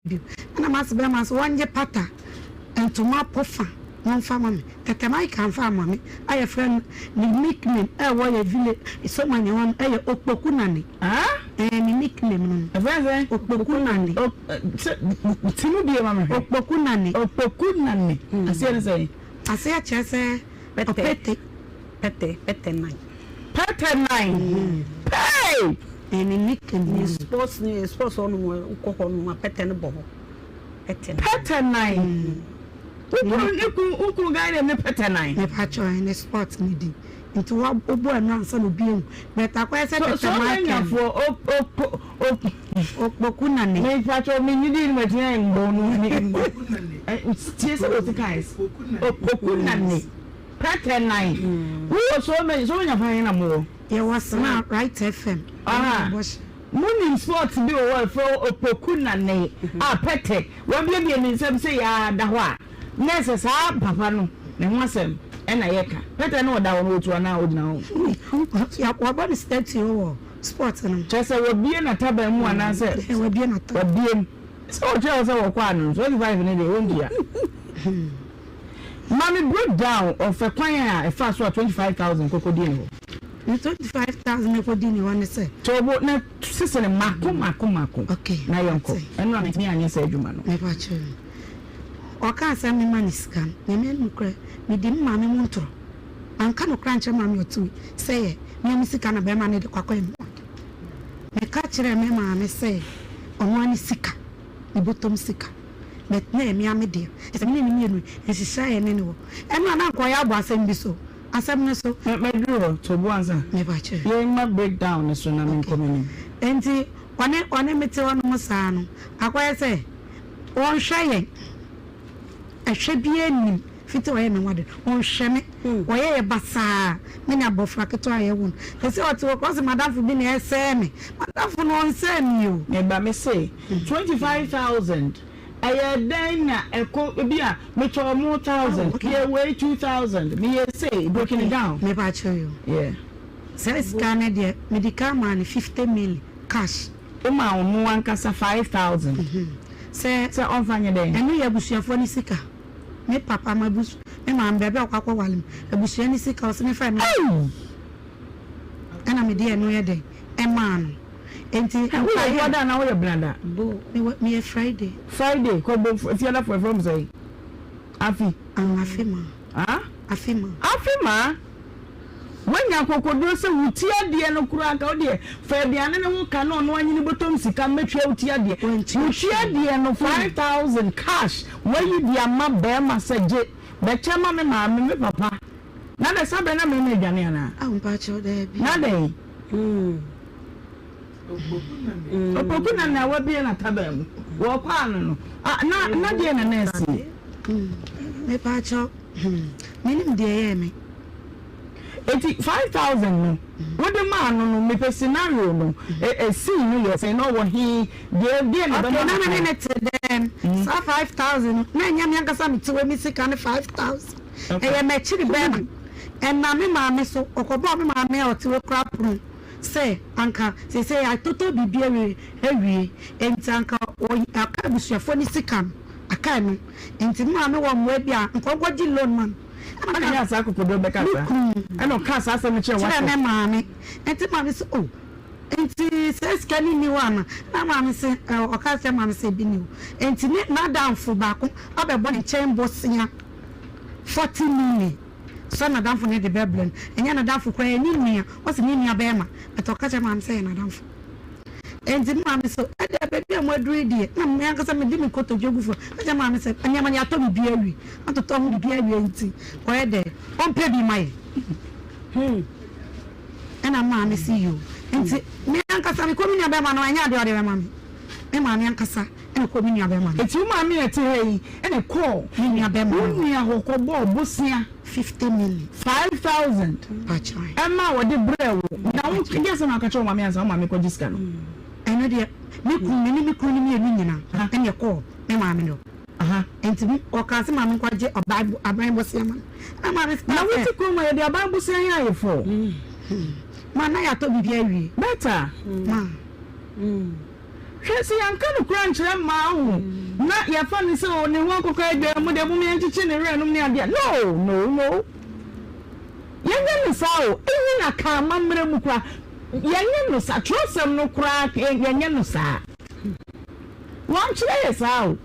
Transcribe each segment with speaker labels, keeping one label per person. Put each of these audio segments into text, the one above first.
Speaker 1: Bio. Ɛna mase bɛrima no sɛ wɔngye pata ntoma pofa na ɔmfa ma me. Tɛtɛ Mike amfa amma me a yɛfrɛ no ne nickname a ɛwɔ yɛ village Somanya hɔ no ɛyɛ Okpoku Nane. Ɛɛ ne nickname no no.
Speaker 2: Ɛfrɛ no sɛn?
Speaker 1: Okpoku Nane.
Speaker 2: Ok sɛ ti mu bie ma me hwɛ.
Speaker 1: Okpoku Nane.
Speaker 2: Okpoku Nane. Aseɛ ne sɛn?
Speaker 1: Aseɛ kyerɛ sɛ ɔpete.
Speaker 3: Pɛtɛ, pɛtɛ nan.
Speaker 2: Pɛtɛ nan. Pɛɛ!
Speaker 1: Ɛne ne kɛm
Speaker 3: Ne sports ne sports hɔ nom wokɔ hɔ nom a pɛtɛ no bɔ hɔ. Pɛtɛ nan.
Speaker 2: Pɛtɛ nan. Wokunu ne kunu wokunu guy name ne pɛtɛ nan.
Speaker 1: Mepakyɛw ɛne sports ne din. Nti wa wobɔ ɛno ansa na obi ehu. But akɔyɛ sɛ
Speaker 2: So so
Speaker 1: tɛtɛ Michael.
Speaker 2: Kenyafoɔ o o po o.
Speaker 1: Okpoku nane.
Speaker 2: Mepakyɛw me nyidi no matumi ayɛ mbɔ no ne mbɔ. Tie sɛ wɔsi kae. Okpoku nane. Pɛtɛ nan. Wo wɔ so many so many fan na mo wɔ.
Speaker 1: Yɛ wɔ sena right FM.
Speaker 2: Aha. Mo nim sport bi wɔ hɔ ɛfrɛ wɔ opoku nane a pɛtɛ wabiebie ne nsam sɛ yaa da hɔ a na ɛsɛ saa papa no ne ho asɛm ɛna yɛ ka pɛtɛ no ɔda hɔ no otu anaa ogyina
Speaker 1: hɔ. Wabɔ ne statue wɔ sport no.
Speaker 2: Kyerɛ sɛ wabie n'ataban mu anaasɛ.
Speaker 1: Wabie n'ataban.
Speaker 2: Wabie mu. Sɛ ɔkyerɛ wɔ sɛ wɔkɔ ano 25 ne deɛ wɔntua. Ma me break down of ɛkwan a ɛfaa so a 25,000 kɔ kɔdii ne hɔ.
Speaker 1: Ne 25,000 kɔdii ne hɔ ne sɛ.
Speaker 2: To bo na sese no mako mako mako.
Speaker 1: Okay.
Speaker 2: Na yɛnkɔ. Ɛno a mentumi anyɛ saa adwuma no.
Speaker 1: Mepa kyɛw. Ɔkaa sɛ mema no sika no, Nyame anim nokorɛ, medi me maame mu ntorɔ. Manka nokorɛ ankyerɛ maame ɔtumi sɛ yɛ mea me sika na bɛrima no de kɔ akɔyɛ me ho ade. Meka kyerɛɛ me maame sɛ ɔno ara ne sika, ne bɔtɔm sika. But na ɛyɛ me ara me dea. Kyerɛ sɛ me ne no mmienu nhyehyɛe a yɛne no wɔ. Ɛno a na anka ɔyɛ abɔ asɛm bi so. Asɛm no so.
Speaker 2: Mɛduru hɔ, to bo ansa.
Speaker 1: Mepa kyɛw.
Speaker 2: Yɛmma break down no so na menkɔ m'anim.
Speaker 1: Enti ɔne ɔne me te hɔnom saa no, akɔyɛ sɛ ɔnhwɛ yɛn. Ɛhwɛ biara nnim. Fiti ɔyɛ me ho ade no, ɔnhwɛ me. Ɔyɛ yɛ basaa. Me ne abɔfra ketewa a yɛwo no. Seesei ɔte hɔ koraa ɔse m'adamfo bi na ɛresɛe me. M'adamfo no ɔnsɛe me o.
Speaker 2: Me ba, mese 25,000 ɛyɛ dɛn na ɛkɔ ebi a metɔɔ mo thousand, meyɛ wei 2000, meyɛ sei, breaking it down.
Speaker 1: Me pa kyɛw o.
Speaker 2: Yeah.
Speaker 1: Saa sika no deɛ mede kan maa no 50 mil cash.
Speaker 2: Womaa ɔno ankasa 5000
Speaker 1: Sɛ.
Speaker 2: Sɛ ɔmfa nyɛ dɛn?
Speaker 1: Ɛno yɛ abusuafoɔ no sika. Me papa m'abus me maame baabi a ɔkɔ akɔware me abusua no sika ɔse memfa ɛno.
Speaker 2: Ei!
Speaker 1: Ɛna mede ɛno yɛ dɛn ɛmaa no. Enti
Speaker 2: Woyɛ
Speaker 1: mpaeɛ.
Speaker 2: Wuada anaa woyɛ Benada?
Speaker 1: Bo, mewɔ meyɛ Friday.
Speaker 2: Friday, kɔ bo Fiadafo ɛfrɛ mo sɛn? Afi.
Speaker 1: Ah, afe ma.
Speaker 2: Ah?
Speaker 1: Afe ma.
Speaker 2: Afe ma? Woanya akokoduro sɛ wo ti adeɛ no koraa nka wo deɛ fa aduane no ho ka na ɔno anyini bɔtɔm sika mmɛtua wo ti adeɛ.
Speaker 1: Wantua
Speaker 2: Wo ti
Speaker 1: hwee.
Speaker 2: adeɛ no 5000 cash woayi de ama barima sɛ gye bɛkyɛ ma me maame me papa. Na dɛ saa berɛ na mmarima adwane anaa?
Speaker 1: Ao mpakyɛw daabi.
Speaker 2: Na dɛn? Opoku na na wabue n'ataban mu. Wɔkɔ ano no, na na deɛ na na asie.
Speaker 1: Mepaakyɛw, menim deɛ ɛyɛɛ me.
Speaker 2: Eti 5,000 no wode maa no no, mepɛ scenario no, scene no yɛ sɛn, na ɔwɔ he, deɛ deɛ na
Speaker 1: Okay,
Speaker 2: ɛbɛma
Speaker 1: na me ne
Speaker 2: no
Speaker 1: no te dɛm. Saa 5,000 no, na ɛnyɛ me ankasa me te hɔ me sika ne 5,000. Ɛyɛ m'akyiri bɛɛma. Ɛnam me maame so, ɔkɔbɔɔ me maame a ɔte hɔ koraa pono. Sɛ anka seesei yɛatotɔ biribi awie awie, enti anka ɔy aka abusuafoɔ no sika no, aka ɛno. Enti me maame wɔ mmoa bi a, anka ɔnkɔgye loan ma no. Ɛna
Speaker 2: Ɛna nyaa saa akokoɔduro bɛka
Speaker 1: me
Speaker 2: saa.
Speaker 1: kunu
Speaker 2: Ɛna ɔkaa saa asɛm no kyerɛɛ
Speaker 1: kyerɛɛ
Speaker 2: w'asɛ.
Speaker 1: me maame. Enti maame se, oh, enti saa sika no nni hɔ anaa? Ɛna maame se, ɛ ɔka kyerɛɛ maame sɛ ebi nni hɔ. Enti ne n'adamfo baako abɛbɔ ne nkyɛn bosea 40 million. Sɛ n'adamfo no de bɛbrɛ no, ɛnyɛ n'adamfo koraa, ɛyɛ ne nua. Ɔse ne nua bɛɛma, but ɔka kyerɛ maame sɛ ɛyɛ n'adamfo. Enti me maame se, ɛdeɛ baabi a moaduru yi deɛ, na me ankasa mede me kotodwe gu fam ka kyerɛ maame sɛ, nneɛma no yɛatɔ biribi awie, atotɔ ho biribi awie nti, ɔyɛ dɛ, ɔmpɛ bi ma yɛn. Hmm. Ɛna me maame se yoo. Nti me ankasa mekɔ me nua bɛɛma no, ɛnyɛ adeɛ a ɔde bɛma me. Me maame ankasa na ɛkɔɔ me nua bɛɛma no.
Speaker 2: Enti wo maame a ɛte ha yi na ɛkɔɔ
Speaker 1: me nua bɛɛma
Speaker 2: wo nua hɔ kɔbɔɔ bosea.
Speaker 1: 50 million.
Speaker 2: 5000
Speaker 1: Pakyɛ.
Speaker 2: Ɛma wɔde brɛɛ wo. Na wo deɛ asɛm na woka kyerɛ wo maame ansa wo maame kɔgye sika no?
Speaker 1: Ɛno deɛ me kunu me ne me kunu no mmienu nyinaa ɛna ɛkɔɔ me maame no hɔ. Nti ɔkaa sɛ maame nkɔgye ɔbaa aban bosea ma no. Ɛna maame
Speaker 2: Na
Speaker 1: kaa
Speaker 2: wote
Speaker 1: sɛ.
Speaker 2: kurom a yɛde aban bosea yɛ ayefo.
Speaker 1: Ma na yɛatɔ biribi awie.
Speaker 2: Better.
Speaker 1: Ma.
Speaker 2: Hwɛ, sɛ yɛanka nokorɛ ankyerɛ mmaa ho na yɛfa no sɛ oh ne ho akokɔ adwa mu deɛ mom yɛnkyekye ne werɛ nom ne adeɛ a, no, no, no. Yɛnyɛ no saa o, even aka amammerɛ mu koraa, yɛnyɛ no saa, twerɛsɛm no koraa yɛnyɛ no saa. Wɔankyerɛ yɛ saa o.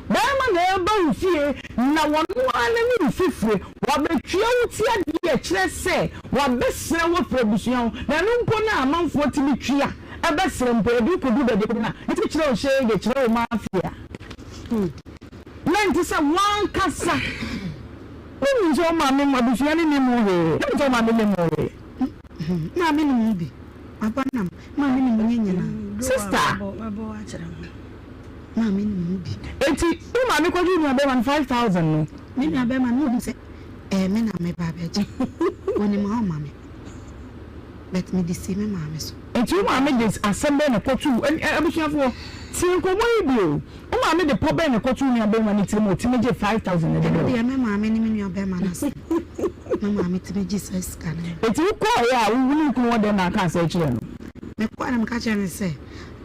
Speaker 2: Barima na ɛreba wo fie na ɔno ara n'anim fifire, wabɛtua wo ti adeɛ a ɛkyerɛ sɛ wabɛsrɛ wo afiri abusua ho, na ɛno mpo no a amanfoɔ tumi tua bɛsrɛ mpo, yɛde wo kɔduru baabi a ɛkɔduru no a, yɛtumi kyerɛ wo hyee de kyerɛ wo mafia. Na ɛnte sɛ w'ankasa wonim sɛ wo maame mu abusua no nnim wo hwee, wonim sɛ wo maame nnim wo hwee.
Speaker 1: Maame nim wo bi. Aba nam maame nim nye nyinaa.
Speaker 2: Sister.
Speaker 1: Maame nim ho bi.
Speaker 2: Enti wo maame kɔgye wo nua bɛrima no 5000 no.
Speaker 1: Me nua bɛrima no onim sɛ ɛyɛ me na me ba abɛgye. Onim a ɔma me. But me de si me maame so.
Speaker 2: Enti wo maame de asɛm bɛn na ɛkɔtoo abusuafoɔ tie nkɔmmɔ yi bi o. Wo maame de pɔ bɛn na ɛkɔtoo wo nua bɛrima no tirim a ɔtumi gye 5000 no de brɛ
Speaker 1: wo? Ɛno deɛ me maame ne me nua bɛrima no asɛm. Me maame tumi gye saa sika no.
Speaker 2: Enti wokɔeɛ a wo ne wo kunu wɔ dɛn na aka asɛe kyerɛɛ no?
Speaker 1: Mekɔeɛ na meka kyerɛɛ no sɛ,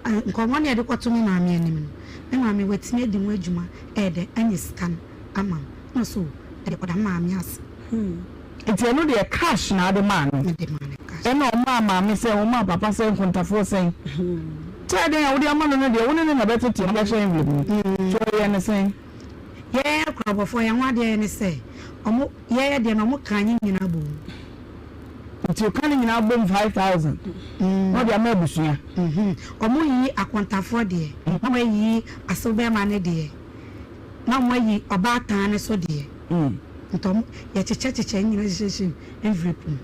Speaker 1: nkɔmmɔ no a yɛde kɔto me maame anim no, me maame watumi adi ho adwuma ɛyɛ dɛn anya sika no ama me. Ɛna ɔse o, ɛdeɛ kɔda me maame ase.
Speaker 2: Enti ɛno deɛ cash na wode maa no?
Speaker 1: Mede maa no cash.
Speaker 2: Ɛna ɔmaa maame sɛn, ɔmaa papa sɛn, nkontafoɔ sɛn? Sɛ ɛdɛn a wode ama no no deɛ, wo ne no na ɛbɛtete na wode ahyɛ envelope mu. Nti ɔyɛɛ no sɛn?
Speaker 1: Yɛn akurabɔfoɔ, yɛn ho adeɛ yɛ ne sɛ, ɔmo, yɛyɛ deɛ no ɔmo ka ne nyinaa bom.
Speaker 2: Nti ɔka ne nyinaa bom 5000 na ɔde ama abusua.
Speaker 1: Ɔmo yiyi akontafoɔ deɛ, na ɔmo ayiyi asew bɛɛma no deɛ, na ɔmo ayi ɔbaatan no so deɛ. Nti ɔmo, yɛkyekyɛ kyekyɛ ne nyinaa hyehyɛ mu envelope mu.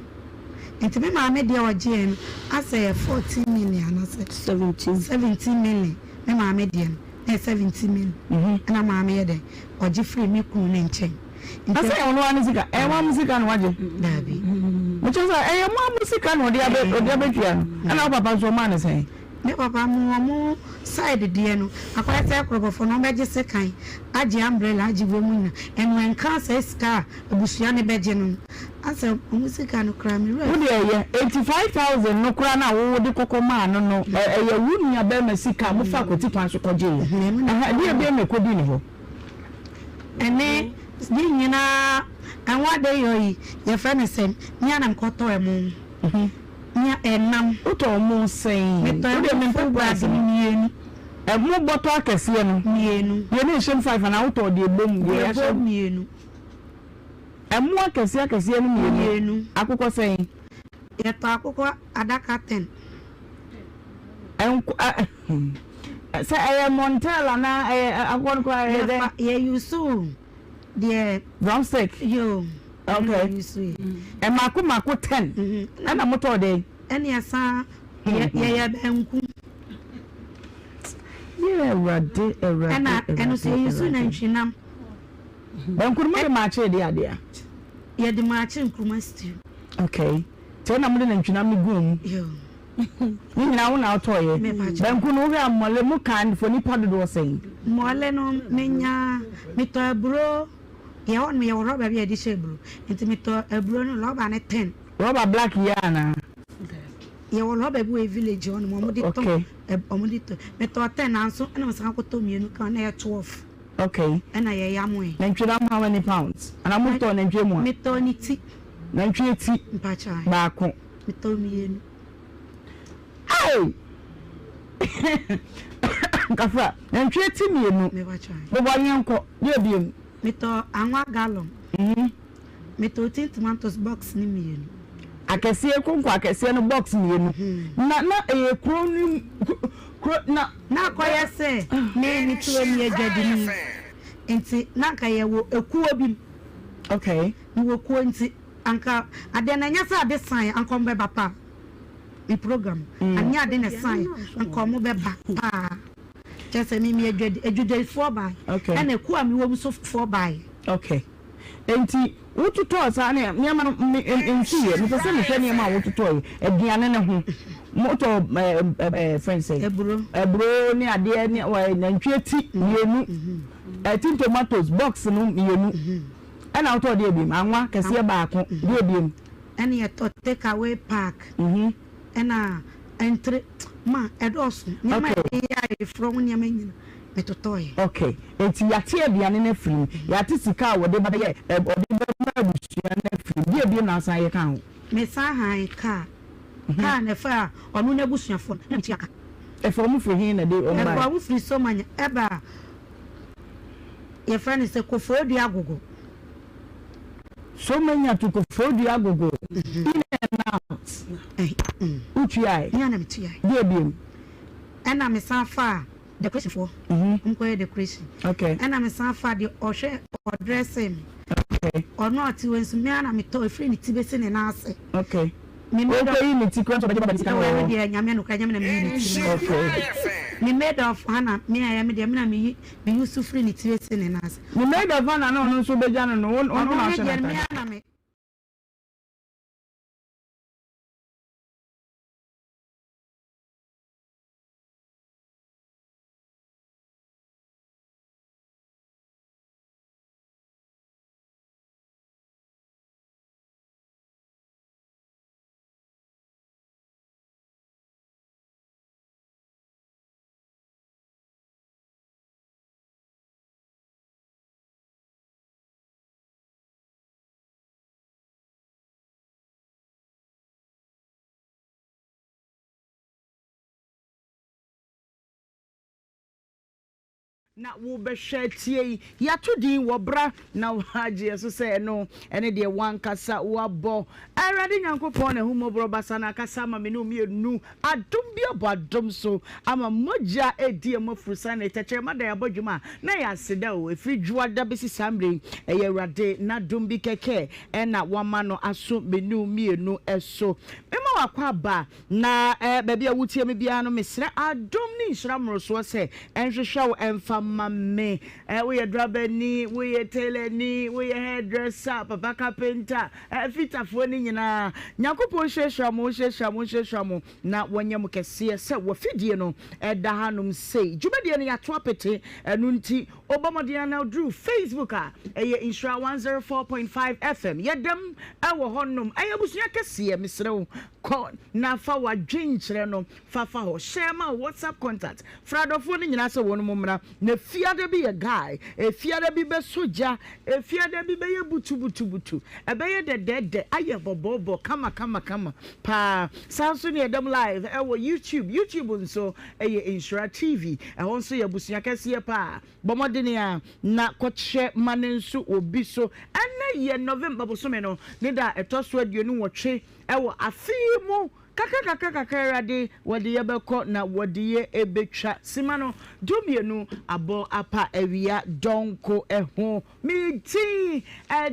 Speaker 1: Nti me maame deɛ ɔgyeɛ no asɛ yɛ 14 million anasɛ 17 million me maame deɛ no. Na ɛyɛ 17 million ɛna maame yɛ dɛn ɔgye firi me kunu ne nkyɛn.
Speaker 2: Na sɛ ɛyɛ ɔno ara ne sika, ɛyɛ mo ara mo sika na wagye?
Speaker 1: Daabi.
Speaker 2: Mekyerɛ sɛ ɛyɛ mo ara mo sika na ɔde abɛ ɔde abɛtua no, ɛna wo papa nso ɔmaa no sɛn?
Speaker 1: Me papa mo ɔmo side deɛ no akɔyɛ sɛ korɔbɔfoɔ no ɔmo bɛgye sekan, agye umbrella, agye wei mu nyina, ɛno ɛnka saa sika a abusua no bɛgye no no, asɛ ɔmo sika no koraa me werɛ
Speaker 2: Wo deɛ ɛyɛ, enti 5000 no koraa no a wo de kɔkɔ maa no no, ɛyɛ wo nua barima sika a mo faa kwati kwan so kɔgyeeɛ? Ɛhɛ, ɛdeɛn bio na ɛkɔdii ne hɔ?
Speaker 1: Ɛne ne nyinaa ɛho ade yɔ yi yɛfrɛ no sɛn me ara na mekɔtɔ ɛmo nea ɛnam.
Speaker 2: Wotɔ ɛmo sɛn?
Speaker 1: Metɔ ɛmo full bag no mmienu.
Speaker 2: Ɛmo bɔtɔ akɛseɛ no?
Speaker 1: Mmienu.
Speaker 2: Deɛ ne nhyɛm five anaa wotɔ deɛ ɛbom
Speaker 1: deɛ yɛahyɛ? Deɛ ɛbom mmienu.
Speaker 2: Ɛmo akɛseɛ akɛseɛ no mmienu?
Speaker 1: Mmienu.
Speaker 2: Akokɔ sɛn?
Speaker 1: Yɛtɔ akokɔ adaka ten.
Speaker 2: Nko ɛ sɛ ɛyɛ montel anaa ɛyɛ akokɔ no koraa ɛyɛ dɛn?
Speaker 1: Yɛfa yɛ use deɛ.
Speaker 2: Drumstick.
Speaker 1: Yoo.
Speaker 2: Okay.
Speaker 1: Ɛna yɛ use yɛ.
Speaker 2: Mako mako ten. Ɛna mo tɔɔ dɛn?
Speaker 1: Ɛna yɛsan yɛ yɛyɛ banku.
Speaker 2: Yɛ awurade awurade.
Speaker 1: Ɛna ɛno nso yɛ use nantwinam.
Speaker 2: Banku no mo de maakye de adeɛ.
Speaker 1: Yɛde maakye nkruma stew.
Speaker 2: Okay. Nti ɛna mo de nantwinam no guu mu.
Speaker 1: Yoo.
Speaker 2: Ne nyinaa wo na wotɔeɛ? Banku no wohwɛ a mmɔle mo kan for nipa dodoɔ sɛn?
Speaker 1: Mmɔle no menya metɔ aburo yɛ hɔ nom yɛwɔ rɔba bi a yɛde hyɛ aburo nti metɔ aburo no rɔba no ten.
Speaker 2: Rɔba black yi anaa?
Speaker 1: Yɛwɔ rɔba bi wɔ village hɔ nom wɔn de tɔn wɔn de tɔ metɔ ten nanso ɛna mesan kɔtɔ mmienu kan na ɛyɛ 12.
Speaker 2: Okay.
Speaker 1: Ɛna yɛyamoe.
Speaker 2: Nantwie no how many pounds? Anaa motɔɔ nantwie mua?
Speaker 1: Metɔɔ ne ti.
Speaker 2: Nantwie ti?
Speaker 1: Mpakyɛw.
Speaker 2: Baako.
Speaker 1: Metɔɔ mmienu.
Speaker 2: Hey! Kafra, nantwie ti mmienu. Bobɔ yɛn kɔ, deɛ biem.
Speaker 1: Metɔɔ anwa gallon. Metɔɔ tin tomatoes box ne mmienu.
Speaker 2: Akɛseɛ konko akɛseɛ no box mmienu. Na na ɛyɛ kuro no kuro na.
Speaker 1: Na akɔyɛ sɛ me me te hɔ meyɛ dwadini nti na anka yɛwɔ ekuo bi mu.
Speaker 2: Okay.
Speaker 1: Mewɔ kuo nti. Anka adeɛ no ɛnyɛ sɛ ade saeɛ anka ɔmo bɛba paa me program anyɛ ade na ɛsaeɛ anka ɔmo bɛba paa kyerɛ sɛ me me adwadi adwadifoɔ baeɛ ɛna ekuo a mewɔ mu so foɔ baeɛ.
Speaker 2: Okay enti wototɔɔ saa ne nneɛma no me nsuiɛ mepɛ sɛ mehwɛ nneɛma a wototɔɔ yi aduane no ho motɔ ɛɛ ɛɛ fɛn sɛ
Speaker 1: aburo
Speaker 2: aburo ne adeɛ ne nantwie ti mmienu ɛti tomatoes box no mmienu. Ɛna wotɔɔ deɛ biem? Anwa kɛseɛ baako, deɛ biem?
Speaker 1: Ɛna yɛtɔ take away pack. Ɛna ntre. Ma ɛdɔɔso. Nneɛma a yɛde yɛ ayeforɔ ho nneɛma nyina, metotɔeɛ.
Speaker 2: Okay. Enti yɛate aduane no afiri mu, yɛate sika a wɔde ba bɛyɛ, wɔde bɛma abusua no afiri mu. Deɛ bio na asan yɛ ka ho?
Speaker 1: Mesan han kaa. Kaa na ɛfaa ɔno n'abusuafoɔ no, na metua ka.
Speaker 2: Ɛfaa wɔn firi he na ɛde wɔn baeɛ?
Speaker 1: Ɛfaa wɔn firi Somanya ɛbaa yɛfrɛ no sɛ Koforidua Agogo.
Speaker 2: Somanya to Koforidua Agogo, in and out, wotuae?
Speaker 1: Me ara na metuae.
Speaker 2: Deɛ biom?
Speaker 1: Ɛna mesan faa decoration foɔ, wɔn kɔyɛ decoration.
Speaker 2: Okay.
Speaker 1: Ɛna mesan faa deɛ ɔhwɛ ɔdrɛse me.
Speaker 2: Okay.
Speaker 1: Ɔno a ɔte hɔ nso me ara na metɔ efiri ne ti besi ne nan ase.
Speaker 2: Okay.
Speaker 1: Me maid of.
Speaker 2: Okoyi ne ti kura nso ɔbɛgye baba ne sika no wɔ hɔ.
Speaker 1: Ɛwɔ deɛ nyame nokora nyame na meyi ne ti no.
Speaker 2: Okay.
Speaker 1: Me maid of Hannah me a ɛyɛ me deɛ me na meyi me yi so firi ne ti besi ne nan ase.
Speaker 2: Ne maid of Hannah na ɔno nso bɛgya no no wo
Speaker 1: Ɔno
Speaker 2: na
Speaker 1: ne
Speaker 2: ɔhyɛ
Speaker 1: deɛ me
Speaker 2: n'atade.
Speaker 1: ara na me.
Speaker 2: Na wobɛhwɛ atie yi, yɛato din wɔ bra na woagye yɛn so sɛ ɛno ne deɛ w'ankasa woabɔ. Awurade Nyankopɔn n'ahummɔborɔ basa no akasa ama me ne wo mmienu, adom bi abɔ adom so ama mogya redi yɛn mu afurusa ne tɛkyerɛma da yɛabɔ dwuma a na ɛyɛ aseda o, ɛfiri dwoada bɛsi saa mmerɛ yi, ɛyɛ Awurade n'adom bi kɛkɛ na wama no aso me ne wo mmienu so. Mema w'akwaaba Na baabi a wotie me biara no, mesrɛ adom ne nhyira mmorosoɔ sɛ ɛnhwehwɛ wo ɛmfa mma me. Woyɛ drabani, woyɛ tailorni, woyɛ hairdresser, papa carpenter, fitafoɔ no nyinaa, Nyankopɔn nhyirahyira mo, nhyirahyira mo, nhyirahyira mo, na wɔnyɛ mo kɛseɛ sɛ w'afidie no ɛda hanom sei. Dwumadie no yɛato apete, ɛno nti wobɔ mmɔden ara na woduru Facebook a, ɛyɛ Nhyira 104.5 FM. Yɛdam wɔ hɔnom. Ɛyɛ abusua kɛseɛ, mesrɛ wo, Kɔ na fa w'adwenkyerɛ no fa fa hɔ. Hyɛ ma wo WhatsApp contact. Frɛ adɔfoɔ no nyinaa sɛ wɔnom mmra. Na fiada bi yɛ guy. Efiada bi bɛsɔ gya. Efiada bi bɛyɛ butubutubutu. Ɛbɛyɛ dɛdɛɛdɛ, ayɛ bɔbɔɔbɔ, kama kama kama paa. Saa nso ne yɛdam live ɛwɔ YouTube. YouTube nso ɛyɛ Nhyira TV. Ɛhɔ nso yɛ abusua kɛseɛ paa. Bɔ mmɔden ara na kɔkyerɛ ma no nso wɔ bi so. Ɛnnɛ yɛ November bosome no ne da a ɛtɔ so 28 wɔ afe yi mu. Kakra kakra kakra Awurade wɔde yɛ bɛkɔ na wɔde yɛ bɛtwa sima no 12 abɔ apa awia dɔnko ho. Me din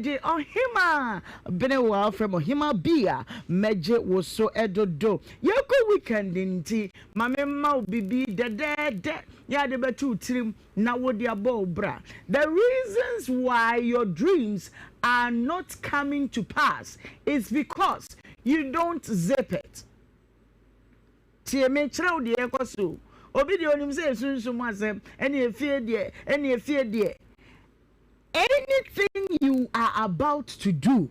Speaker 2: de Ɔhemaa Benewa, wofrɛ me Ɔhemaa bi a mɛgye wo so dodo. Yɛrekɔ weekend nti ma memma wo biribi dɛdɛɛdɛ yɛ ade bɛto wo tirim na wode abɔ wo bra. The reasons why your dreams are not coming to pass is because you don't zip it. Tie me kyerɛ wo deɛ ɛkɔ so. Obi deɛ onim sɛ esunsum asɛm ɛne efie deɛ ɛne efie deɛ. Anything you are about to do,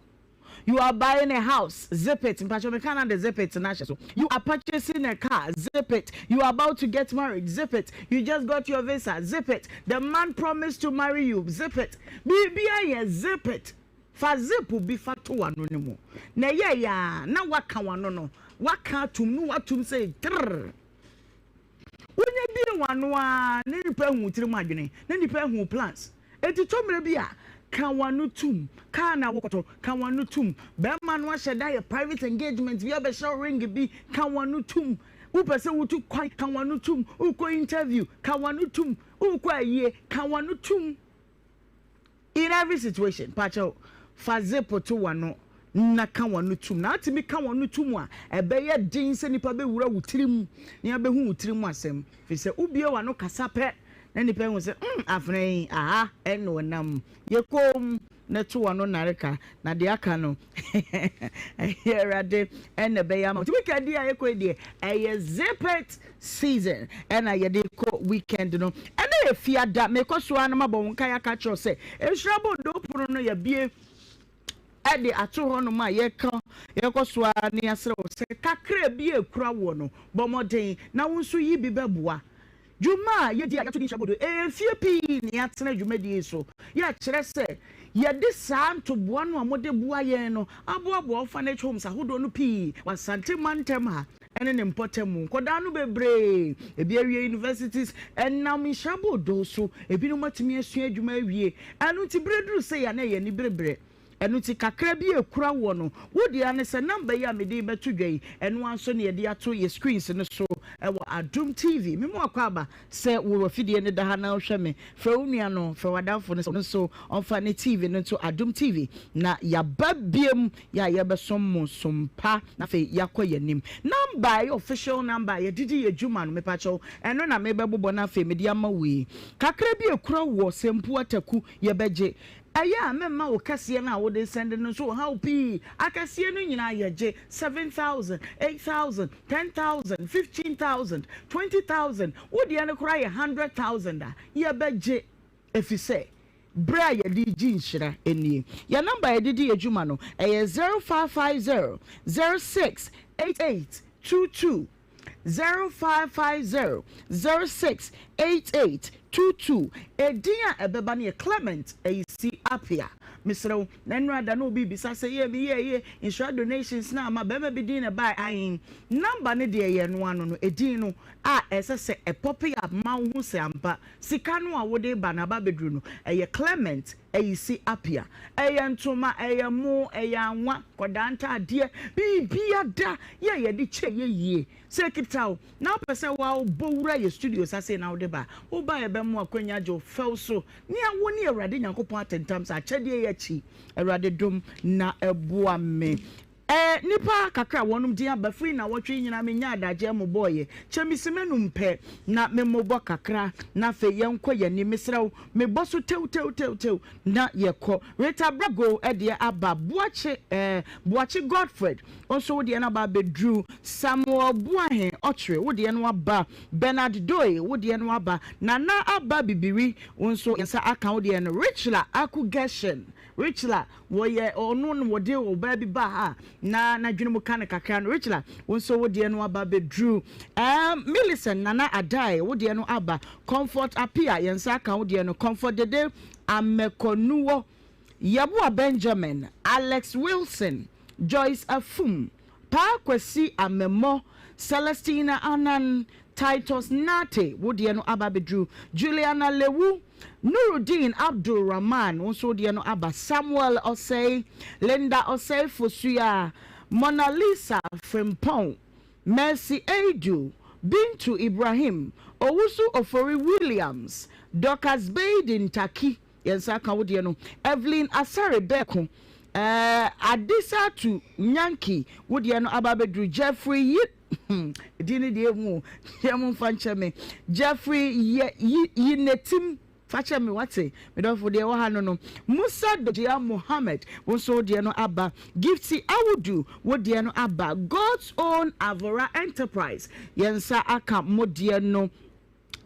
Speaker 2: you are buying a house, zip it. Mpacho me kana de zip it na so. You are purchasing a car, zip it. You are about to get married, zip it. You just got your visa, zip it. The man promised to marry you, zip it. Bibia ye zip it. Fa zip bi fa to wano ne mu. Na ye ya na waka wano no. Waka atum no watum say trrr. Wonya bue w'ano ara na nnipa ahu wo tirim adwene, na nnipa ahu wo plans. Enti tɔ mmerɛ bi a, ka w'ano tom. Car na wokɔtɔ, ka w'ano tom. Barima no ahyɛ da ayɛ private engagement bi abɛhyɛ wo ring bi, ka w'ano tom. Wopɛ sɛ wotu kwan, ka w'ano tom. Wokɔ interview, ka w'ano tom. Wokɔ ayie, ka w'ano tom. In every situation, pakyɛw, fa zip to w'ano na ka w'ano tom. Na atumi ka w'ano tom a, ɛbɛyɛ den sɛ nnipa bɛwura wo tirim na abɛhu wo tirim asɛm. Firi sɛ wobue w'ano kasa pɛ na nnipa ahu sɛ, mm, afena yi, aha ɛna ɔnam. Yɛ komm na to w'ano nnareka, na deɛ aka no, ɛyɛ Awurade na ɛbɛyɛ ama wo. Nti weekend yi a yɛkɔ yi deɛ, ɛyɛ zip it season ɛna yɛde kɔ weekend no. Ɛnɛ yɛ fiada, mekɔ so ara na mabɔ wo nkaeɛ aka akyerɛ wo sɛ, Nhyira Bondoo pono no yɛabue. De ato hɔnom a yɛka yɛkɔ so ara na yɛasrɛ wo sɛ kakra bi a ekura woɔ no, bɔ mmɔden na wo nso yi bi bɛboa dwuma a yɛdi a yɛato din Hyɛ Bodo. Ɛyɛ mfeɛ pii na yɛatena dwumadie yi so. Yɛkyerɛ sɛ yɛde saa ntoboa no a mode boa yɛn no aboaboa orphanage homes ahodoɔ no pii wɔ Asante mantam ha ne ne mpɔtam mu. Nkwadaa no bebree, ebi awie universities ɛnam Nhyira Bodo so, ebinom atumi asua adwuma awie. Ɛno nti berɛ duru sei a na ɛyɛ anibereberɛ. Ɛno nti kakra bi a ɛkura woɔ no, wo dea ne sɛ number yi a mede rebɛto dwa yi, ɛno ara nso na yɛde ato yɛ screens no so wɔ Adom TV. Me mu akwaaba sɛ wo afidie no da ha na wohwɛ me. Frɛ wo nua no, frɛ w'adamfo no sɛ ɔno nso ɔmfa ne TV no nto Adom TV na yɛaba biom yɛ a yɛbɛsom mo som pa na afei yɛakɔ yɛn anim. Number a ɛyɛ official number a yɛde di yɛn dwuma no, mepakyɛw, ɛno na mebɛbobɔ na afei mede ama wo yi. Kakra bi a ɛkura woɔ, Sempu Ataku, yɛbɛgye. Ɛyɛ a mɛmma wo kɛseɛ no a wode resɛnde no nso nha wo pii. Akɛseɛ no nyinaa yɛgye, 7,000, 8,000, 10,000, 15,000, 20,000, wo deɛ no koraa yɛ 100,000 a, yɛbɛgye. Ɛfiri sɛ berɛ a yɛde regye nhyira nie. Yɛn nɔmba a yɛde di yɛn dwuma no, ɛyɛ 0550 06 88 22. 0550 06 88 22. Edin a ɛbɛba no yɛ Clement Ayisi Appiah. Mesrɛ wo, na nnora da na obi rebisa sɛ, Yee, meyɛɛ ye, nhyira donations no amma, barima bi din na ɛbae, ae, number no deɛ ɛyɛ ɛno ano no, edin no a ɛsɛ sɛ ɛpɔpe up ma wohu sɛ ampa sika no a wode reba no aba abɛduru no, ɛyɛ Clement Ayisi Appiah. Ɛyɛ ntoma, ɛyɛ mo, ɛyɛ anwa, nkwadaa ntaadeɛ, biribiara da yɛ a yɛde kyɛ yɛ yie. Sɛ ɛkita wo na wopɛ sɛ wo ara wobɔ wura yɛ studios ase na wode ba a, woba a yɛbɛma wo akwanya agye wo fɛw so nea wo ne Awurade Nyankopɔn atentam sɛ akyɛdeɛ yi akyi. Awurade dom na ɛboa me. Ɛɛ nnipa kakra a wɔnom din aba firi nnawɔtwe yi nyinaa menyaa adagyeɛ mobɔɔeɛ. Kyɛ mesi m'anum pɛ na me mobɔ kakra na afei yɛnkɔ yɛn anim. Mesrɛ wo mebɔ so tewtewtewtew na yɛkɔ. Rita Brago deɛ aba, Boakye ɛɛ Boakye Godfred wo nso wo deɛ no aba abɛduru, Samuel Boahen Ɔkyere wo deɛ no aba, Bernard Doe wo deɛ no aba, Nana Aba Bibiri wo nso yɛn nsa aka wo deɛ no, Richla Aku Gershon Richla Wɔyɛ ɔno na wɔde ɔbaa bi baa ha a na n'adwene mu ka no kakra no. Richla, wo nso wo deɛ no aba abɛduru. Ɛɛm, Millicent Nana Addae, wo deɛ no aba. Comfort Appiah, yɛn nsa aka wo deɛ no. Comfort Dede Amekonuwo, Yeboah Benjamin, Alex Wilson, Joyce Afum, Paa Kwasi Amemɔ, Celestina Annan, Titus Nartey, wo deɛ no aba abɛduru. Juliana Lewu, Nurudeen Abdul Rahman, wo nso wo deɛ no aba. Samuel Osei, Linda Osei Fosuaa, Monalisa Frimpong, Mercy Aidoo, Bintu Ibrahim, Owusu Ofori Williams, Dorcas Beidin Taki, Yɛn nsa aka wo deɛ no. Evelyn Asare Berko, eh, Adisatu Nyanki, wo deɛ no aba abɛduru. Jeffrey Yi, hmm, din no deɛ emu o, deɛ mo mfa nkyɛ me. Jeffrey Ye, Yi, Yinetim, fa kyɛ me wate, me dɔfo deɛ ɛwɔ ha no no. Musa Dojia Mohammed, wo nso wo deɛ no aba. Gifty Awudu, wo deɛ no aba. God's Own Avora Enterprise, yɛn nsa aka mo deɛ no.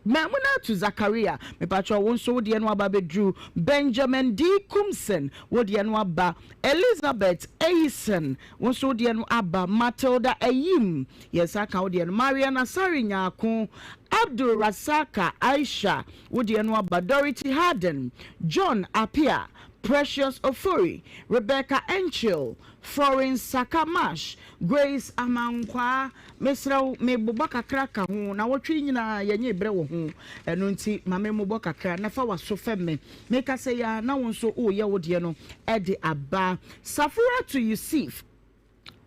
Speaker 2: Maimunatu Zakaria, mepakyɛw wo nso wo deɛ no aba abɛduru. Benjamin D. Kumsen, wo deɛ no aba. Elizabeth Eyison, wo nso wo deɛ no aba. Matilda Ayim, yɛn nsa aka wo deɛ no. Marian Asare Nyarko, Abdul Rasaka Aisha, wo deɛ no aba. Dorothy Harden, John Appiah, Precious Ofori, Rebecca Enchill, Florence Saka Marsh, Grace Amankwaa, Mesrɛ wo, mebobɔ kakra ka ho. Nnawɔtwe yi nyinaa yɛnyee berɛ wɔ ho. Ɛno nti, ma memmobɔ kakra na fa w'aso fɛm me. Mekasa yi ara na wo nso woreyɛ wo deɛ no de aba. Safuratu Yusif,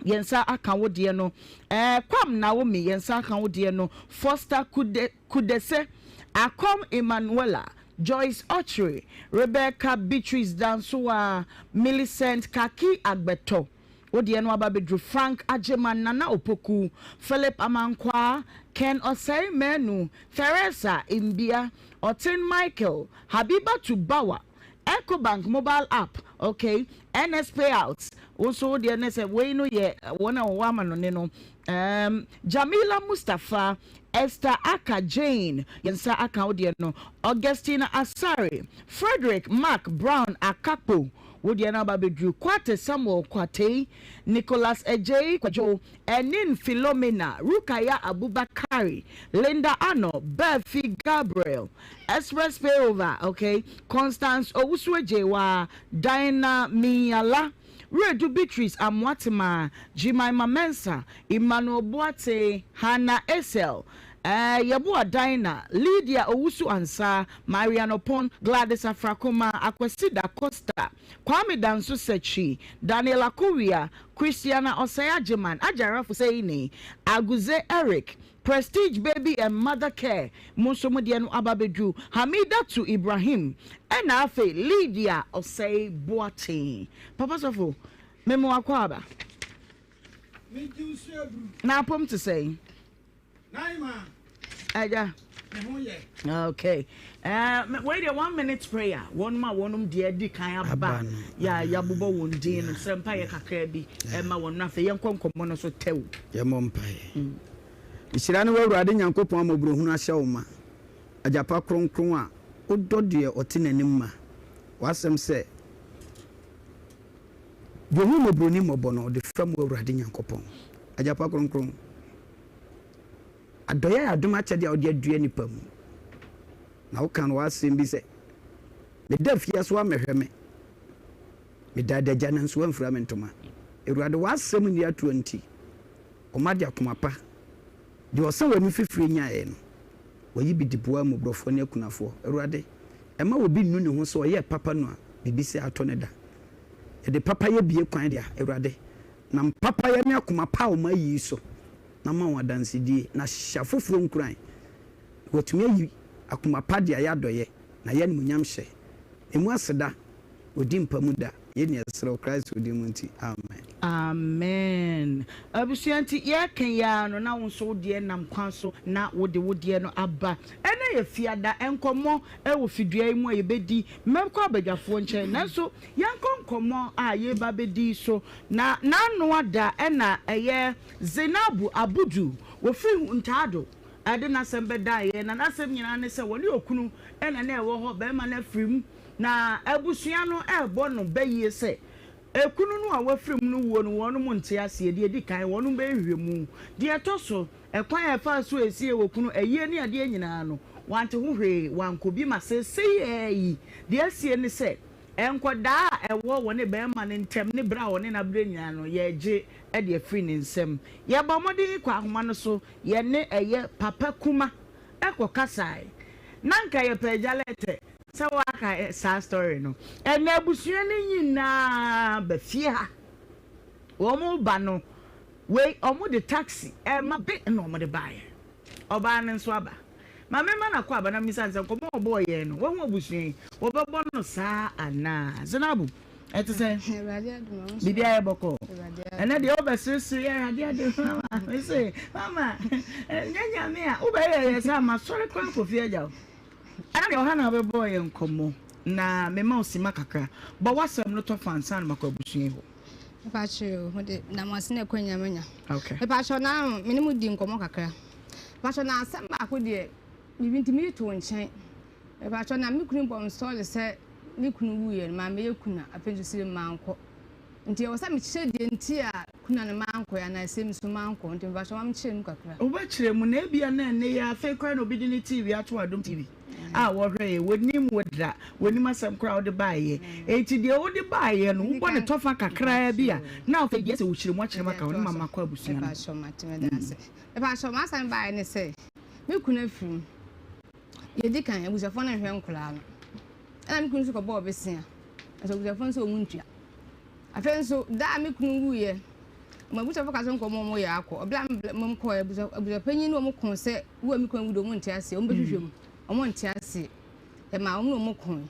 Speaker 2: yɛn nsa aka wo deɛ no. Eh, Kwam Naomi, yɛn nsa aka wo deɛ no. Foster Kude, Kudese, Akom Emmanuela, Joyce Okyere, Rebecca Beatrice Dansoaa, Millicent Kaki Agbetɔ. Wo deɛ no aba abɛduru Frank Agyeman, Nana Opoku, Philip Amankwaa, Ken Osei Manu, Theresa Mbia, Otin Michael, Habibatu Bawa, Ecobank mobile app, ok, NS payouts, wo nso wo deɛ ne sɛ wei no yɛ wɔn a wɔwɔ amanɔne no, um, Jamila Mustapha, Esther Aka Jane, yɛn nsa aka wo deɛ no, Augustina Asare, Frederick Mark Brown Akakpo, Wo deɛ no aba abɛduru. Kwate Samuel Kwatei, Nicholas Adjei Kwadwo, Enin Philomena, Rukaya Abubakari, Linda Ano, Berfi Gabriel, Express Payover, ok, Constance Owusu Adjeiwaa, Diana Minyala, Wiredu Beatrice Amoatemaa, Jemima Mensah, Emmanuel Boateng, Hannah Essel, eh, Yeboah Dinah, Lydia Owusu Ansah, Marian Opon, Gladys Afrakoma, Akwasi Da Costa, Kwame Danso Sekyi, Daniel Akowia, Christiana Osei Agyeman, Agyara Fuseini, Aguze Eric, Prestige Baby and Mother Care, mo nso mo deɛ no aba abɛduru, Hamidatu Ibrahim, ɛna afei Lydia Osei Boateng. Papa Sɔfo, me mo akwaaba. Na apom te sɛn? Agya. Okay. Uh, wei deɛ one minute prayer wɔn a wɔn deɛ di kan aba yɛ a yɛabobɔ wɔn din no sɛ mpaeɛ kakra bi ɛma wɔn no afei yɛnkɔ nkɔmmɔ no so tɛw.
Speaker 4: Yɛmmɔ mpaeɛ. Mm. Nhyira ne w'Awurade Nyankopɔn a mmɔborɔhunu ahyɛ wo ma, agyapa kronkron a wodɔ deɛ ɔte n'anim ma w'asɛm sɛ, Deɛ ɔhu mmɔborɔni mmɔbɔ no, ɔde fa mu Awurade Nyankopɔn. Agyapa kronkron. Adɔeɛ yɛ adom akyɛdeɛ a wode adua nnipa mu. Na woka no w'asɛm bi sɛ, Meda afiase woammɛhwɛ me, meda adagya nanso woamfira me ntoma. Awurade, w'asɛm nni atorɔ nti, wɔma de akoma pa, deɛ ɔsa w'ani fifire nyaeɛ no, wayi bi de boa mmɔborɔfoɔ ne akunafoɔ. Awurade, mma obi nnu ne ho sɛ ɔyɛɛ papa no a biribi sɛɛ atɔ no da. Yɛde papayɛ bue kwan dea, Awurade, Nam papayɛ ne akoma pa a wɔayi yi so na ma wɔn adansedie, na hyɛ afoforɔ nkuran na wɔatumi ayi akoma pa de ayɛ adɔeɛ na ayɛ animuonyamhyɛ, emu aseda, wɔ din pa mu da, yei ne yɛsrɛ wɔ Christ din mu nti, amen.
Speaker 2: Amen abusua nti yɛka yi ara no na wo nso wo deɛ nam kwan so na wode wo deɛ no aba. Ɛnɛ yɛ fiada nkɔmmɔ wɔ fidua yi mu a yɛbɛdi. Mɛkɔ abadwafoɔ nkyɛn nanso Yɛnkɔ nkɔmmɔ a yɛreba abɛdi yi so. Na n'ano ada na ɛyɛ Zainabu Abudu, wɔfiri Ntaado de n'asɛm bɛdaeɛ. Na n'asɛm nyinaa ne sɛ wɔne okunu na na ɛwɔ hɔ, barima no afiri mu. Na abusua no rebɔ no bayie sɛ ekunu no a wafiri mu no wuo no wɔnom nte aseɛ. Deɛ ɛdi kan, wɔnom bɛyɛ nhwehwɛmu. Deɛ ɛtɔ so, ɛkwan a ɛfaa so a ɛsiee okunu ayie ne adeɛ nyinaa no, wɔante ho hwee, wɔankɔ bi ma seesei ara yi. Deɛ asie ne sɛ, Nkɔdaa a ɛwɔ wɔne barima no ntam ne berɛ a ɔne no abrɛ nyinaa no, yɛregye de afiri ne nsam. Yɛbɔ mmɔden kɔ ahoma no so, yɛne ɛyɛ Papa Kuma kɔ kasae. Na nka yɛpɛ Agya Lɛtɛ sɛ waka saa story no. Ɛnnɛ abusua no nyinaa ba fie ha. Wɔn ba no, wei wɔde taxi ɛma be na wɔde baeɛ. Ɔbaa no nso aba. Ma memma no akwaaba na memmisa no sɛ nkɔmmɔ a ɔbɔɔ yɛn no, wahu abusua yi, wɔbɛbɔ no saa anaa? Zenabu, ɛte sɛn? Biribiara yɛ bɔkɔɔ? Ɛnɛ deɛ wobɛseresere yɛ Awurade ade mama. Mese, mama, ɛnyɛ Nyame a wobɛyɛ yɛ saa masɔre koraa kɔ fie agya wo. Ɛnɛ deɛ ɔha na wobɛbɔɔ yɛn nkɔmmɔ na mema wo sima kakra. Bɔ w'asɛm no tɔfa ansa na makɔ abusua yi hɔ.
Speaker 5: Mepakyɛw, mede da mo ase na akwanya manya.
Speaker 2: Okay.
Speaker 5: Mepakyɛw na me ne mo di nkɔmmɔ kakra. Mepakyɛw na asɛm baako deɛ biribi nti meyi too nkyɛn. Mepakyɛw na me kunu bɔ me sɔre sɛ ne kunu wuiɛ no mammɛyɛ kuna afei nso sɛ mankɔ. Nti ɛwɔ sɛ mekyerɛ deɛ nti a kuna no mankɔ anaa ɛsɛ mi so mankɔ. Nti mepakyɛw ma mekyerɛ mu kakra.
Speaker 2: Wobɛkyerɛ mu na ebia na ɛnnɛ yi ara afei koraa na obi de ne TV ato Adom TV. a wɔhwɛ yɛ, wɔnim wo da, wɔnim asɛm koraa a wode baeɛ. Enti deɛ wode baeɛ no, wobɔ ne tɔfa kakraa bi a, na afei deɛ sɛ wokyerɛ mu akyerɛ mu aka wo ne mama kɔ abusua no.
Speaker 5: Mepakyɛw mate meda ase. Mepakyɛw m'asɛm baeɛ ne sɛ, me kunu afiri mu. Deɛ ɛdi kan, abusuafoɔ no nhwɛ nkwadaa no. Ɛna me kunu nso kɔbɔɔ bosea, nso abusuafoɔ no sɛ wɔn ntua. Afei nso, da a me kunu wuiɛ, wɔn abusuafoɔ ka sɛ nkɔ wɔn wɔn yɛ akɔ. Ɔbla mmom kɔɛ, abusuapanyin ne wɔn ko sɛ wu a me kunu awu de wɔn nte aseɛ, wɔn bɛhwehwɛ mu, wɔn nte aseɛ. Ɛma wɔn ne wɔn koe.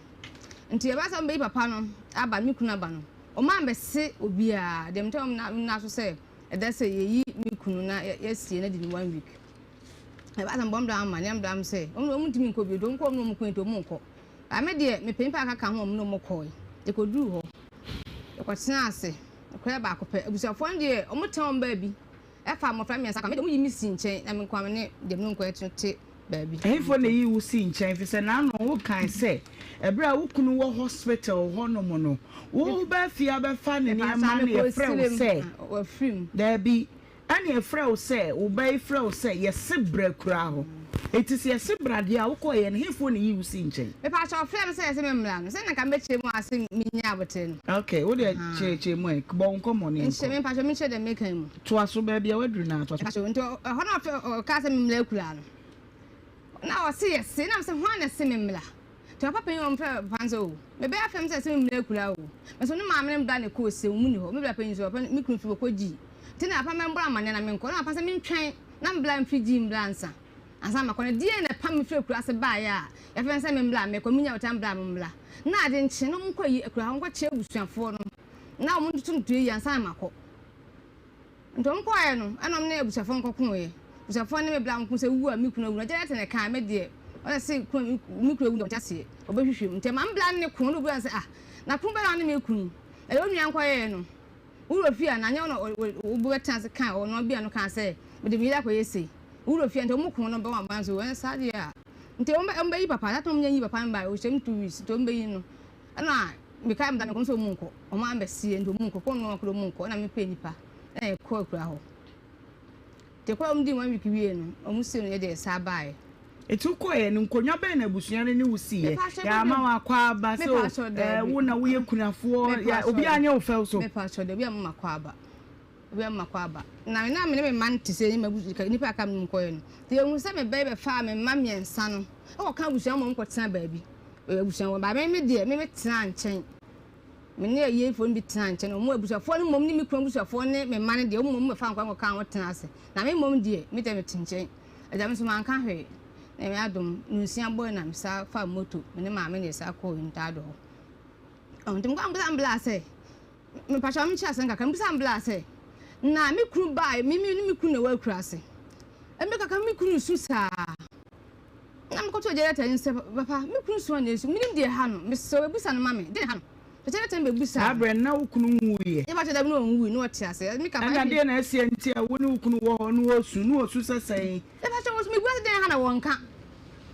Speaker 5: Nti ɛbaa sɛ wɔn bɛyi papa no aba, me kunu aba no, wɔn ambɛse obiara. Deɛ metɛ wɔn nna so sɛ ɛda sɛ yɛyi me kunu na yɛasie no adi no one week. Ɛbaa sɛ mbɔ mbra ama ne mbra sɛ wɔn wɔn ntumi nkɔ bio, nti wɔn kɔ wɔn ne wɔn koe nti wɔn nkɔ. Ba me deɛ, mepɛ nnipa a kaka ho a wɔne wɔn kɔe. Yɛkɔduruu hɔ. Yɛkɔtenaa ase. Nokorɛ baako pɛ. Abusuafoɔ no deɛ, wɔtena wɔn baabi fa mmɔfra mmiɛnsa ka. Me deɛ, wɔyi me si nkyɛn na me nko ara me ne deɛ me ne wɔn kɔeɛ no te. baabi.
Speaker 2: Ɛhefoɔ na ɛyii wo sii nkyɛn? Ɛfiri sɛ n'ano wokae sɛ ɛberɛ a wo kunu wɔ hospital hɔnom no, woba fie abɛfa ne nneɛma no yɛfrɛ wo sɛ, daabi, ɛne yɛfrɛ wo sɛ, wo ba yi frɛ wo sɛ yɛse bra kuraa hɔ. Enti sɛ yɛse bra deɛ a wokɔeɛ no, hefoɔ na ɛyii wo sii nkyɛn?
Speaker 5: Mepakyɛ ɔfrɛ me sɛ yɛse me mmra no, sɛ na nka mɛkyerɛ mu ase menya aboterɛ no.
Speaker 2: Ok, wo deɛ kyerɛkyerɛ mu ɛ, bɔ wo nkɔmmɔ no yɛnkɔ.
Speaker 5: Nkyerɛ, mepakyɛ menkyerɛ deɛ meka yi mu.
Speaker 2: Toa so, baabi a woaduru no ara toa so.
Speaker 5: Mepakyɛ, nti ɛhɔ na ɔfrɛ, ɔkaa sɛ me mmra akuraa no. Na ɔse yɛse, na mese hwan na ɛse me mmra? Nti papa panyin a ɔmfrɛ papa no sɛ o, me bɛyɛ afrɛ me sɛ ɛse me mmra akuraa o. Me nso ne maame ne me bra na ɛkɔɔ se, wɔn nni hɔ. Me bra panyin nso, papa me kunu fi wɔkɔ gyii. Nti na papa mɛmbɔ amaneɛ na menkɔ. Na papa sɛ mentwɛn na me bra mfiri gyii mbra ansa. Ansa makɔ no, deɛn na ɛpam me firi akuraase baeɛ a yɛfrɛ me sɛ memmra a mekɔ, menya botan bra a mommra. Na ade nkye na wɔnkɔ ayi akura hɔ nkɔkyerɛ abusuafoɔ no na wɔn ntoto ntoto yie ansa na makɔ. Nti wɔn kɔeɛ no, ɛna wɔn ne abusuafoɔ no kɔkoeɛ. Abusuafoɔ ne me bra nko sɛ wu a me kunu awu no, agya no te ne kaa me deɛ, ɔna se kunu a me kunu awu deɛ ɔnte aseɛ, ɔbɛhwehwɛ mu. Nti ɛma me bra ne ne ko, na ɔbua no sɛ ah, na ko bɛn na ɔne me ko yi? Ɛyɛ wo nua nkɔyɛeɛ no. Wo werɛ fii anaa? Nyɛ wo na wobɛtena ase kae ɔno bi a no kaa sɛ, Mede me yere akɔyɛ sei. Wo werɛ fii a? Nti wɔn ko no bɛn wɔn so, ɛnyɛ saa deɛ a, nti wɔn bɛyi papa, that time wɔn nyi papa no bae, ɔhyɛ mu 2 weeks, nti wɔn bɛyi no. Ɛna mekae meda mekɔ sɛ wɔn nkɔ, wɔn ambɛsie nti wɔn nkɔ, kɔ no wɔn akɔdɔ wɔn nkɔ, ɛna mepɛ nipa, ɛna yɛkɔ akura hɔ. Nti ɛkɔ a wɔn dii 1 week wie no, wɔn sie no yɛde yɛsaa baeɛ.
Speaker 2: Enti wokɔeɛ no, nkonnwa bɛn na abusua no ne wo siiɛ? Yɛama wo akwaaba sɛ o, ɛɛ, wo na woyɛ kunafoɔ, yɛ, obiara anyɛ wo fɛw so.
Speaker 5: Mepakyɛw, dabi, amma m'akwaaba. Obiara amma m'akwaaba. Na me na me ne me mma no te sɛ nnipa a aka me ne wɔn kɔeɛ no. Nti yɛhuu sɛ me ba yi bɛfaa me mma mmiɛnsa no kɔkaa abusua no ma wɔkɔtenaa baabi. Abusua hɔ. But me me deɛ, me metenaa nkyɛn. Me ne ayiefoɔ no bi tenaa nkyɛn. Wɔn abusuafoɔ no mmom ne me kunu abusuafoɔ ne me mma no deɛ, wɔn mmom bɛfaa nkwadaa no kɔkaa ho tenaa ase. Na me mmom deɛ, me deɛ mete nkyɛn. Agya me nso manka hwee. Na Nyame adom, nnɔnsia bɔe na mesan faa moto, me ne maame na yɛsan kɔɔ Ntaado hɔ. Ɔho nti mekɔɔ mebisa mbla sɛ, mepakyɛw menkyerɛ asɛm kakra, mebisa mbla sɛ, na me kunu bae, me me ne me kunu na ɛwɔ akuraase. Mmerɛ kakra me kunu su saa. Na mekɔtoo agya lɛtɛ no sɛ, papa, me kunu su a na esu, menim deɛ ɛha no, mesrɛ wo bɛbusa no ma me, deɛ na ɛha no? Agya lɛtɛ no bɛbusaa
Speaker 2: Saa
Speaker 5: no.
Speaker 2: berɛ no na wo kunu nwuiɛ?
Speaker 5: Mepakyɛw dabi na ɔnwui, na ɔte ase. Meka
Speaker 2: Ɛnna deɛ na asie nti a wo ne wo kunu wɔ hɔ na ɔresu, na ɔsu sɛ sɛn?
Speaker 5: Mepakyɛw wo so mebua sɛ dɛn ha na wɔnka.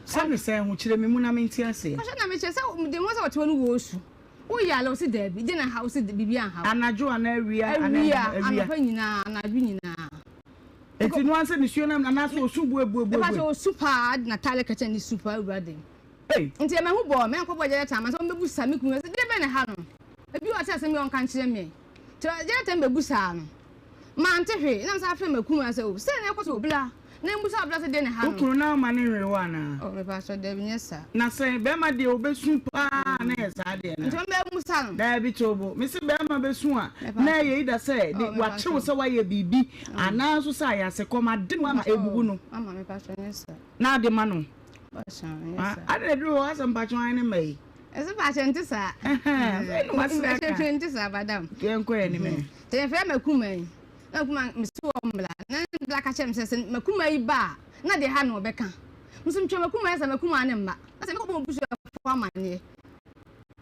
Speaker 2: Sɛ me sɛn ho kyerɛ me mu na mente aseɛ.
Speaker 5: Mepakyɛw na mekyerɛ sɛ mede ho sɛ ɔte hɔ no wɔ osu. Wo yare ɔse daabi gye na ha ɔse biribi anha wo.
Speaker 2: Anadwo anaa awia anaa
Speaker 5: awia anɔpa nyinaa anadwo nyinaa.
Speaker 2: Eti no ansɛ nisuo nam anaasɛ osu buebuebue.
Speaker 5: Mepakyɛw osu paa de n'ataare kɛkyɛ ne su paa awura den. Nti ɛma ehu bɔɔ me na mekɔbɔɔ agya Jonathan amanneɛ sɛ ɔmmɛbusa me kunu sɛ deɛ bɛn na ɛha no. Ebi wɔ hɔ a ɔte asɛm bi a ɔnka nkyerɛ me. Nti agya Jonathan bɛbusaa no. Mante hwee. Ɛna mesan frɛɛ m'akumaa sɛ, O, sɛn na ɛkɔ so? Bra na mmusa wo bra sɛ deɛn na ɛha
Speaker 2: Wo
Speaker 5: no.
Speaker 2: kunu no amma no nwe wo anaa?
Speaker 5: O, mepakyɛw, dabi, nyɛ saa.
Speaker 2: Na sɛ bɛrima deɛ ɔbɛsu paa na ɛyɛ saa deɛ no
Speaker 5: Nti
Speaker 2: a?
Speaker 5: ɔmmɛbusa no.
Speaker 2: Dabi, to bo. Mese bɛrima bɛsu a, na ɛyɛ either sɛ de
Speaker 5: O,
Speaker 2: wakye wo
Speaker 5: mepakyɛw.
Speaker 2: sɛ woayɛ biribi anaa nso sɛ ayasekɔm ade no ama ɛbubu no.
Speaker 5: O, mama, mepakyɛw, nyɛ saa.
Speaker 2: Na ade ma no.
Speaker 5: Mepakyɛw, nyɛ saa.
Speaker 2: Ade na ɛduru hɔ asɛ mpakyɛw ayɛ ne mma yi.
Speaker 5: Ɛsɛ mpakyɛw nte saa.
Speaker 2: Ɛhɛn, afei na wasere aka.
Speaker 5: Mpakyɛw nte saa, madam.
Speaker 2: Yɛnkɔ yɛn anim ɛ.
Speaker 5: Nti yɛfrɛ m'akuma yi, na m'akuma mese wɔ mmra, na ne bra ka kyerɛ me sɛ sɛ m'akuma yi ba a, na deɛ ha na ɔbɛka. Me nso metwɛn m'akuma yi sɛ m'akuma no mma, na sɛ mekɔbɔ m'abusuafoɔ amanneɛ,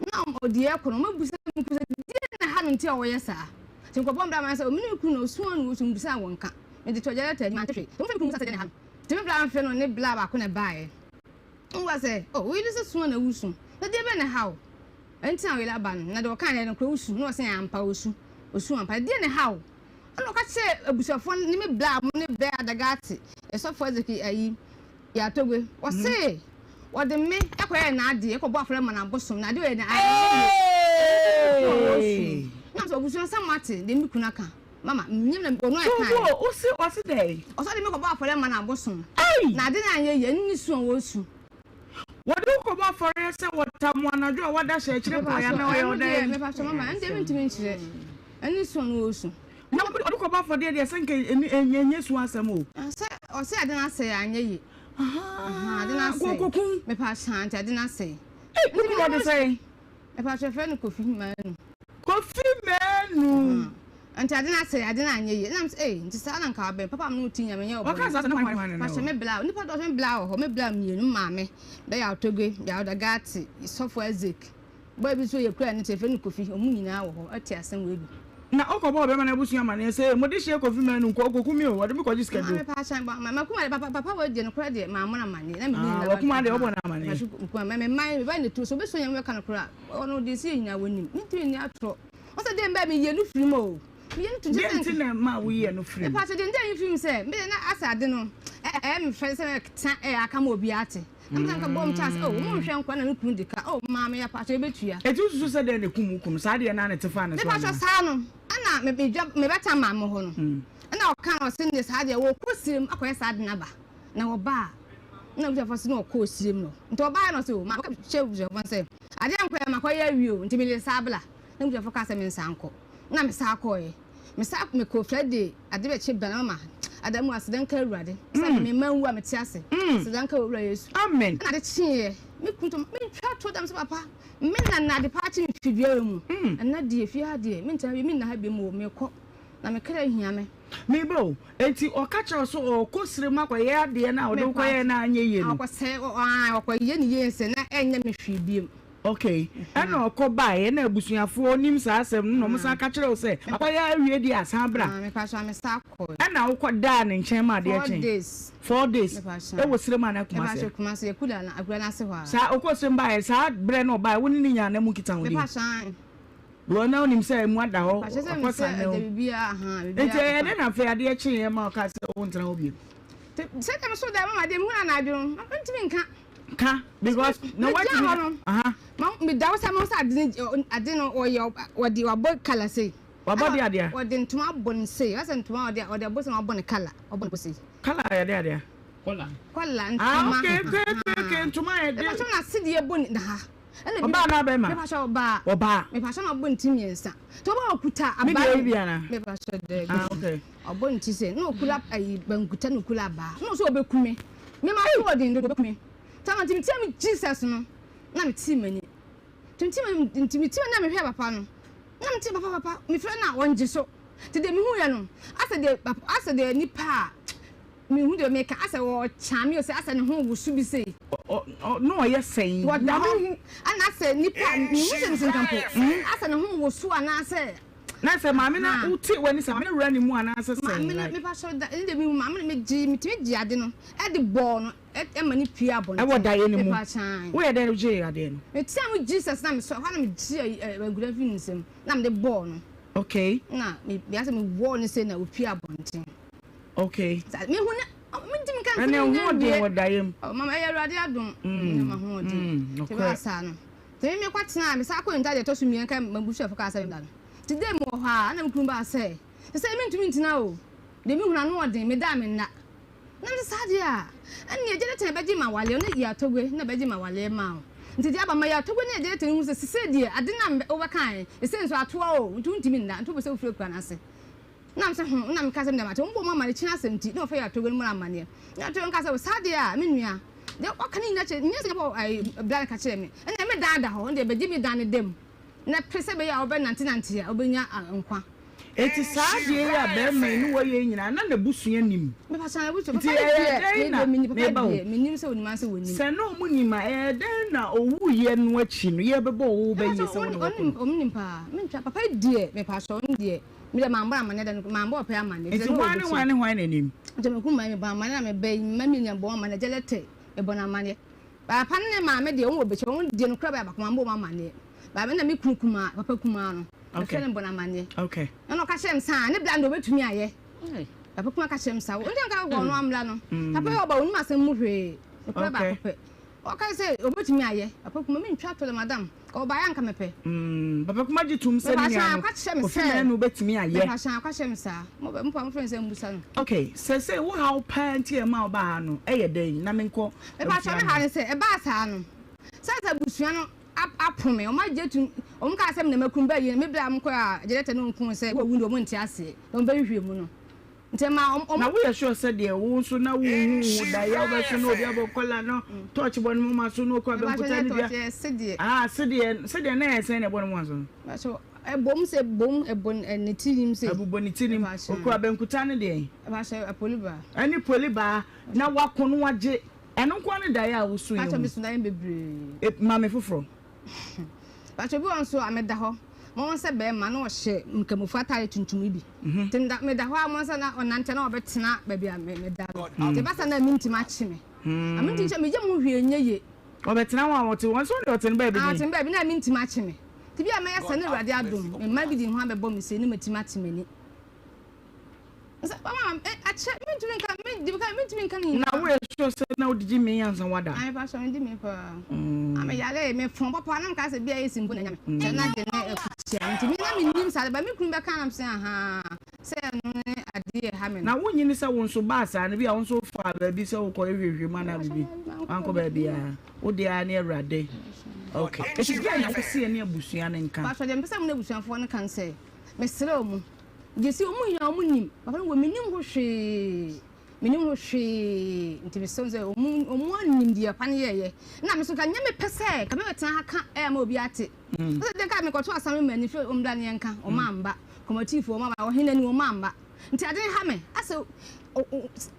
Speaker 5: na ɔdeɛ ɛkɔ no, wɔbɛbusa me kunu sɛ deɛ na ha no nti a ɔyɛ saa. Nti mekɔbɔ mbra amanneɛ sɛ me ne me kunu na ɔsu ano ɔsu mbusa a wɔnka. Mede to agya lɛtɛ, mante hwee. Nti wɔmfrɛ me kunu mmusa sɛ deɛ na ha no. Nti me bra mfrɛ no ne bra baako na ɛbaeɛ. Wobua sɛ, Oh, wo yere sɛ su a na wusu, na deɛ bɛn na ɛha wo? Ɛnti na wo yere aba no, na deɛ ɔkaeɛ no ɛyɛ nokorɛ, wosu? Na ɔse, Ampa, ɔsu, ɔsu ampa. Na deɛn na ɛha wo? Ɛna ɔka kyerɛɛ abusuafoɔ no ne me bra mo ne bɛ Adagate, Sɔfoɔ Ezekiel ayi, Yatogbe. Ɔse, wɔde me kɔyɛɛ n'adeɛ, kɔbɔɔ afɔreɛ ma no abosom, na adeɛ ɔyɛ no anyɛ yie. Ɛno nti na ɔsu. Na ɔse, abusua sɛ moate deɛ me kunu aka? Mama, menyim na ɔno a ɛkae.
Speaker 2: Tobo, wo se ɔse dɛn?
Speaker 5: Ɔse ɔde me kɔbɔ afɔreɛ ma no abosom.
Speaker 2: Ei!
Speaker 5: Na ade no anyɛ yie, ɛno ne su a wɔsu.
Speaker 2: Wɔde wo kɔbɔ afɔreɛ sɛ wɔtam wo anadwo a woada hyɛ akyire kɔeɛ anaa ɔyɛ wo dɛn?
Speaker 5: Ɛno deɛ, mepakyɛ mama, ɛno deɛ mentumi nkyerɛ. Ɛno ne su a na wɔsu.
Speaker 2: Na ɔde kɔbɔ afɔdeɛ deɛ sɛ nka ɛnyɛ su asɛm o.
Speaker 5: Sɛ ɔse ade no asɛe a anyɛ yie.
Speaker 2: Ahaa,
Speaker 5: ade no asɛe.
Speaker 2: Kɔkɔkum.
Speaker 5: Mepakyɛ nti ade no asɛe.
Speaker 2: Ei, wo kunu ɔde sɛn?
Speaker 5: Mepakyɛ yɛfrɛ no Kofi Manu.
Speaker 2: Kofi Manu.
Speaker 5: Nti ade no asɛe, ade no anyɛ yie. Ɛna mesɛ ei, nti saa na nka wabɛn. Papa me ne wo ti nyame nyɛ wo bɔne.
Speaker 2: Ɔkaa saa sɛ na hwan hwan ne
Speaker 5: Pakyɛ me bla, nipa dɔɔso me bla wɔ hɔ, me bla mmienu, me maame, bɛ Yaw Togbe, Yaw Dagate, Sɔfo Isaac, boy bi nso yɛ kura ne ti, yɛfrɛ no Kofi, ɔmo nyinaa wɔ hɔ, ɛte asɛm wei bi.
Speaker 2: Na wokɔbɔɔ bɛrima no abusua amanneɛ sɛ, Mo dehyeɛ Kofi Manu nkɔ, ɔkɔku me o, wɔde me kɔgye sikaduro.
Speaker 5: Maame paakyɛw, bɔ, ma, makuma deɛ, papa, papa wei deɛ, nokorɛ deɛ, mammɔ no amanneɛ, na menni
Speaker 2: Ah,
Speaker 5: ne
Speaker 2: wakuma deɛ,
Speaker 5: naba,
Speaker 2: wobɔ no amanneɛ.
Speaker 5: Mpakyɛw, nkuma, me, me mman, me ba ne tuo, sɛ obi sɔ Nyame bɛka nokorɛ a, ɔno deɛ ɛsi yɛ nyinaa wɔnim, mentumi nni atorɔ. Ɔsɛ deɛ mbɛ, meyɛ no firi mu o, meyɛ no to,
Speaker 2: Deɛ nti na ɛma woyɛ no firi mu?
Speaker 5: Mpakyɛw, deɛ nti a meyɛ firi mu sɛ, me deɛ na asɛ ade no, ɛ, ɛyɛ me fɛ sɛ mɛka, ɛ, aka ma obiara ate. Na me nka bɔ chance oh mo nhwɛ nkwa na me kunu di ka oh maame ya pacho ebetua.
Speaker 2: Eti wosusu sɛ dɛn na ekum wo kunu? Saa adeɛ no ara na ɛte faa ne
Speaker 5: Me
Speaker 2: so
Speaker 5: pacho
Speaker 2: anaa?
Speaker 5: saa no ɛna me me dwa me bɛta maame hɔ no ɛna ɔka na ɔse ne saa deɛ wɔkɔ sirem akɔyɛ saa ade no aba na ɔba a na abusuafoɔ se na ɔkɔɔ sirem no nti ɔbaeɛ na ɔse oh ma ɔka kyerɛ abusuafoɔ no sɛ adeɛ nkɔyɛ makɔyɛ awie o nti mede saa bla na abusuafoɔ kaa sɛ mensan nkɔ na mesan kɔeɛ. Me sa me kɔ Friday ade bɛ kye bana mama ada mu aseda nka awurade sɛ me mma nwu a mete ase aseda nka owura yesu
Speaker 2: amen
Speaker 5: ɛna ade kyeeɛ me kunu to me ntwa to dam sɛ papa me na na ade paa kye me fidua wɔ mu ɛna deɛ fie ha deɛ me ntena bi me nna ha bi mu me kɔ na me kra hia me.
Speaker 2: Me ba o, enti ɔka kyerɛ wo sɛ ɔɔkɔ sire mu akɔyɛ adeɛ no a ɔde wo kɔyɛɛ no a anyɛ yie no?
Speaker 5: Ɔkɔ sɛ ɔkɔ yɛ ne yie sɛ na ɛnyɛ me hwee biom.
Speaker 2: Ok, ɛna ɔkɔ baeɛ na abusuafoɔ nim saa asɛm no na wɔn san ka kyerɛ wo sɛ wakɔyɛ awie deɛ a san bra.
Speaker 5: Ah, mepa me san kɔɛ.
Speaker 2: Ɛna wokɔ daa ne nkyɛn ma adeɛ
Speaker 5: kye. 4 days.
Speaker 2: 4 days. Ɛwɔ Sirem anaa Kumasi?
Speaker 5: Mepa Kumasi, Akura na Akura n'ase hɔ a.
Speaker 2: Saa okɔ Sirem baeɛ saa berɛ na ɔbaeɛ wo ne ne nyaa na mu nkitahodie?
Speaker 5: Mepa san.
Speaker 2: Because na wonim sɛ emu ada hɔ akɔ san ne ho. Nti ɛyɛ dɛ na afei adeɛ kyeeɛ ma ɔkaa sɛ wontena hɔ bio?
Speaker 5: Sɛdeɛ me so da mama deɛ mehunu anadwo no, mentumi nka.
Speaker 2: Ka because na watumi.
Speaker 5: Megyina hɔ no, ma meda hɔ sɛ mahu sɛ ade no ade no ɔyɛ ɔde wabɔ kala sei.
Speaker 2: Wabɔ de adeɛ.
Speaker 5: Ɔde ntoma abɔ ne sei, asɛ ntoma ɔde ɔde abɔ sei na wabɔ ne kala, ɔbɔ ne sei.
Speaker 2: Kala yɛ de adeɛ.
Speaker 5: Kɔla. Kɔla ntoma.
Speaker 2: Ah okay okay okay okay ntoma yɛ de.
Speaker 5: Ɛbɛtɔ na sedeɛ bɔ ne ha.
Speaker 2: Ɔbaa anaa bɛrima?
Speaker 5: Mepakyɛ ɔbaa.
Speaker 2: Ɔbaa.
Speaker 5: Mepakyɛ na ɔbɔ ne ti mmiɛnsa. Nti ɔbaa ɔkuta abaa.
Speaker 2: Me deɛ ebi ana?
Speaker 5: Mepakyɛ dɛbi.
Speaker 2: Ah okay.
Speaker 5: Ɔbɔ ne ti sɛ na ɔkura ayi bankuta na ɔkura abaa. Na ɔsɛ ɔbɛku me. Me ma so ɔden dodo ɔbɛku me. Tama nti metia me Jesus no na me ti m'ani. Nti me ti m'ani nti me ti m'ani na mehwɛ papa no. Na me ti papa papa mefrɛ no a ɔngye so. Nti deɛ mehu yɛ no asɛ deɛ asɛ deɛ nipa a Mehu deɛ meka asɛ ɔkyaa me o sɛ asɛ ne ho woso bi sei.
Speaker 2: Ɔ na ɔyɛ sɛn?
Speaker 5: Wɔda hɔ ɛna asɛ nipa mehu sɛ mesi nka mpo asɛ ne ho woso anaasɛ.
Speaker 2: Na sɛ maame na wote w'ani sɛ maame no wura ne mu anaasɛ sɛn?
Speaker 5: Maame no mepa so da ɛne deɛ mehu maame no megye metumi gye ade no ɛde bɔɔ no ɛma ne pie abɔnten.
Speaker 2: Ɛwɔ daeɛ no mu
Speaker 5: mepa kyan.
Speaker 2: Woyɛ dɛn gyee adeɛ no?
Speaker 5: Metia mu Jesus na mesɔ ɛhɔ na megye agura fi ne nsam na mede bɔɔ no.
Speaker 2: Okay.
Speaker 5: Na me asɛ mewɔɔ no sei na opie abɔnten.
Speaker 2: Okay.
Speaker 5: Mehu ne mentumi nka
Speaker 2: nsɛm
Speaker 5: nyinaa
Speaker 2: nwie. Ɛne ho den wɔ daeɛ mu.
Speaker 5: Oh, mama ɛyɛ Awurade adom. Mm. Ne ma ho den. Mm, Te baa saa no. Te me mekɔ tena me saa kɔ nta deɛ ɛtɔ so mmiɛnka m'abusuafo kaa sɛ da no. Te dɛ mu wɔ hɔ a, na me kunu baa sɛ, te sɛ mentumi ntena o. Deɛ mehunu ano ɔden, meda a menna. Na mese saa deɛ a, ɛnneɛ agya Nathan bɛgye ma waleɛ, ɔne Yatogbe na bɛgye ma waleɛ maa wo. Nti deɛ aba ma Yatogbe ne agya Nathan hu sɛ sesei deɛ ade no a wobɛkaeɛ, sesei nso atoa o, nti wontumi nna, nti wopɛ sɛ wofiri akura no ase. Na mese ho, na meka sɛ, Meda mate, wɔbɔɔ mu amanneɛ kyena asɛm nti, na wɔfrɛ yɛn atoyerɛnkyɛm no amanneɛ. Na atoyerɛnkyɛm kaa sɛ, Saa deɛ a, me nua, deɛ wɔka no nyinaa kyerɛ, nyɛ sɛ Nyankopɔn ayi, bra no ka kyerɛɛ me, ɛnneɛ me dan da hɔ, ɛndeɛ bɛgye me dan no da mu, na pere sɛ ɛbɛyɛ a wobɛnantenante a wobɛnya nkwa.
Speaker 2: Enti saa adeɛ yi a barima yi ne wɔ yɛ yi nyinaa, na n'abusua nim.
Speaker 5: Nti
Speaker 2: ɛyɛ dɛn na, meba o, sɛ na wɔn nim a, ɛyɛ dɛn na owuiɛ no akyi no, yɛbɛbɔ wo bɛ yie sɛ wo na woaku
Speaker 5: no? Me deɛ mambɔ amanneɛ da no mambɔ ɔpɛ amanneɛ.
Speaker 2: Nti hwan ne hwan ne hwan na nim?
Speaker 5: Nti me kum maame mebɔ amanneɛ na me ba yi mma mi nya bɔ amanneɛ gyɛlɛ te mebɔ no amanneɛ. Papa ne ne maame deɛ wɔn wɔ bɛkyɛ wɔn deɛ no kura bɛyɛ abako mambɔ wɔn amanneɛ. Ba na me kunu kumaa papa kumaa no mefrɛ no bɔ no amanneɛ.
Speaker 2: Okay.
Speaker 5: Ɛna ɔka kyerɛ me saa ne bla no deɛ ɔbɛtumi ayɛ. Papa kumaa ka kyerɛ me saa wɔn nka wɔn amla no. Papa yɛ ɔba onim asɛm mu hwee. Nokora baako pɛ. Ɔkae sɛ, Obetumi ayɛ. Papa Kuma, mintwa to dɛ, madam. Ɔbae a anka mepɛ.
Speaker 2: Papa Kuma gye tom sɛ ne nua no, Kofi Manu betumi ayɛ.
Speaker 5: Mepakyɛw, aka kyerɛ me saa. Mo mpo a mofrɛ no sɛ mmusa no.
Speaker 2: Okay, seesei wo haw paa nti a ɛma wobaa ha no yɛ dɛn? Na menkɔ
Speaker 5: abusua no. Mepakyɛw, me haw ne sɛ, ɛbaa saa no, sɛ sɛ abusua no apo me, wɔn agye atum, wɔn kaa sɛ me na makum bɛyɛ, me bere a mekɔe a gyɛrɛtɛ no nko sɛ wawu deɛ wɔn nte aseɛ, na wɔn bɛhwehwɛ mu no. Nti ɛma wɔn.
Speaker 2: Na woyɛ sure sɛ deɛ wo nso na wonhu wo da yi a wobɛso na obi abɔ kɔla no torch bɔ ne moma so na okura bankuta ne dua.
Speaker 5: Sedeɛ.
Speaker 2: Ah sedeɛ sedeɛ na ɛyɛ sɛn na ɛbɔ ne moma so no.
Speaker 5: Ɛbɛso ɛbom sɛ bom ɛbɔ ne ti nim sɛ.
Speaker 2: Ɛbobɔ ne ti nim okura bankuta ne deɛn.
Speaker 5: Ɛbɛso apolibaa.
Speaker 2: Ɛne polibaa na wako no wagye ɛno nko ara ne daeɛ a woso yɛ
Speaker 5: mu. Ɛbɛso meso daeɛ bebree.
Speaker 2: Ma me foforɔ.
Speaker 5: Ɛbɛso bi wɔ nso a meda hɔ. Mahu sɛ bɛrima na ɔhyɛ Nkramofo atare tuntum yi bi. Nti meda meda hɔ a mahu sɛ na ɔnante na ɔbɛtena baabi a me meda no. Nti ɛba saa na mentumi akye me. Na mentumi kyɛ meyɛ mu hwee nyɛ yie.
Speaker 2: Ɔbɛtena hɔ a ɔte hɔ nso deɛ ɔte no baabi
Speaker 5: Ah, ɔte no baabi na mentumi akye me. Nti bi a mɛyɛ sɛ na Awurade adom me mma bi de ne ho abɛbɔ me sei na matumi ate m'ani.
Speaker 2: Na wo yɛ sure sɛ na wodidi mee ansa wada?
Speaker 5: Ayi pa sɔ medi mee paa. Na me yare me fɔn papa na meka sɛ bia esi mpo na nya me. Sɛ na de ne akutia nti me na me nim saa ba me kunu bɛka na me sɛ ahaa sɛ ɛno ne adeɛ ɛha me no.
Speaker 2: Na wo nyini sɛ wo nso baa saa no bia wo nso faa baabi sɛ wokɔ hwehwɛ mu anaa biribi wankɔ baabiara wo deɛ ara ne Awurade ok eti deɛ na wopɛ sɛ yɛne abusua no nka?
Speaker 5: Pastor deɛ mepɛ sɛ mo ne abusuafoɔ no ka ne sɛ mesrɛ wɔn Gyesi ɔmo nyinaa ɔmo nim papa no wɔ menim ho hwee menim ho hwee nti mesrɛ sɛ ɔmo ɔmo anim deɛ papa no yɛɛyɛ na me so nka nyɛ mepɛ sɛ nka mɛbɛtena ha ka ɛyɛ ama obi ate sɛ deɛ nka mekɔto asam ma ani fɛ ɔmo bra ne yɛnka ɔmo amba kɔmatifoɔ ɔmo aba ɔhene ni ɔmo amba nti ade ha me asɛ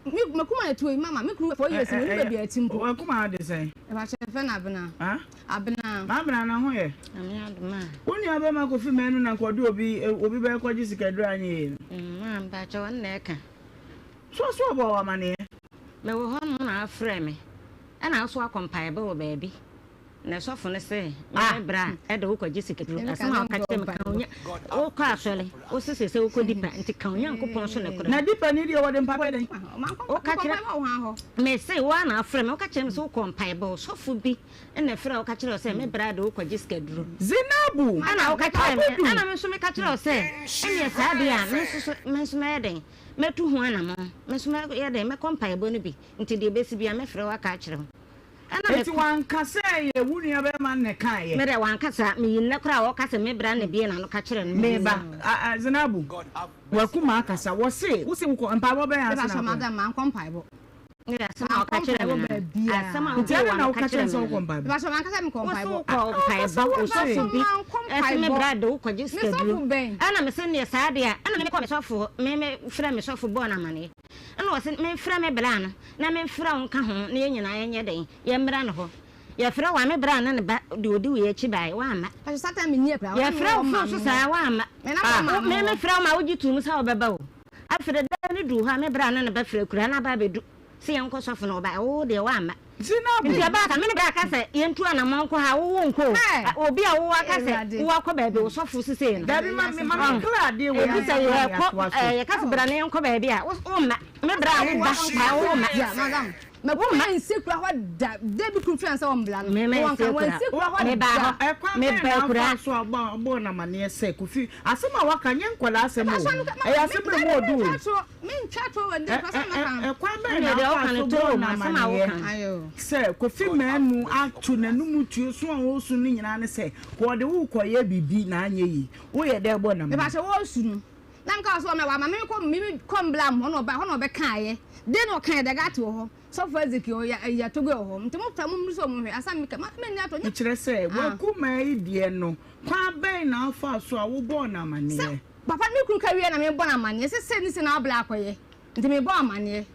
Speaker 5: me makuma na tuo yi mama me kunu 4 years no baabi a ɛte mpo
Speaker 2: wakuma de sɛn
Speaker 5: ɛbakyɛ fɛ na abena Abena.
Speaker 2: M'abena na ho yɛ.
Speaker 6: Nyame adom a.
Speaker 2: Wo nua bɛma Kofi Manu na nka ɔde obi obi bɛyɛ kɔgye sikaduro anyɛ yie no.
Speaker 6: Maa mpakyɛw ɔno na ɛka.
Speaker 2: So so ɔbɔ wo amaneɛ?
Speaker 6: Mewɔ hɔ nom na wafrɛ me ɛna wo so wakɔ mpaebɔ wɔ baabi na sɔfo no se me ne bra ɛde wo kɔgye sikaduro asɛm a ɔka kyerɛ me ka onya wokɔ asɔre wo se sese wokɔ dipa nti ka Onyankopɔn so nokorɛ.
Speaker 2: Na dipa ni deɛ wɔde mpaebɔ yɛ dɛn?
Speaker 6: Woka kyerɛ me se wo ara na wafrɛ me woka kyerɛ me sɛ wokɔ mpaebɔ sɔfo bi Ɛna ɛfrɛɛ wo ka kyerɛɛ wo sɛ, Me bra de wo kɔgye sikaduro.
Speaker 2: Zinabu!
Speaker 6: Ɛna woka kyerɛɛ me,
Speaker 2: Abudu!
Speaker 6: ɛna me nso meka kyerɛɛ wo sɛ, Ɛnneɛ saa deɛ a, me nso so, me nso mɛyɛ dɛn? Mɛtu ho anammɔn. Me nso mɛyɛ dɛn? Mɛkɔ mpaebɔ no bi. Nti deɛ ɛbɛsi biara, mɛfrɛ wo aka akyerɛ wo. Ɛna
Speaker 2: Enti
Speaker 6: mekɔ.
Speaker 2: wanka sɛ ɛyɛ wo nuabarima no na ɛkaeɛ?
Speaker 6: Me deɛ, wanka saa. Meyi nnɛ koraa a ɔka sɛ me bra na ɛbuee n'ano ka kyerɛɛ no,
Speaker 2: Me
Speaker 6: meyi
Speaker 2: ba,
Speaker 6: no.
Speaker 2: a, a, Zinabu, w'akumaa akasa. Wɔse, wose wokɔ mpaebɔ bɛn ase na wokɔe?
Speaker 5: Mankɔ mpaebɔ.
Speaker 6: Asɛm a ɔka kyerɛɛ me no, asɛm a
Speaker 2: Nti
Speaker 6: ɔbue
Speaker 2: adɛn
Speaker 6: w'ano
Speaker 2: na
Speaker 6: ka
Speaker 2: woka kyerɛɛ
Speaker 6: kyerɛɛ
Speaker 2: no sɛ
Speaker 6: me
Speaker 2: wokɔ
Speaker 6: no.
Speaker 2: mpaebɔ?
Speaker 5: Mepakyɛw mankasa mekɔ
Speaker 6: Wo
Speaker 5: mpaebɔ.
Speaker 6: so wokɔ mpaebɔ, wo sɔfo bi ɛse me bra de wo kɔgye sikaduro. Ɛna me se neɛ saa deɛ a, ɛna me kɔ me sɔfo hɔ, me me frɛ me sɔfo bɔɔ no amaneɛ. Ɛna ɔse me mfrɛ me bra no na me mfrɛ wo nka ho na yɛn nyinaa yɛnyɛ dɛn, yɛmmra ne hɔ. Yɛfrɛ wo a, me bra ne ne ba deɛ ɔdi wei akyi baeɛ, woamma. Yɛfrɛ wo fon so saa, woamma. Me me frɛ wo ma wogye too mu sɛ wobɛba o. Afei de da no duu hɔ a, me bra ne ne ba firi akuraa no aba abɛdu sɛ yɛnkɔ sɔfo no, ɔbaeɛ, wo deɛ woamma. Nti ɛbaa sa, me ne bra ka sɛ yɛntu anammɔn nkɔ ha, wo wonkɔ o. Obi a wowɔ aka sɛ wowɔ akɔ baabi, wo sɔfo sesei no.
Speaker 2: Dabi, ma me ma me clear adeɛ wei
Speaker 6: Ebi sɛ
Speaker 2: ansa na
Speaker 6: yɛkɔ,
Speaker 2: yɛatoa so.
Speaker 6: yɛka sɛ bra na yɛnkɔ baabi a, wo womma. Me bra wo ba, baa wo womma.
Speaker 5: Mɛkoma nsi kura hɔ da. Da bi kuru fɛn sɛ wɔn bla no.
Speaker 6: Me me
Speaker 5: Wɔn
Speaker 6: nsi
Speaker 5: ka wɔn
Speaker 6: kura.
Speaker 5: nsi kura hɔ
Speaker 6: Me ba
Speaker 5: da.
Speaker 6: hɔ.
Speaker 2: Ɛkwan
Speaker 6: Me
Speaker 2: bɛn
Speaker 6: ba
Speaker 2: na
Speaker 6: kura.
Speaker 2: afa so a ɔbɔ ɔbɔɔ no amaneɛ sɛ Kofi asɛm a waka nyɛ nkwadaa asɛm o ɛyɛ asɛm a emu ɔdu o Ɛkwan bɛn na afa so bɔɔ no amaneɛ sɛ Kofi Manu ato n'anum tuo su a ɔresu no nyinaa ne sɛ wɔde wo rekɔyɛ biribi na anyɛ yie woyɛ dɛn bɔ no amaneɛ?
Speaker 5: Mepakyɛ wɔresu no na meka sɛ ɔmɛ wama me kɔ me kɔ mbla mu hɔ na ɔba hɔ na ɔbɛkaeɛ den na ɔkaeɛ dagate wɔ hɔ Sɔfo Ezekiel ɔyɛ Ayatogo wɔ hɔ nti mo fra mo mmiri sɛ ɔmo hwɛ asa meka ma me nni atɔ nyɛ.
Speaker 2: Kyerɛ sɛ, w'akumaa yi deɛ no, kwan bɛn na wofaa so a wobɔɔ no amaneɛ?
Speaker 5: Sɛ papa me kunu ka wie na mebɔ no amaneɛ sɛ sei ne sei na wabla akɔyɛ nti mebɔ amaneɛ.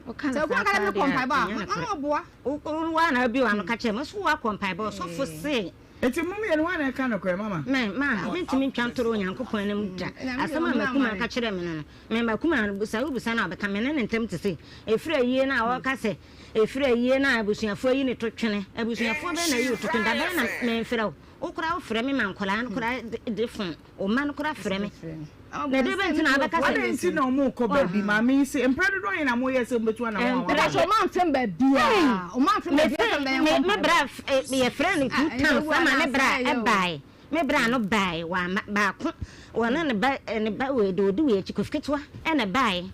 Speaker 6: Woka no
Speaker 5: Sɛ
Speaker 6: saa
Speaker 5: okunu ka sɛ
Speaker 6: koraa
Speaker 5: mekɔ
Speaker 6: deɛ a,
Speaker 5: mpaebɔ a,
Speaker 6: ɛnyɛ
Speaker 5: ma
Speaker 6: nokorɛ.
Speaker 5: na ɔboa.
Speaker 6: Wo ara na wobue w'ano ka kyerɛ me, wo so woakɔ mpaebɔ, ɔsɔfo se.
Speaker 2: Enti mo mmienu hwan na ɛka nokorɛ, mama?
Speaker 6: Me, ma, mentumi ntwa ntoro Onyankopɔn anim da. Asɛm a m'akumaa ka kyerɛɛ me no no, me, m'akumaa no, sɛ wobisa no a, ɔbɛka. Me ne no ntam te sei. Ɛfiri ayie no a ɔreka sɛ, ɛfiri ayie no a abusuafoɔ ayi ne to twene. Abusuafoɔ bɛn na ayi wo to twene? Da bɛn na memfrɛ wo? Wo koraa wofrɛ me ma nkwadaa no koraa de fon. Wo mma no koraa frɛ me. Na ɛdeɛ bɛn nti na wabɛka sɛ.
Speaker 2: Adɛn nti na wɔrekɔ baabi? Maame yi se, Mprɛ dodoɔ ahe na moyɛɛ sɛ mobɛtu anammɔn a
Speaker 5: Mepɛ
Speaker 2: wɔaba?
Speaker 5: sɛ ɔma mfem baabiara. Ɔma mfem baabiara sɛ mbɛyɛ
Speaker 6: Me
Speaker 5: nkɔ
Speaker 6: me
Speaker 5: mpaebɔ.
Speaker 6: bra yɛfrɛ no two times ama me bra ɛbae. Me bra no bae wamma baako. Wɔne ne ba ne ba wei deɛ ɔdi wei akyi Kofi ketewa ɛna ɛbae.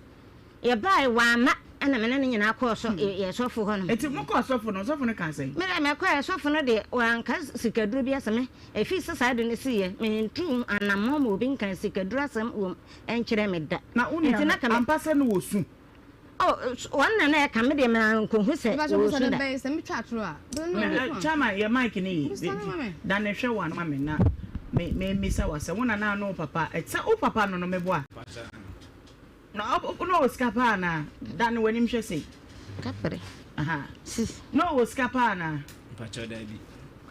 Speaker 6: Yɛbae wamma ɛna me ne no nyinaa kɔɔ sɔ yɛ sɔfo hɔ nom.
Speaker 2: Enti mokɔɔ sɔfo no, sɔfo no kaa sɛn?
Speaker 6: Me deɛ mekɔɛ sɔfo no deɛ wanka sikaduro bi asɛm me ɛfiri sɛ saa ade no siiɛ mentuu anammɔn ma obi nkaa sikaduro asɛm wom nkyerɛ me da.
Speaker 2: Na wo nua
Speaker 6: Nti
Speaker 2: no
Speaker 6: na ka me.
Speaker 2: ampa sɛ no wɔ su?
Speaker 6: Oh wɔn na na ɛka me deɛ mankɔhu sɛ
Speaker 5: Mepakyɛ
Speaker 6: wɔwɔ
Speaker 5: bisa
Speaker 6: su
Speaker 5: no
Speaker 6: da.
Speaker 5: bɛyɛ sɛ metwa atoro a. Bisa no bɛyɛ
Speaker 2: Chairman yɛ mic no ye
Speaker 5: Bisa no ma me.
Speaker 2: dane hwɛ w'ano ma me na me memmisa wo asɛm wo nana ano wo papa ɛte sɛ wo papa no no meboa? Na ɔwɔ sika paa anaa? Dane w'anim hwɛ sei.
Speaker 6: Kapre.
Speaker 2: Aha.
Speaker 6: Si.
Speaker 2: Na ɔwɔ sika paa anaa?
Speaker 7: Mpakyɛw daabi.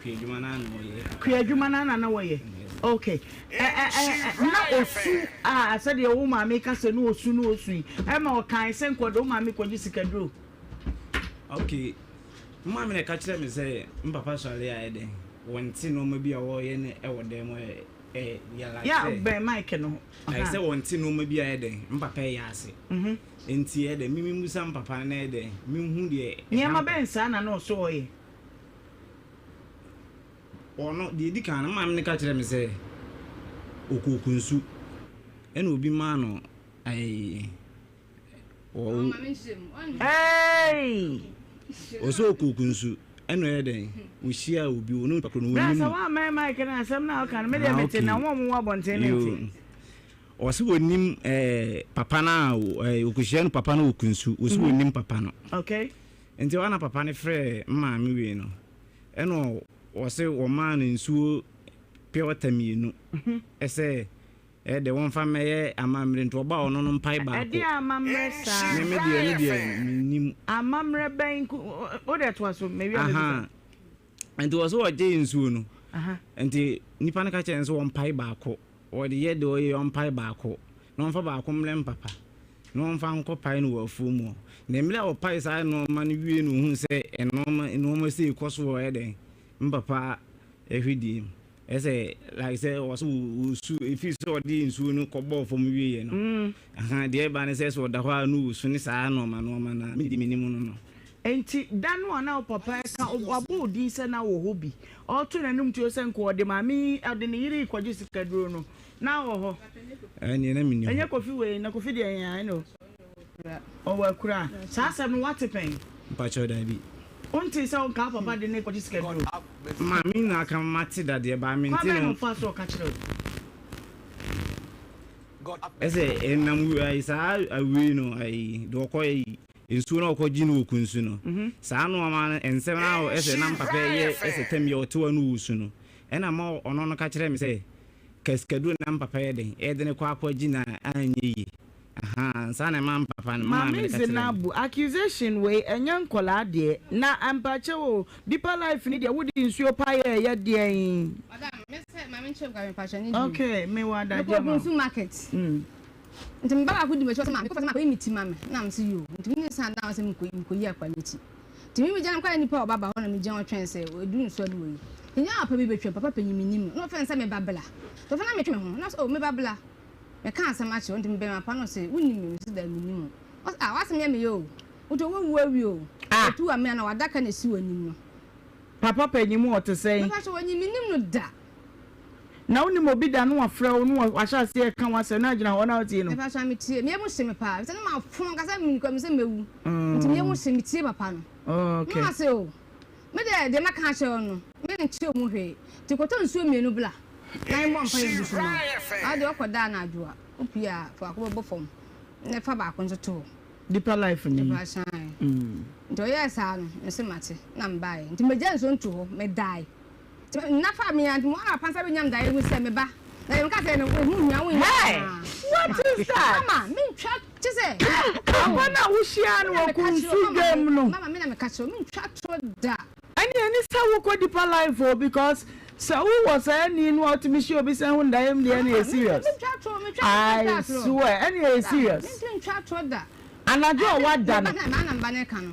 Speaker 7: Kua adwuma no ara na wɔyɛ.
Speaker 2: Kua adwuma no ara na na wɔyɛ. Ok, ɛ ɛ ɛ na osu a sɛdeɛ wo maame ka sɛ na osu na osu yi, ɛma ɔkae sɛ nkɔ de wo maame kɔgye sikaduro.
Speaker 7: Ok, me maame na ɛka kyerɛ me sɛ me papa sɔre a ɛdɛn, wɔnte nneɛma bi a wɔreyɛ no ɛwɔ dan mu ɛ ɛ yɛ like
Speaker 2: Yeah,
Speaker 7: sɛ.
Speaker 2: bɛn mic no ho.
Speaker 7: Like sɛ wɔnte nneɛma bi a ɛyɛ dɛn, me papa ɛyɛ ase. Nti ɛyɛ dɛn, me memmisa me papa na ɛyɛ dɛn, menhu deɛ ɛha
Speaker 2: Nneɛma
Speaker 7: me papa.
Speaker 2: bɛn saa na na ɔsɛ ɔyɛ?
Speaker 7: Ɔno, deɛ ɛdi kan no, me maame no ka kyerɛɛ me sɛ ɔkɔɔ Kunsu ɛna obi maa no ɛɛ ɔ
Speaker 2: Hey!
Speaker 7: Ɔsɛ ɔkɔɔ Kunsu ɛna ɔyɛ dɛn, ɔhyiaa obi, ɔne onipa korɔ no
Speaker 2: Bra
Speaker 7: ɔnnim
Speaker 2: sɛ
Speaker 7: no.
Speaker 2: woammɛn mic no a, asɛm no a woka no, me deɛ
Speaker 7: Ah,
Speaker 2: mete
Speaker 7: okay.
Speaker 2: na wɔn a wɔwɔ abɔnten no
Speaker 7: Yoo.
Speaker 2: nte.
Speaker 7: Ɔse ɔnim ɛɛ papa no a ɛɛ ɔkɔhyia no papa no wɔ Kunsu, ɔse ɔnnim papa no.
Speaker 2: Okay.
Speaker 7: Nti hɔ a na papa no frɛɛ me maame wei no. Ɛna ɔse wɔmaa no nsuo pure water mienu sɛ ɛyɛ dɛ wɔmfa mmɛyɛ amammerɛ nti ɔbaa ɔno no mpae baako.
Speaker 2: Ɛdeɛn amammerɛ saa?
Speaker 7: Me me deɛ ɛno deɛ mennim.
Speaker 2: Amammerɛ bɛn nko wo deɛ toa so mewie a mɛbisa.
Speaker 7: Ahaa nti ɔse ɔgyee nsuo no nti nipa no ka kyerɛɛ no sɛ ɔmpae baako ɔde yɛ deɛ ɔyɛ ɔmpae baako na ɔmfa baako mmrɛ mpapa. na ɔmfa nkɔpae no wɔ afuo mu hɔ. Na mmerɛ a ɔpae saa nnoɔma no wie no ɔhuu sɛ nnoɔma nnoɔma sei kɔ so wɔ ɛdɛn me papa ahwidie mu. Ɛsɛ like sɛ ɔsɛ ɔsu ɛfiri sɛ ɔde nsuo no kɔbɔɔ fam wieɛ no ahaa deɛ ɛba ne sɛ sɛ ɔda hɔ a na ɔsu ne saa nnoɔma nnoɔma no a me deɛ menim no no.
Speaker 2: Enti da no a na wo papa reka, wabɔ wo din sɛ na wɔ hɔ bi, ɔreto n'anom tuo sɛ nka ɔde maame yi, ɔde ne yere rekɔgye sikaduro no, na wɔ hɔ?
Speaker 7: Ɛnneɛ na menni hɔ.
Speaker 2: Ɛnyɛ Kofi wei, na Kofi deɛ ɛyɛ I know. Ɔwɔ akura. Saa asɛm no woate pɛn?
Speaker 7: Mpakyɛw daabi.
Speaker 2: Wontee sɛ nka wo papa de no rekɔgye sikaduro?
Speaker 7: Maame na aka mate da deɛ but mente
Speaker 2: Kwan bɛn na
Speaker 7: no.
Speaker 2: ɔfaa so ɔka kyerɛɛ wo?
Speaker 7: Ɛsɛ ɛnam ayi saa awei no ayi deɛ ɔkɔ ayi nsuo na ɔkɔ gye no wɔ kunsu no saa nnoɔma no nsɛm no a ɛsɛ na mpapa yɛ ɛsɛ tɛm yɛ ɔte hɔ no wɔ su no ɛna ma ɔno no ka kyerɛ me sɛ Kasikaduro na mpapa yɛ den yɛde no kɔ akɔgye na anyɛ yie ahaa ansa na ɛma mpapa no maame
Speaker 2: Maame
Speaker 7: no ka kyerɛɛ me.
Speaker 2: Zenabu accusation wei ɛnyɛ nkɔlaa deɛ na mpakyɛw o deeper life ni deɛ wode nsuo pa yɛ ɛyɛ deɛn.
Speaker 5: Madam, me sɛ maame nkyerɛ mu kakra mepakyɛ ne din.
Speaker 2: Okay, me wɔ adagyeɛ
Speaker 5: Mekɔ
Speaker 2: ma wo.
Speaker 5: Ogunsu market. Nti me ba baako di m'akyi ɔsɛ ma mekɔ fɛ sɛ makɔyi me ti ma me na me sɛ yoo nti me ne san down sɛ mekɔyi mekɔyi akwa ne ti. Nti me megyina mekɔ ayɛ nipa a ɔba ba hɔ na megyina hɔ twɛn sɛ ɛduru nsuo a na wayi. Nti nyɛ papa bi bɛtwam papa panyin menim no na ɔfrɛ no sɛ me ba bla. Nti ɔfrɛ na metwe me ho na ɔsɛ oh me ba bla. Meka asɛm akyerɛ wo nti mebɛn papa no ɔse wonim me mese daabi mennim wo. Ɔse ah w'asɛm yɛ me ya o wote wawu awie o.
Speaker 2: Ah.
Speaker 5: Ɔtu amena na w'adaka na ɛsi w'anim no.
Speaker 2: Papa panyin mu ɔte sɛn?
Speaker 5: Mepa kyɛw ɔnyin mennim no da.
Speaker 2: Na wonim obi da na wafrɛ wo na wahyɛ aseɛ reka w'asɛm na agyina hɔ na wotie no?
Speaker 5: Mepa kyɛw metie. Me yam hye me paa efisɛ na mafon ankasa menim koraa sɛ mɛwu nti me yam hye me tie papa no.
Speaker 2: Okay.
Speaker 5: Na ɔse o me deɛ deɛ mɛka akyerɛ wo no menkyerɛ wo mu hwee nti kɔtɔ nsuo mienu bla na yɛmmɔ mpaeɛ ngu so ma wo. Na wo deɛ wokɔ da anadwo a wopue a fa baako bɛbɔ fam na fa baako nso to hɔ.
Speaker 2: Deeper life ni.
Speaker 5: Mepa kyɛw ae. Nti ɔyɛɛ saa no mese mate na mebaeɛ nti megyaa nsuo no too hɔ medae. Nti nna faa me a, nti mo ara pansa bɛnya me daeɛ mu sɛ me ba. Na deɛ meka sɛ no, wo ho hia wo nyɛ
Speaker 2: Hey!
Speaker 5: anaa?
Speaker 2: What is that?
Speaker 5: Mama, mentwa, kye sɛ.
Speaker 2: Papa no a wohyiaa no wɔ Kunsu dwam no.
Speaker 5: Mama, me na meka kyerɛ wo, mentwa torɔ da.
Speaker 2: Ɛne ɛne sɛ wokɔ deeper life o because sɛ wowɔ saa ani no a wotumi hyia obi sɛ ho ndaeɛ mu deɛ ɛne ɛyɛ serious.
Speaker 5: Mentwa torɔ, mentwa
Speaker 2: I
Speaker 5: torɔ.
Speaker 2: swear ɛne ɛyɛ serious.
Speaker 5: Mentwa torɔ da.
Speaker 2: Anadwo a wada no.
Speaker 5: Meba na maa na mba no ka no.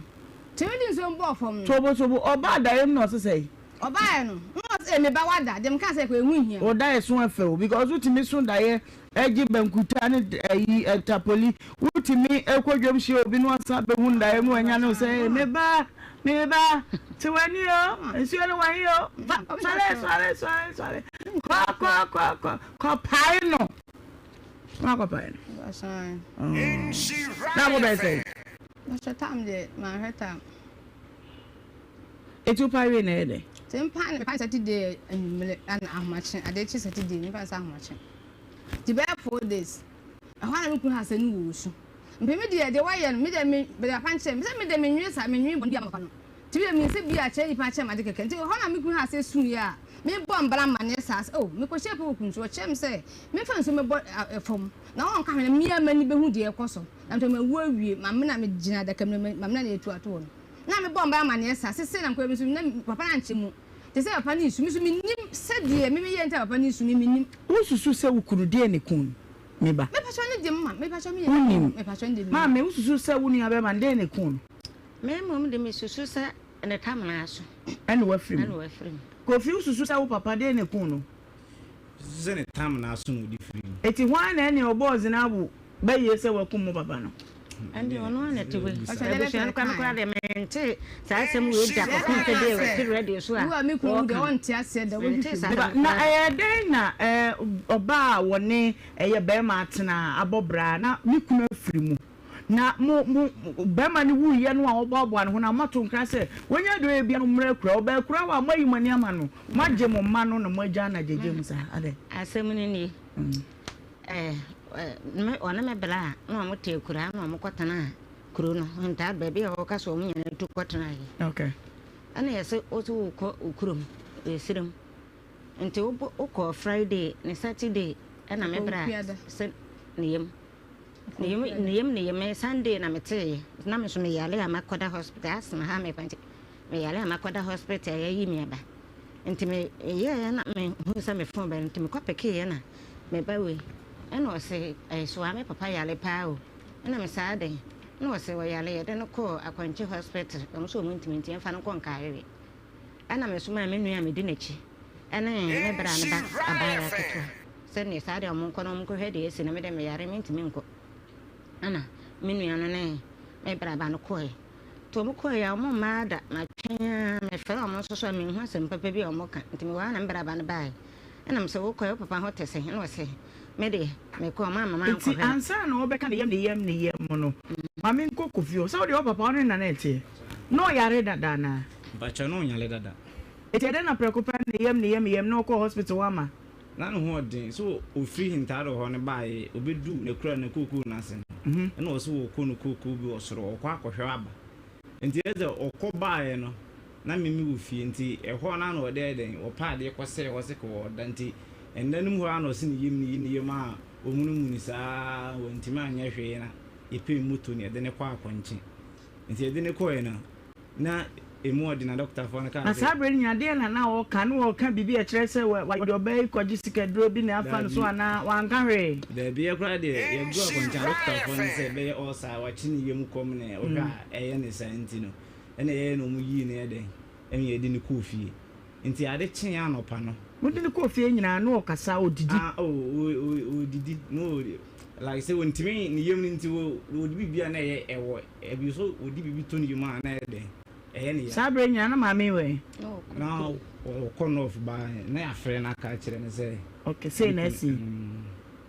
Speaker 5: Nti mede nsuo bɔɔ fam no.
Speaker 2: Tobo tobo ɔbaa daeɛ mu na ɔse sɛn?
Speaker 5: Ɔbaeɛ no, na ɔse, Me ba wada, deɛ mekaa sɛ kɔ, ɛho nhia.
Speaker 2: Wo daeɛ so ɛfɛ o because wotumi so daeɛ gye bankuta ne ayi tapoli, wotumi kɔ dwam hyia obi na wasan abɛhu no daeɛ mu wanya no sɛ ee me ba, me ba, te w'ani o, nsuo no wɔ he o, fa, sɔre, sɔre, sɔre, sɔre, kɔ, kɔ, kɔ, kɔ, kɔ pae no, na wakɔ pae no. Na abɔ bɛyɛ sɛn?
Speaker 5: Bɛhwɛ tam deɛ, manhwɛ tam.
Speaker 2: Eti wo pae wie na ɛyɛ dɛn?
Speaker 5: Nti me pae no me pae Saturday anwummere ɛna ahomakye adeɛ kye Saturday me pae sɛ ahomakye nti bɛyɛ 4 days ɛhɔ ara na me kunu ha sɛ ne wɔ osu mpe me deɛ deɛ wayɛ no me deɛ me bɛde papa nkyerɛ me sɛ me deɛ me nwe saa me nwe bɔne bi ama papa no nti me deɛ me nsɛ bi a kyerɛ nipa kyerɛ me ade kɛkɛ nti ɛhɔ na me kunu ha sɛ su yɛ a me bɔ mbra amaneɛ saa sɛ oh me kɔ hyɛ pɛ wɔ kunu so ɔkyerɛ me sɛ me nfa nsuo mɛbɔ fam na ɔnka hwɛ na me ara m'ani bɛhu deɛ ɛkɔ so na mepɛ mawu awie mamena me gyina adaka mu na mamena na yɛtu ato hɔ no. Na mebɔɔ mpae amaneɛ saa, sesei na mekɔyɛ me nso na papa no ankyɛ mu, te sɛ papa no resu, me nso mennim. sɛdeɛ me meyɛɛ nti a papa no resu no, mennim.
Speaker 2: Wosusu sɛ wo kunu deɛn na ɛkuu no, me ba?
Speaker 5: Mepakyɛw ne deɛ mma, mepakyɛw me
Speaker 2: Wonnim.
Speaker 5: Mepakyɛw ne deɛ mennim.
Speaker 2: Maame, wosusu sɛ wo nua bɛrima no deɛn na ɛkuu no?
Speaker 6: Me mmom de mesusu sɛ ne tamena aso.
Speaker 2: Ɛna wafiri mu.
Speaker 6: Ɛna wafiri mu.
Speaker 2: Kofi, wosusu sɛ wo papa deɛn na ɛkuu no?
Speaker 7: Mesusu sɛ ne tamena aso na ɔde firii mu.
Speaker 2: Enti hwan na ɛne ɔbɔɔ Zinabu bɛyie sɛ wakum mo papa no?
Speaker 6: Ɛnde ɔno ara na ɛte hɔ yi. Abusua no koraa me koraa deɛ mente saa asɛm wei da kɔpem sɛ deɛ wɔte radio so a wɔka. Mente saa asɛm
Speaker 2: Na
Speaker 6: koraa.
Speaker 2: ɛyɛ dɛn na ɔbaa a wɔne ɛyɛ barima atena abɔ bra na ne kunu afiri mu na mo mo barima no wuiɛ no a ɔboaboa ne ho no a moato nkra sɛ wɔnya deɛ ɔyɛ biara no mmra akura ɔbaa akura hɔ a moayi mo ani ama no moagye mo mma no na moagya no agyagya mu saa adɛn?
Speaker 6: Asɛm no nie. Ɛɛ, me, ɔne me bra a, na wɔte akuraa na wɔkɔtenaa kuro no ntaa baabi a wɔka sɛ wɔn nyinaa tu kɔtenaeɛ.
Speaker 2: Okay.
Speaker 6: Ɛna yɛsɛ wo sɛ wokɔ wo kurom, esirim. Nti wobɔ wokɔɔ Friday ne Saturday ɛna me bra sɛ ne yam. Ne yam ne yam ne yam Sunday na meteeɛ. Na me nso meyare a makɔda hospital asthma ha me pa nti meyare a makɔda hospital yɛayi me aba. Nti me yɛeɛ na me huu sɛ me phone bɛn nti me kɔ pekeeɛ na me ba wei ɛna ɔse ɛɛ soa me papa yare paa o ɛna me saa adɛn ɛna ɔse ɔyare yɛde no kɔɔ akwankye hospital wɔn nso wɔn ntumi nti yɛmfa no nkɔ Nkarewe ɛna me somaa me nua a medi n'akyi ɛne me bra no ba abaayewa ketewa sɛ neɛ saa deɛ wɔn nkɔ na wɔn nkɔhwɛ deɛ asi na me deɛ me yare mentumi nkɔ ɛna me nua no ne me bra ba no kɔɛ. Nti wɔn kɔeɛ a, wɔn mmaa da. Matwɛn ara, mefrɛ wɔn nso so a, menhu asɛm papa bi a wɔka. Nti mewɔ ha na me braba no baeɛ. Ɛna mese, wokɔeɛ, wo papa ho te sɛn? Ɛna ɔse, me deɛ, mekɔɔ, mamma
Speaker 2: Nti
Speaker 6: mankɔhwɛ no.
Speaker 2: ansa na wɔbɛka ne yam ne yam ne yam no, ma menkɔ Kofi hɔ. Sɛ wo deɛ wo papa wo ne Nana ɛteɛ, na ɔyare dada anaa?
Speaker 7: Mpakyɛw, na ɔnyare dada.
Speaker 2: Nti ɛdɛn na prɛko pɛ ne yam ne yam yam na ɔkɔɔ hospital woamma?
Speaker 7: Na ne ho ɔden, so ofiri Hintado hɔ no baeɛ, ɔbɛduu n'akura ne kookoo no ase no, ɛna ɔse wɔkɔ no kookoo bi wɔ soro, ɔkɔ akɔhwɛ aba. Nti ɛyɛ sɛ ɔkɔ baeɛ no, na me mewɔ fie, nti ɛhɔ no ara na ɔde ayɛ dɛn, ɔpɛ adeɛ kɔsɛɛ hɔ se kɔɔda, nti nna no mu hɔ ara na ɔse ne yam ne yam a ɔmunumuni saa, wantumi anyɛ hwee na yɛpɛɛ moto na yɛde no kɔɔ Akɔnkye. Nti yɛde no kɔeɛ no, na emu ɔden na dɔkotafoɔ no kaa
Speaker 2: Na
Speaker 7: sɛ.
Speaker 2: saa berɛ no nyinaa, deɛn na na ɔreka? Na ɔreka biribi a ɛkyerɛ sɛ wɔde ɔbaa yi kɔgye sikaduro bi na afa no so
Speaker 7: Daabi.
Speaker 2: anaa? Wanka hwee.
Speaker 7: Daabi, yɛ koraa deɛ, yɛduruu akwankyɛn a, dɔkotafoɔ no sɛ ɛbɛyɛ ɔɔsa a wakye ne yam kɔm na ɔhwɛ a ɛyɛ ne saa nti no, ɛna ɛyɛɛ na wɔyii no yɛ dɛn, ɛna yɛde no kɔɔ fie. Nti ade kyeeɛ anɔpa no.
Speaker 2: Mode no kɔɔ fie nyinaa na ɔkasa, ɔdidi?
Speaker 7: Ah, oh, ɔdidi, na ɔ, like sɛ ɔntumi, ne yam no nti, ɔdi biribi a na ɛyɛ, ɛwɔ, ɛbi nso ɔdi biribi to ne yam a na ɛyɛ dɛn, ɛyɛ ne ya.
Speaker 2: Saa berɛ nyinaa na maame wɔ he?
Speaker 7: Na ɔkɔ North ba, na yɛafrɛ no aka akyerɛ no sɛ.
Speaker 2: Okay, sei na asi.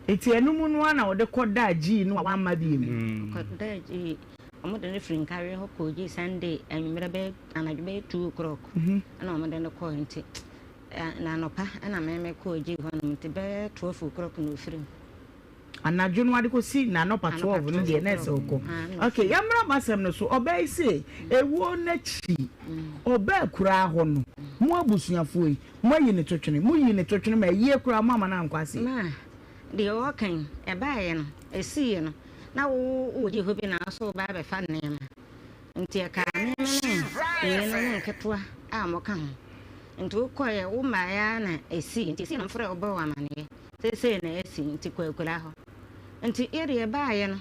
Speaker 2: Nti ɛno mu no ara na ɔde kɔdaa Gyii no a wamma bio mu?
Speaker 6: Ɔkɔdaa Gyii. Wɔde no firi Nkareɛ hɔ kɔɔ Gyii Sunday anwummerɛ bɛyɛ anadwo bɛyɛ 2 o'clock ɛna wɔde no kɔɔ nti na anɔpa ɛna me me kɔɔ Gyii hɔnom nti bɛyɛ 12 o'clock na ɔfiri mu.
Speaker 2: Anadwo no ade kɔsi n'anɔpa 12 no deɛ na ɛsɛ ɔkɔ. Ok, yɛmmra m'asɛm no so. Ɔbaa yi se ewuo no akyi ɔbaa akuraa hɔ no, mo abusuafoɔ yi, moayi no totwene. Moyii no totwene ma ayie koraa moamma no ankɔ aseɛ.
Speaker 6: Ma deɛ ɔɔka yi, ɛbaeɛ no, ɛsiiɛ no, na wo wɔ hɔ bi na wo nso woba abɛfa nneɛma. Nti ɛkaa me ne wei no ne nketewa a wɔka ho. Nti wokɔeɛ, wo mmaeɛ ara na ɛsii. Nti ɛsii na wɔfrɛɛ wo bɔɔ wo amaneɛ sɛ sei na asi nti kɔ akuraa hɔ. Nti yɛde yɛbaeɛ no,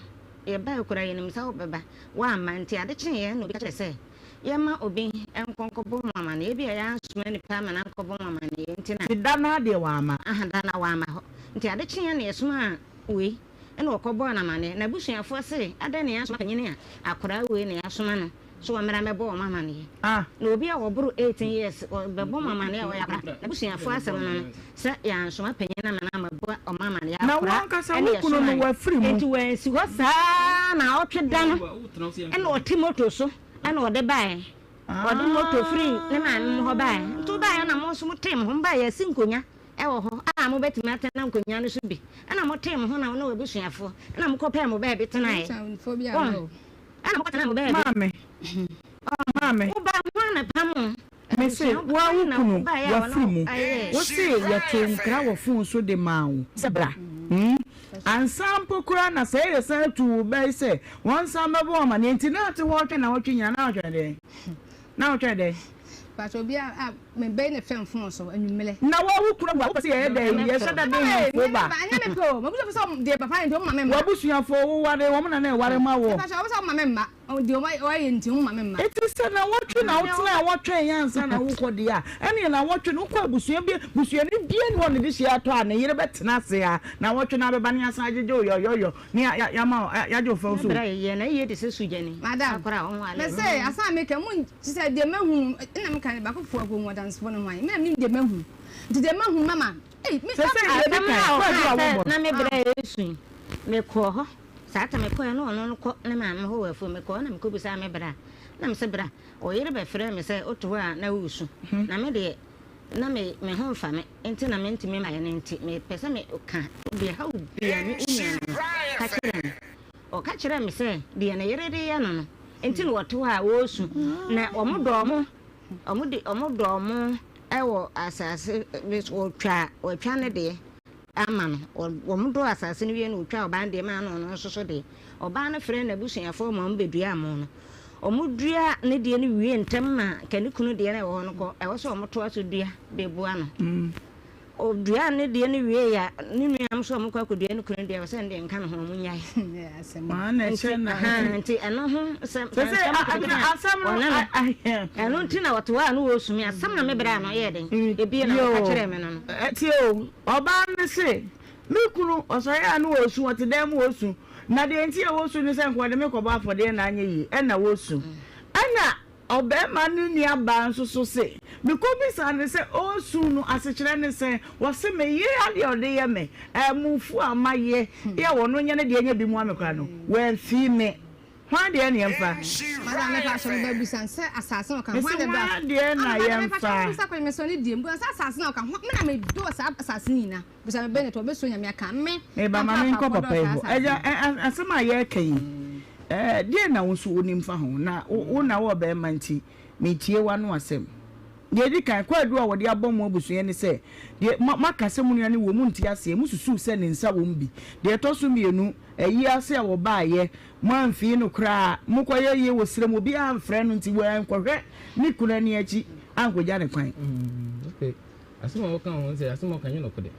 Speaker 6: yɛbaa akuraa yɛnim sɛ wobɛba, woamma. Nti ade kyeeɛ na obi ka kyerɛɛ sɛ yɛmma obi nkɔ nkɔbɔ mo amaneɛ. Ebia yɛansoma nnipa ama no ankɔbɔ mo amaneɛ nti na.
Speaker 2: Nti da no ara deɛ wamma?
Speaker 6: Aha, da no ara wamma hɔ. Nti ade kyeeɛ na yɛsomaa wei. Ɛnna wɔkɔbɔɔ no amanneɛ. N'abusuafoɔ se, Adɛn na yɛasoma panin a akwadaa wei na yɛasoma no sɛ ɔmmra mmɛbɔ wɔn amanneɛ? Na obi a ɔboro 18 years bɛbɔ mo amanneɛ a ɔyɛ akwadaa? N'abusuafoɔ asɛm no no, sɛ yɛansoma panin amma no ammɛbɔ wɔn amanneɛ a,
Speaker 2: Na wo
Speaker 6: akwadaa
Speaker 2: ankasa
Speaker 6: na
Speaker 2: wo kunu
Speaker 6: yɛsomaa
Speaker 2: no,
Speaker 6: no.
Speaker 2: wafiri mu.
Speaker 6: Enti wansi hɔ saa ara naawɔtwe da no, ɛnna ɔte moto so na ɔde baeɛ. Ɔde moto firi ne maame hɔ baeɛ. Nti wobaeɛ na mo nso motee mo ho, mobaeɛ yɛasi nkonnwa. wɔ hɔ a mobɛtumi atena nkonnwa no so bi. Ɛnna motee mo ho na wo ne w'abusuafoɔ, ɛnna mokɔpɛɛ mo baabi tenaeɛ. Wɔn, ɛnna mokɔtenaa mo baabi.
Speaker 2: Maame, maame.
Speaker 6: Wo ba, hwan na ɛpam wo?
Speaker 2: Mese,
Speaker 6: Abusua
Speaker 2: wo ara wo
Speaker 6: bɛn na
Speaker 2: kunu,
Speaker 6: wobaeɛ a wɔne
Speaker 2: wafiri
Speaker 6: wo
Speaker 2: mu.
Speaker 6: ayɛɛ?
Speaker 2: Wose yɛtoo nkra wɔ fon so de maa wo sɛ bra. Hmm. Ansa mpo koraa na sɛ yɛsan atu wo ba yi sɛ wɔnsan mmɛbɔ wo amaneɛ nti na ate hɔ retwɛn nnawɔtwe nyinaa, na wotwɛn dɛn? Na wotwɛn dɛn?
Speaker 5: Mepakyɛ obi a a me bɛyi ne fɛn fon so anwummerɛ.
Speaker 2: Na wo wo kunu awu a wopɛ sɛ yɛyɛ dɛn? Yɛhyɛ da de nhemfo ba.
Speaker 5: Ɛnyɛ me pɛ o, m'abusuafo sɛ wɔn deɛ papa yɛ nti wɔn ma me mma.
Speaker 2: W'abusuafo wo ware wɔn na na ɛware ma wo.
Speaker 5: Mepakyɛ wɔn sɛ wɔn ma me mma, deɛ wɔn ayɛ nti wɔn ma me mma.
Speaker 2: Enti sɛ nawɔtwe na wotena a wɔtwɛn yɛ ansa na wokɔ deɛ a, ɛneɛ nawɔtwe no wokɔ abusua bi, busuani biara nni hɔ a ne dehyeɛ atɔ a ne yere bɛtena ase a nawɔtwe no abɛba ne asan agyegye wo yɔyɔyɔ ne yɛama wo yɛagye wo fɛw
Speaker 6: so. Ne bra yɛ na yie te sɛ sugyani.
Speaker 5: Madam,
Speaker 6: Akora a ɔnwale.
Speaker 5: mese asɛm a meka mu te sɛ deɛ mahunu na meka ne baako foɔ akɔhu adansefoɔ no hwan me na menim deɛ mahunu nti deɛ mahunu mama ei me
Speaker 2: Sɛ sɛ deɛ
Speaker 6: Asɛm
Speaker 2: di
Speaker 6: no
Speaker 2: kan,
Speaker 6: a
Speaker 2: kwaadu
Speaker 6: ɔkaa
Speaker 2: a
Speaker 6: sɛ
Speaker 2: wobɔ no.
Speaker 6: na me bra resu yi, mekɔɔ hɔ. Saa ta mekɔeɛ na ɔno no kɔ ne maame hɔ wɔ afuom. Mekɔɔ hɔ na mekɔbisaa me bra. Na mese bra, wo yere bɛfrɛɛ me sɛ wote hɔ a na woresu. Na me deɛ na me me ho mfa me nti na mentumi mmaeɛ no nti mepɛ sɛ meka deɛ ɛha wo biara me wo nua no no ka kyerɛ me. Ɔka kyerɛɛ me sɛ deɛ ne yere de yɛ no no nti na ɔte hɔ a ɔresu. Na wɔdɔ wɔn, wɔde wɔdɔ wɔn wɔ asase bi so, wɔtwa wɔatwa ne deɛ ama no. Wɔdɔɔ asase no wie no, wɔtwaa ɔbaa no deɛ maa no, ɔno nso so deɛ. Ɔbaa no frɛɛ n'abusuafoɔ ma wɔbɛduaa mo no. Wɔdua ne deɛ no wie ntɛm ma ka ne kunu deɛ no a ɛwɔ hɔ no kɔ, ɛwɔ sɛ wɔtoa so dua de boa no. Ɔduaa ne deɛ no wieeɛ a, ne nuanom nso a wɔkɔ akɔdua ne kunu deɛ, ɔsɛ ɛno deɛ nka ne ho, wɔnnyae. Nti, ahaa, nti ɛno ho sɛm, nsɛm nketenkete a ɔne no, ɛno nti na ɔte hɔ a na ɔresu me, asɛm na me berɛ a no yɛɛ den, ebie na ɔka kyerɛɛ me no no.
Speaker 2: Tie o, ɔbaa no se, Me kunu, ɔsɔre a na ɔresu, ɔte dan mu ɔresu, na deɛ nti a ɔresu ne sɛ nka ɔde me kɔbɔ afɔdeɛ na anyɛ yie, ɛna ɔresu. Ɛna Ɔbarima no nuabaa nso so se, Mekɔbisaa no sɛ ɔresu no asekyerɛ ne sɛn? Ɔse, Me yere adeɛ a ɔde yɛ me, amufuo a mayɛ yɛ a ɔno nyɛ ne deɛ nyɛ bi mua me koraa no, wamfii me. Hwan deɛ na yɛmfa?
Speaker 5: Madam mepa kyɛw meba bisa no sɛ asase na ɔka
Speaker 2: Mese
Speaker 5: hwan na ɛdɔ
Speaker 2: hwan deɛ na
Speaker 5: Ah madam mepa kyɛw
Speaker 2: yɛmfa?
Speaker 5: mebisa kwan mesɔ ne deɛ mebisa sɛ asase na ɔka hwan me na medɔ saa asase no nyina bisa me Bennett ɔbɛsuro Nyame aka me
Speaker 2: Meba
Speaker 5: na
Speaker 2: ma menkɔ
Speaker 5: mpaapaa
Speaker 2: papa
Speaker 5: kɔdɔ
Speaker 2: yi
Speaker 5: saa
Speaker 2: hɔ.
Speaker 5: asase
Speaker 2: Agya,
Speaker 5: no.
Speaker 2: ɛ, ɛ, asɛm a yɛreka yi, ɛ, deɛn na wo nso wonim fa ho? Na wo, wo na wowɔ barima nti, meretie w'ano asɛm. Deɛ ɛdi kan, kwaadu a wɔde abɔ mo abusua ne sɛ, deɛ, mo, moaka sɛ mo nua no wɔ mu nte aseɛ, mosusuw sɛ ne nsa wɔ mu bi. Deɛ ɛtɔ so mmienu, ayi ase a wɔbaeɛ, moamfii no koraa, mokɔyɛ yie wɔ serɛ mu, obiara amfrɛ no nti, wankɔhwɛ ne kunu ani akyi ankɔgya ne kwan.
Speaker 8: Okay. Asɛm a wɔka ho sɛ asɛm a wɔka nyɛ nokorɛ.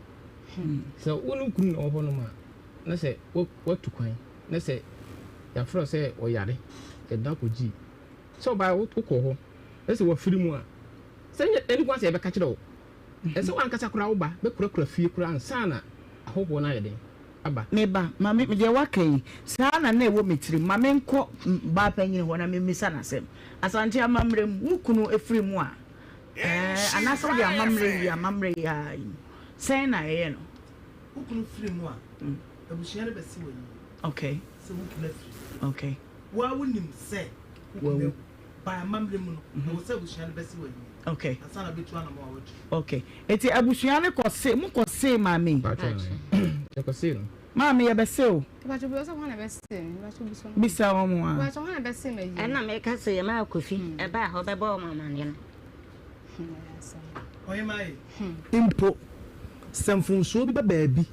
Speaker 8: Sɛ wo ne wo kunu na ɛwɔ hɔnom a, na sɛ woatu kwan, na sɛ yɛafrɛ wo sɛ ɔyare, yɛde no akɔgye sɛ ɔbaa wokɔ hɔ, na sɛ wafiri mu a, sɛ nyɛ ɛne kwan sɛ yɛbɛka kyerɛ wo. Ɛsɛ sɛ w'ankasa koraa wo ba bɛkurakura fie koraa ansa na ahɔhoɔ no ayɛ dɛn aba.
Speaker 2: Me ba, ma me, deɛ woaka yi, saa na na ɛwɔ me tirim. Ma menkɔ baa panyin hɔ na memmisa no asɛm. Asante amammerɛ mu, wo kunu firi mu a, Ɛɛ, anaasɛ wode amammerɛ yi, amammerɛ yi ara yi mu, sɛn na ɛyɛ no?
Speaker 9: Wo kunu firi mu a, abusua no bɛsi w'anim.
Speaker 2: Okay.
Speaker 9: Sɛ wo kunu afiri fie.
Speaker 2: Okay.
Speaker 9: Wo ara wonim sɛ wo kunu awu. By amammerɛ mu no, ɛwɔ sɛ abusua no bɛsi w'anim.
Speaker 2: Okay.
Speaker 9: Ansa na bɛtu anamɔ a watu.
Speaker 2: Okay. Eti abusua no kɔ se, mo kɔ see maame yi?
Speaker 8: Paatwɔ, yɛkɔ see no.
Speaker 2: Maame yɛbɛse wo.
Speaker 5: Mepakyɛ obi ɔsɛ hwan na ɛbɛse me mepakyɛ obi sɔ.
Speaker 2: Bisa wɔn a.
Speaker 5: Mepakyɛ hwan na ɛbɛse me ayie.
Speaker 6: Ɛna meka sɛ yɛ maa Kofi ɛbaa hɔ bɛbɔɔ wɔn amaneɛ no.
Speaker 9: Mpo sɛ mfomsoɔ bi ba baabi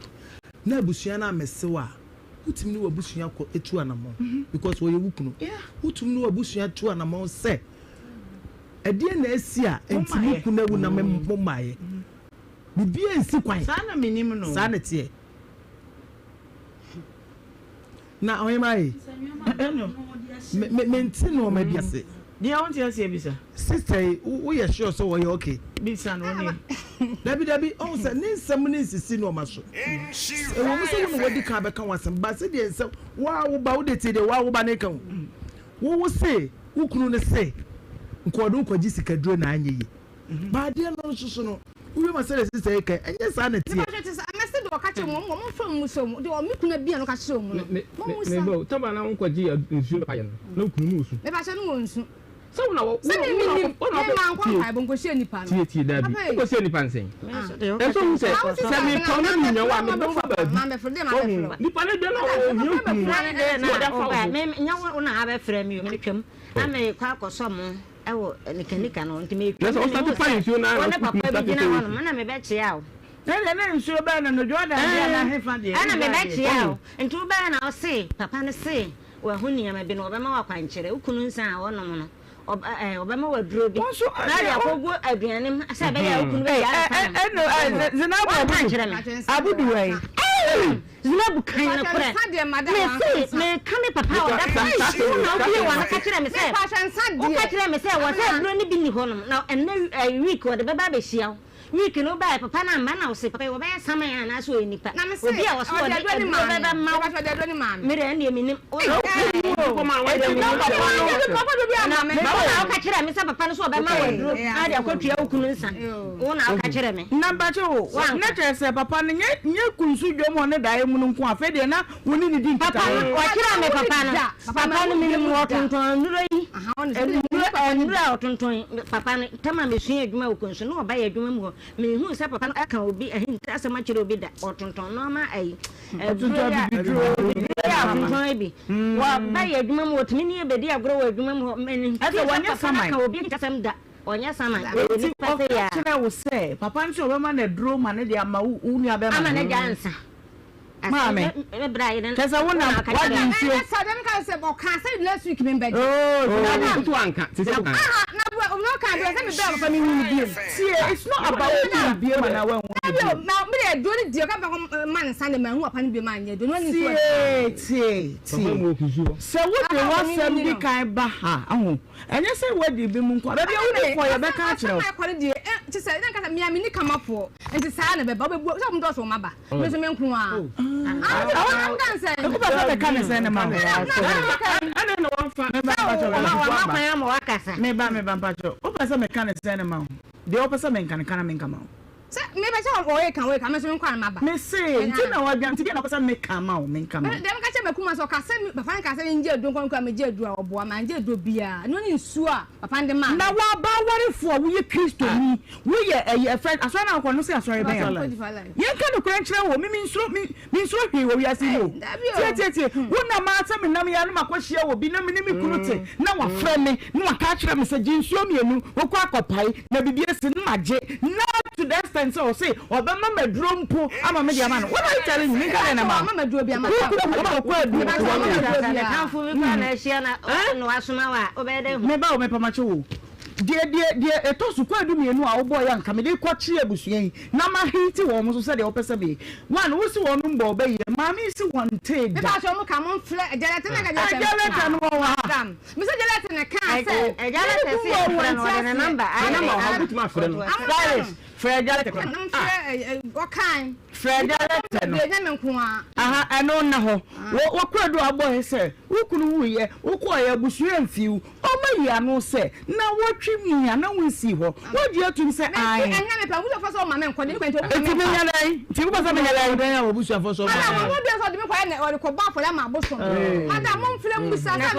Speaker 9: na abusua no ammɛse wo a, wotumi ne w'abusua kɔ tu anammɔn because ɔyɛ wo kunu. Wotumi ne w'abusua tu anammɔn sɛ ɛdeɛn na asi a nti me kunu awu na mommaeɛ. Biribiara nsi kwan.
Speaker 2: Saa na menim no.
Speaker 9: Saa na ɛteɛ. Na ɔhemmaa yi, me me mente nneɛma bi ase.
Speaker 2: Deɛ wonte aseɛ bisa.
Speaker 9: Sister yi, woyɛ sure sɛ ɔyɛ okay?
Speaker 2: Bisa no ɔnie.
Speaker 9: Dabi dabi, ɔhu sɛ ne nsɛm no nsisi nneɛma so. Ɛwɔ mu sɛ wo na wadi kan abɛka w'asɛm, but sɛdeɛ nsɛm, wo a wo ba, wo de tie deɛ wo a wo ba no reka o. Wo wo se, wo kunu no se, nka ɔde wo kɔgye sikaduro na anyɛ yie. Ba adeɛ no nso so no, wohwɛ ma sɛdeɛ sista yi ka yi, ɛnyɛ saa na ɛteɛ.
Speaker 5: Mepakyɛ te sɛ mɛse deɛ ɔka kyerɛ wɔn wɔn mfa mmusa wɔn deɛ me kunu abia no ka kyerɛ wɔn no mo mmusa.
Speaker 8: Me ba o, taba na wonkɔ gye nsuo bɛpa yɛ no, na wo kunu no osu.
Speaker 5: Mepakyɛ no wɔ nsu.
Speaker 8: Sɛ wo na wɔ,
Speaker 5: Sɛ me me nim, me ma nkɔ mpaebɔ nkɔ hyia nipa no.
Speaker 8: Tie tie daabi, wokɔ hyia nipa no sɛn? Ɛsɛ ohu sɛ, sɛ me tɔn na me nya wo a, me de bɛfa baabi. Wahu, nipa no deɛ na ohia wo kunu no, na ɔde afa wo so.
Speaker 6: Me nyɛ wo na abɛfrɛ me o, metwam na mekɔ akɔsɔ mo. Ɛwɔ nikanika no nti metwa
Speaker 8: mu na mehu
Speaker 6: sɛ wo ne papa bi gyina hɔ nom ɛna mebɛkyea wo.
Speaker 2: Ɛdeɛ na nsuo bɛn no no Jordan deɛ na hefa deɛ
Speaker 6: Ɛna mebɛkyea wo nti wobɛyɛ na ɔse papa no se wahu nneɛma bi no ɔbɛma wo akwankyerɛ wo kunu nsa a ɔnom no. Ɔbɛma wo aduro bi na ɔde akɔgu aduane mu sɛ ɛbɛyɛ a wo kunu bɛgyae ansa na.
Speaker 2: Zinabu
Speaker 6: Wanka ankyerɛ me.
Speaker 2: Abudu wɔ yi.
Speaker 6: Zinabu kan nokorɛ. Mese meka me papa a ɔda fam. Wo na wobie w'ano ka kyerɛ me sɛ woka kyerɛ me sɛ wɔ sɛ aduro no bi nni hɔnom na ɛnnɛ week wɔde bɛba abɛhyia wo. Week no baeɛ papa no amma na wose papa yi wɔbɛyɛ saman anaasɛ ɔyɛ nipa obi a wɔse wɔde aduro bɛbɛ ma wo me deɛ ɛndeɛ mennim wo na woka kyerɛ me sɛ papa no sɛ ɔbɛma wo aduro na wode akɔtua wo kunu nsa wo na woka kyerɛ me.
Speaker 2: Na mpakyɛ o na kyerɛ sɛ papa no nyɛ nyɛ kunsu dwom hɔ ne daeɛ mu no nko afei deɛ na wo ne no di nkitaho.
Speaker 6: Papa no ɔkyerɛ me papa no papa no menim ɔtontɔn nnuro yi nnuro a ɔtontɔn yi papa no tam a mesua adwuma wɔ kunsu na ɔba yɛ adwuma mu hɔ menhuu sɛ papa no aka obi ahintasɛm akyerɛ obi da ɔtontɔn nnoɔma ayi aduro yi a abibiduro yi a ɔtontɔn yi bi wɔba yɛ adwuma mu ɔtumi ne yɛ bɛdi agorɔ wɔ adwuma mu hɔ menhuu sɛ papa no aka obi ahintasɛm da ɔnyɛ saman ɔyɛ
Speaker 2: Enti
Speaker 6: nipa sɛ
Speaker 2: ɔka
Speaker 6: yɛ a.
Speaker 2: kyerɛɛ wo sɛ papa no sɛ ɔbɛma no aduro ma no de ama wo nua bɛrima
Speaker 6: ama
Speaker 2: no?
Speaker 6: no agya nsa.
Speaker 2: Maame, kyɛ sɛ wo nam wagye nsuo. Tie, it's not about wo hu no biem anaa wanhu no biem. Tie, tie, tie. Sɛ wode w'asɛm di kan ba ha, aho, ɛnyɛ sɛ woadi bi mu nko a, baabi a wodi fɔ yɛbɛka akyerɛ wo.
Speaker 5: Me nso me nko ara.
Speaker 2: Wopɛ sɛ meka ne sɛn ne ma wo? Meba meba mpakyɛ wopɛ sɛ meka ne sɛn ne ma wo? Deɛ wopɛ sɛ menka no ka na menka ma wo.
Speaker 5: Sɛ mepɛ sɛ ɔyɛ ka ɔyɛ ka me nso me nko ara na maba.
Speaker 2: Mese nti na wadwa nti deɛ na wopɛ sɛ meka ma wo menka ma wo.
Speaker 5: Deɛ meka kyerɛ makuma sɛ ɔka sɛ papa no ka sɛ mengye aduro nkɔ nkɔ a megye aduro a ɔboa mangye aduro biara ɛno ne nsuo a papa no de maa me.
Speaker 2: Na waba awarefoɔ a woyɛ Kristoni Woyɛ ɛyi ɛfrɛ asɔre na wokɔ no sɛ asɔre bɛn a? Yɛnka nokorɛ nkyerɛ wo me mensuro me mensuro hwee wɔ wiase yi mu o. Tie tie tie wo nam ara sɛ menam yi ara na makɔhyia obi na me ne me kunu te na wafrɛ me na waka akyerɛ me sɛ gye nsuo mmienu wokɔ akɔpae na biribi asi na magye na to the extent sɛ ɔse ɔbɛma me aduro mpo ama me de ama no what are you telling me menka dɛn na ma wo wokɔ aduro meba o mepamakyɛ wo. Deɛ, deɛ, deɛ ɛtɔ so kwaadu mmienu a wobɔeɛ a anka mede rekɔkyere abusua yi na mahiti wɔn so sɛdeɛ wopɛ sɛ meyɛ. One, wose wɔnom bɔɔ bɛ yɛ, maame yi se wɔntee da.
Speaker 5: Mepa kyɛw mo ka mo nfrɛ agya lɛtɛ na agya
Speaker 2: Agya lɛtɛ no wɔ hɔ ha.
Speaker 5: Mese agya lɛtɛ na kaa sɛ
Speaker 6: Agya lɛtɛ se yɛfrɛ no ɔde ne number ayɛ
Speaker 8: Ne number wɔ ha wobɛtumi afrɛ no.
Speaker 2: Cyrus, frɛ agya lɛtɛ kora.
Speaker 5: Ɔkan.
Speaker 2: Frɛ agya lɛtɛ no.
Speaker 5: Ɛnyɛ me nko ara.
Speaker 2: Aha, ɛno nna hɔ. Wo, wo kwaadu a wobɔeɛ sɛ wo kunu wuiɛ, wokɔeɛ abusua amfi wo, Wɔayi ano sɛ, Nnawɔtwe mu a na wonsii hɔ. Wogye atom sɛ aane. Enti menyɛ dɛn? Nti wopɛ sɛ menyɛ dɛn?
Speaker 6: Na sɛ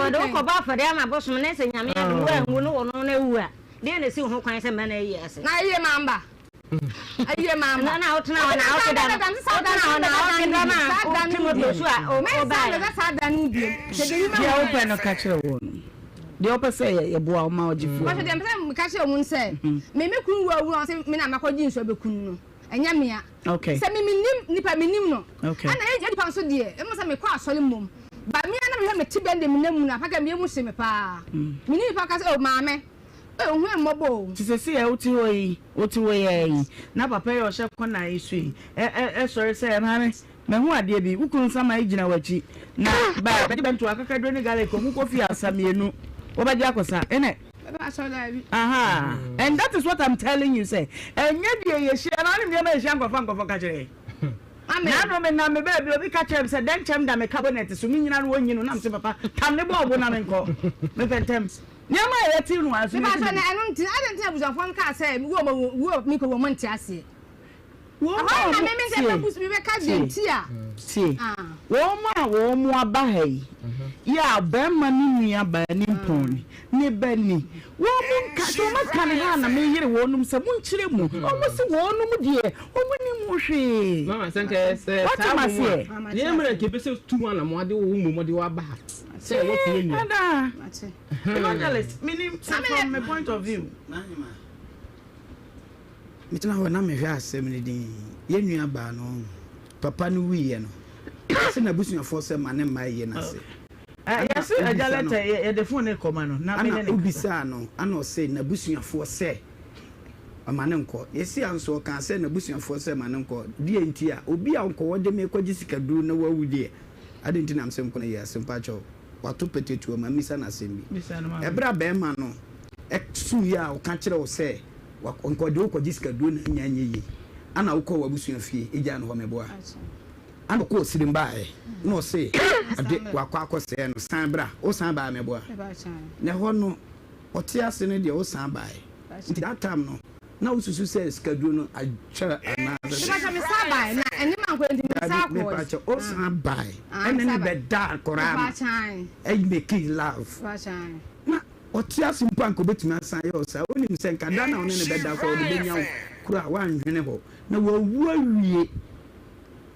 Speaker 6: ɔde wo kɔbɔ afɔdeɛ ama bosom na sɛ Nyame adom woanwu no wɔno no awu a, deɛn na ɛsi wo ho kwan sɛ mma no ayi ase?
Speaker 5: Ayie maa
Speaker 6: ma. Na wotena hɔ na wote da no. Wotena hɔ na wote da no a wote moto so a wobaeɛ.
Speaker 5: Saa da no bio.
Speaker 2: Deɛ wopɛ no ka kyerɛ wɔn no. Deɛ wopɛ sɛ yɛboa wo ma wogye fo.
Speaker 5: Mpakyɛ deɛ mepɛ sɛ meka kyerɛ wɔn sɛ me me kunu wu awu a ɔse me na makɔgye nsuo abɛku no no ɛnyɛ mea.
Speaker 2: Okay.
Speaker 5: Sɛ me menim nipa menim no.
Speaker 2: Okay.
Speaker 5: Ɛna ɛyɛ nipa nso deɛ ɛmu sɛ mekɔ asɔre mmom. Ba me a na mehwɛ me te bɛn de menam mu no apaka meyɛ mu hye me paa. Menim nipa ka sɛ oh maame. Eh hu yɛn mmɔbɔ o.
Speaker 2: Te sɛsei a wote hɔ yi, wote hɔ yi ara yi, na papa yi a ɔhyɛ kɔna yi so yi sɔre sɛ, Maame, mahu adeɛ bi, wo kunu nsaman yi gyina w'akyi, na ba a bɛgye bɛnto akakaduro ne garlic, wɔn kɔ fie asa mmienu, wɔbɛgye akɔsa, innit? Aha, and that is what I'm telling you sɛ, ɛnyɛ deɛ yɛhyia, na wonim deɛ ma yɛhyia nkurɔfoɔ a nkurɔfoɔ ka kyerɛ yɛn? Naano menam me baabi, obi ka kyerɛɛ me sɛ, dɛnkyɛm da me cabinet so, menyina no wɔnyi no, na mese papa, tam ne bɔɔbo na menkɔ, mepɛ ntɛm. Nneɛma a yɛte no aso
Speaker 5: Mepa kyɛw na ɛno nti adɛn nti na abusuafoɔ no kaa sɛ wu a wu a mekɔ wu wɔn nte aseɛ.
Speaker 2: Wɔn
Speaker 5: Ɛhɔ
Speaker 2: a
Speaker 5: na
Speaker 2: wɔn
Speaker 5: me me
Speaker 2: tie
Speaker 5: sɛ bɛbu mebɛka deɛ nti a.
Speaker 2: Tie wɔn a wɔn aba ha yi yɛ a barima ne nua baa ne mpɔn ni ne ba ni wɔn mu nka sɛ wɔn aka ne ha na meyere wɔn sɛ monkyerɛ mu wɔn se wɔn deɛ wɔn nim ho hwee.
Speaker 8: Mama sɛ nka sɛ
Speaker 2: Wate
Speaker 8: saa
Speaker 2: maseɛ?
Speaker 8: mu a yɛn mmerɛ nka ebɛsɛ tu ho anamɔ ade wo mmom de waba ha sɛ wɔpue nua.
Speaker 2: Ada Evangelist, menim sɛ from my point of view.
Speaker 4: Metena hɔ na mehwɛ asɛm no dinn. Yɛn nua baa no, papa no wuiɛ no, ɔse n'abusuafoɔ sɛ ma ne mma yɛ n'ase.
Speaker 2: Yɛse agya lɛtɛ yɛde phone no kɔma no na mene ne
Speaker 4: Ana wobisaa no ana ɔse n'abusuafoɔ sɛ ma no nkɔ. Yɛsi a nso ɔkaa sɛ n'abusuafoɔ sɛ ma no nkɔ. Deɛ nti a obi a ɔnkɔ wɔde me kɔgye sikaduro na wawu deɛ adɛn nti na mese nkɔ no yɛ mpakyɛw wato pɛtɛtuo ma mmisa no asɛm bi. Ɛberɛ a bɛrima no suiɛ a ɔka kyerɛ wo sɛ nkɔgye wo kɔgye sikaduro na anya nyɛ yie ana wokɔɔ w'abusua fie gyaa no hɔ meboa? Ana ɔkɔɔ sirim baeɛ na ɔse ade wakɔ akɔsɛɛ no san bra wosan baeɛ meboa? Na ɛhɔ no ɔte ase no deɛ wosan baeɛ nti that time no na wosusu sɛ sikaduro no atwa anaasɛ
Speaker 5: Mepakyɛ me san baeɛ na ɛne mankɔ nti me san kɔɔ
Speaker 4: Mepakyɛ wosan baeɛ ɛne ne bɛdaa koraa no ɛyi make love na Ɔte ase mpo a anka obetumi asan ayɛ wo saa. Wonim sɛ anka da no a wo ne no bɛda koraa ɔde benya wo koro a woannwene hɔ. Na wawu awie.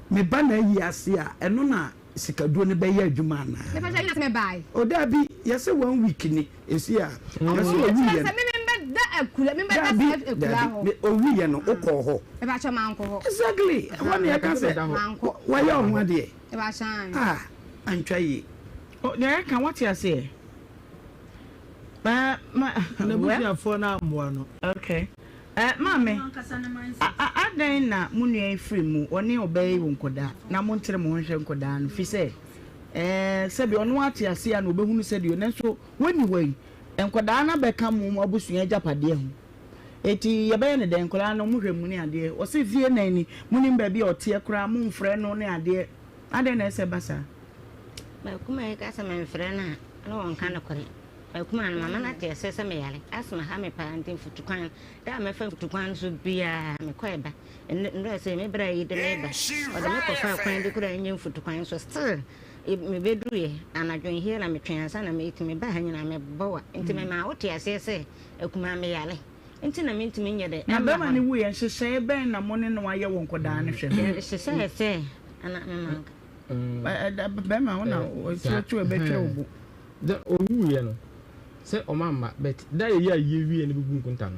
Speaker 4: Me ba na ayi ase a, ɛno na sikaduro no bɛyɛ adwuma anaa?
Speaker 5: Mepa kyɛw, ɛnyɛ sɛ mɛbae.
Speaker 4: Oh, daabi, yɛse one week ni, esi a, yɛse owuiɛ no.
Speaker 5: Sɛ me membɛda akura, membɛda
Speaker 4: Daabi,
Speaker 5: saa akura
Speaker 4: daabi,
Speaker 5: hɔ.
Speaker 4: me, owuiɛ no, wokɔɔ hɔ?
Speaker 5: Mepa kyɛw, mankɔ hɔ.
Speaker 4: Exactly, ɛhɔ na yɛka sɛ,
Speaker 5: Mankɔ.
Speaker 4: wayɛ wo ho adeɛ.
Speaker 5: Mepa kyɛw, ae.
Speaker 4: Ah, antwa yie.
Speaker 2: Oh, nea yɛka, woate aseɛ?
Speaker 9: N'abusuafoɔ no ammoa no.
Speaker 2: Okay. Eh, maame, adɛn na mo nua yi firi mu, ɔne ɔbaa yi wɔ nkɔdaa, na montere mo ho nhwɛ nkɔdaa no, fi sɛ, eh, sɛbi ɔno ate ase a na ɔbɛhunu sɛdeɛ, nanso wɔnni hɔ yi, nkɔdaa no abɛka mo abusua agyapadeɛ ho. Eti yɛbɛyɛ no dɛn, nkɔdaa no mohwɛ mu ne adeɛ, ɔse fie nan ni, monim baabi a ɔteɛ koraa, momfrɛ no ne adeɛ, adɛn na ɛsɛ ba saa?
Speaker 6: M'akuma yi ka sɛ memfrɛ no a, na ɔnka nokorɛ. M'akuma no, mama no ate aseɛ sɛ meyare. Asthma ha me paa nti mfutukwan, da a mɛfa mfutukwan no so biara, mekɔ ɛba. Nnɛ, nnora sei, me bra yi de me ba. Ɔde me kɔfaa kwan bi koraa a ɛnyɛ mfutukwan so. Still, mebɛduruiɛ, anadwo nhia na metwɛn ansa na metumi ba ha nyinaa, mebɔ wa. Nti memaa wote aseɛ sɛ, akumaa meyare. Nti na mentumi nyɛ dɛ
Speaker 2: Na
Speaker 6: mma
Speaker 2: bɛrima
Speaker 6: hɔ
Speaker 2: no
Speaker 6: no.
Speaker 2: wuiɛ, nhyehyɛeɛ bɛn na mo ne no ayɛ wɔ nkɔdaa no hwɛ ho?
Speaker 6: Yɛhyehyɛɛ sɛ, ana mema nka.
Speaker 2: Bɛrima wo na ɔkyerɛkyerɛ bɛtwerɛ wo bo.
Speaker 8: Dɛ owuiɛ no sɛ ɔma mma but da yɛyɛ ayie wieɛ no bɛgu nkonta no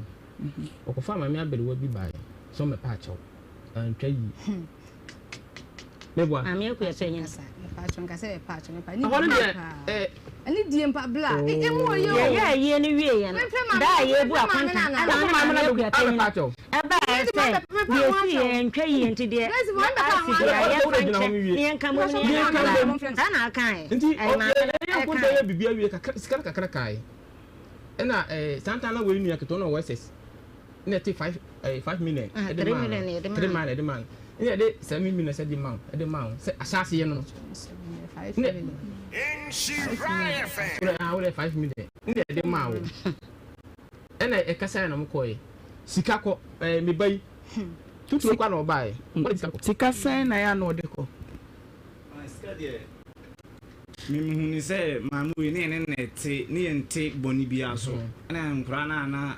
Speaker 8: ɔkɔfaa maame aberewa bi baeɛ sɛ ɔmmɛpa akyɛw antwa yie meboa.
Speaker 6: Maame akua sɛ nyina.
Speaker 8: Ɛhɔ no deɛ ɛ.
Speaker 5: Ɛne die mpa bla emu ɔyɛ o.
Speaker 6: Yɛyɛ ayie no wieɛ no da a yɛbu akonta ɛna ɔne maame akua panyin ɛbaeɛ sɛ deɛ ɛsiiɛ ɛntwa yie nti deɛ asi deɛ yɛmfa nkyɛ ne yɛnka mmom ne yɛnka mmom saa na ɔkaeɛ
Speaker 8: nti
Speaker 6: ɛyɛ maame no
Speaker 8: yɛyɛ nkonta
Speaker 6: ɛkaeɛ.
Speaker 8: yɛ biribi awie kakra sika no kakra kaeɛ ɛna ɛɛ santan na wei nua ketewa na ɔwɔ SS na ɛte 5 ɛɛ 5 million
Speaker 6: Ah,
Speaker 8: ɛde
Speaker 6: 3
Speaker 8: maa no
Speaker 6: million na yɛde
Speaker 8: 3
Speaker 6: maa no.
Speaker 8: million ɛde maa no ɛna yɛde 7 million sɛ de maa wo ɛde maa wo sɛ ahyɛaseɛ no ne wode ah wode 5 million ne yɛde maa wo ɛna ɛkasaeɛ na mokɔɛ sika kɔ ɛɛ me ba yi tuturo kɔ na ɔbaeɛ wɔde sika kɔ
Speaker 2: Sika sɛn na ɛyɛ a na ɔde kɔ?
Speaker 7: Ah, sika deɛ me mehu ne sɛ maame wei ne yɛne na ɛte ne yɛnte bɔne biara so ɛna nkwadaa no a na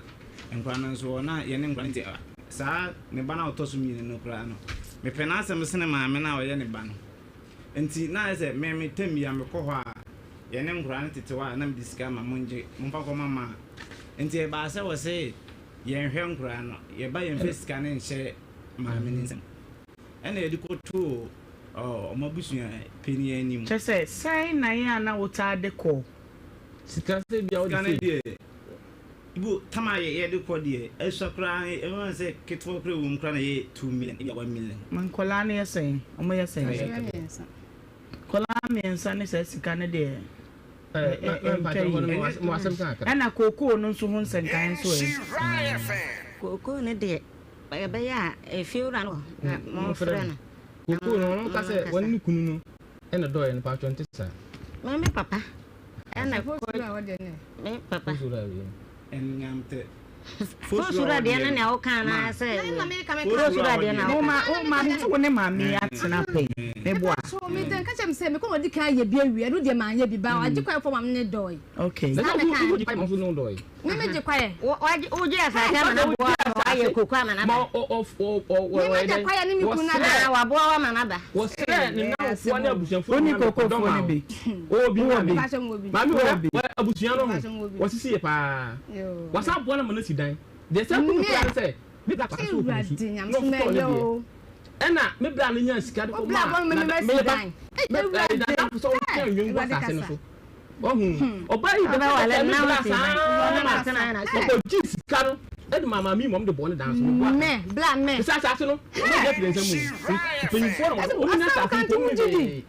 Speaker 7: nkwadaa no nso na yɛne nkwadaa no te saa ne ba no a ɔtɔ so mmienu no koraa no mepɛ n'asɛm sene maame no a ɔyɛ ne ba no nti na ayɛ sɛ me me tɛm bi a mekɔ hɔ a yɛne nkwadaa no tete hɔ a na mede sika ma mongye momfa kɔma ma nti ɛbaa sɛ wɔ se yɛnhwɛ nkwadaa no yɛba yɛmfa sika no nhyɛ maame no nsam Ɛna yɛde kɔtoo wɔn abusua panin anim.
Speaker 2: Kyerɛ sɛ, sɛn na yɛ a na wotaa de kɔ?
Speaker 8: Sika sɛ bia wode
Speaker 7: Sika no
Speaker 8: sei.
Speaker 7: deɛ, ibo tam a yɛde kɔ deɛ, ɛsua koraa, ɛma no sɛ ketewa koraa ɛwɔ mu koraa na ɛyɛ 2 million, ebia 1 million.
Speaker 2: Nkwadaa no yɛ sɛn? Wɔyɛ sɛn?
Speaker 5: Wɔyɛ mmiɛnsa.
Speaker 2: Nkwadaa mmiɛnsa ne saa sika no deɛ, ɛntwa yie. Ɛna kookoo no nso ho nsɛnkaeɛ nso ɛ?
Speaker 6: Kookoo no deɛ, Ɛbɛyɛ a efiewura no na momfrɛ no.
Speaker 8: Kookoo no, ɔno ka sɛ wɔne ne kunu no na ɛdɔeɛ no, paatwɔ nte saa?
Speaker 6: Me me papa ɛna kɔ me papa. Fosura deɛ no nea woka no ara sɛ fosura deɛ na woka.
Speaker 2: Wo ma wo ne maame yi atena pɛn meboa.
Speaker 5: So me de nka kyerɛ me sɛ mekɔ na ɔdi kan ayɛ bi awie ɛno deɛ manyɛ bi ba wagye kwan fɔ maame ne dɔe.
Speaker 2: Okay.
Speaker 5: Saa na ɛka.
Speaker 6: Me me gye kwaeɛ. Wo gye asase ama no aboa wo ayɛ koko ama no aba.
Speaker 5: Me me gye kwaeɛ ne me kunu aba.
Speaker 6: Ah waboa wo ama no aba.
Speaker 8: Wɔsrɛ ne nnamfoɔ ne abusuafoɔ
Speaker 2: Woni
Speaker 8: nyinaa
Speaker 2: kokofoɔ
Speaker 8: mekɔdɔ
Speaker 2: no
Speaker 8: maa
Speaker 2: bi.
Speaker 8: wo. Ɔwɔ bi
Speaker 2: Wowɔ
Speaker 8: maame.
Speaker 2: bi.
Speaker 8: Maame
Speaker 2: Wowɔ bi.
Speaker 8: wɔ abusua no ho. Wɔsisi yɛ paa. Wɔsan aboa no ama no asi dan. Deɛ ɛsan ku me koraa ne sɛ me bra kɔ so wɔ Kumasi na ɔfotɔɔ ne deɛ. Ɛna me bra no nyaa sika de kɔmaa na meyɛ ba. Me ɛɛ nadamfo sɛ ɔntwa nnwom gu asase no so. Wahu? Ɔbaa yi bɛka me bra saa ma ɔkɔgye sika no de ma maame yi ma ɔmo de bɔɔ ne dan so. Meboa ka. Sɛ asase no, ɔmo gye afiri nsam o. Mpanyinfoɔ na ɔmo nya asase mpo ɔmo hwee.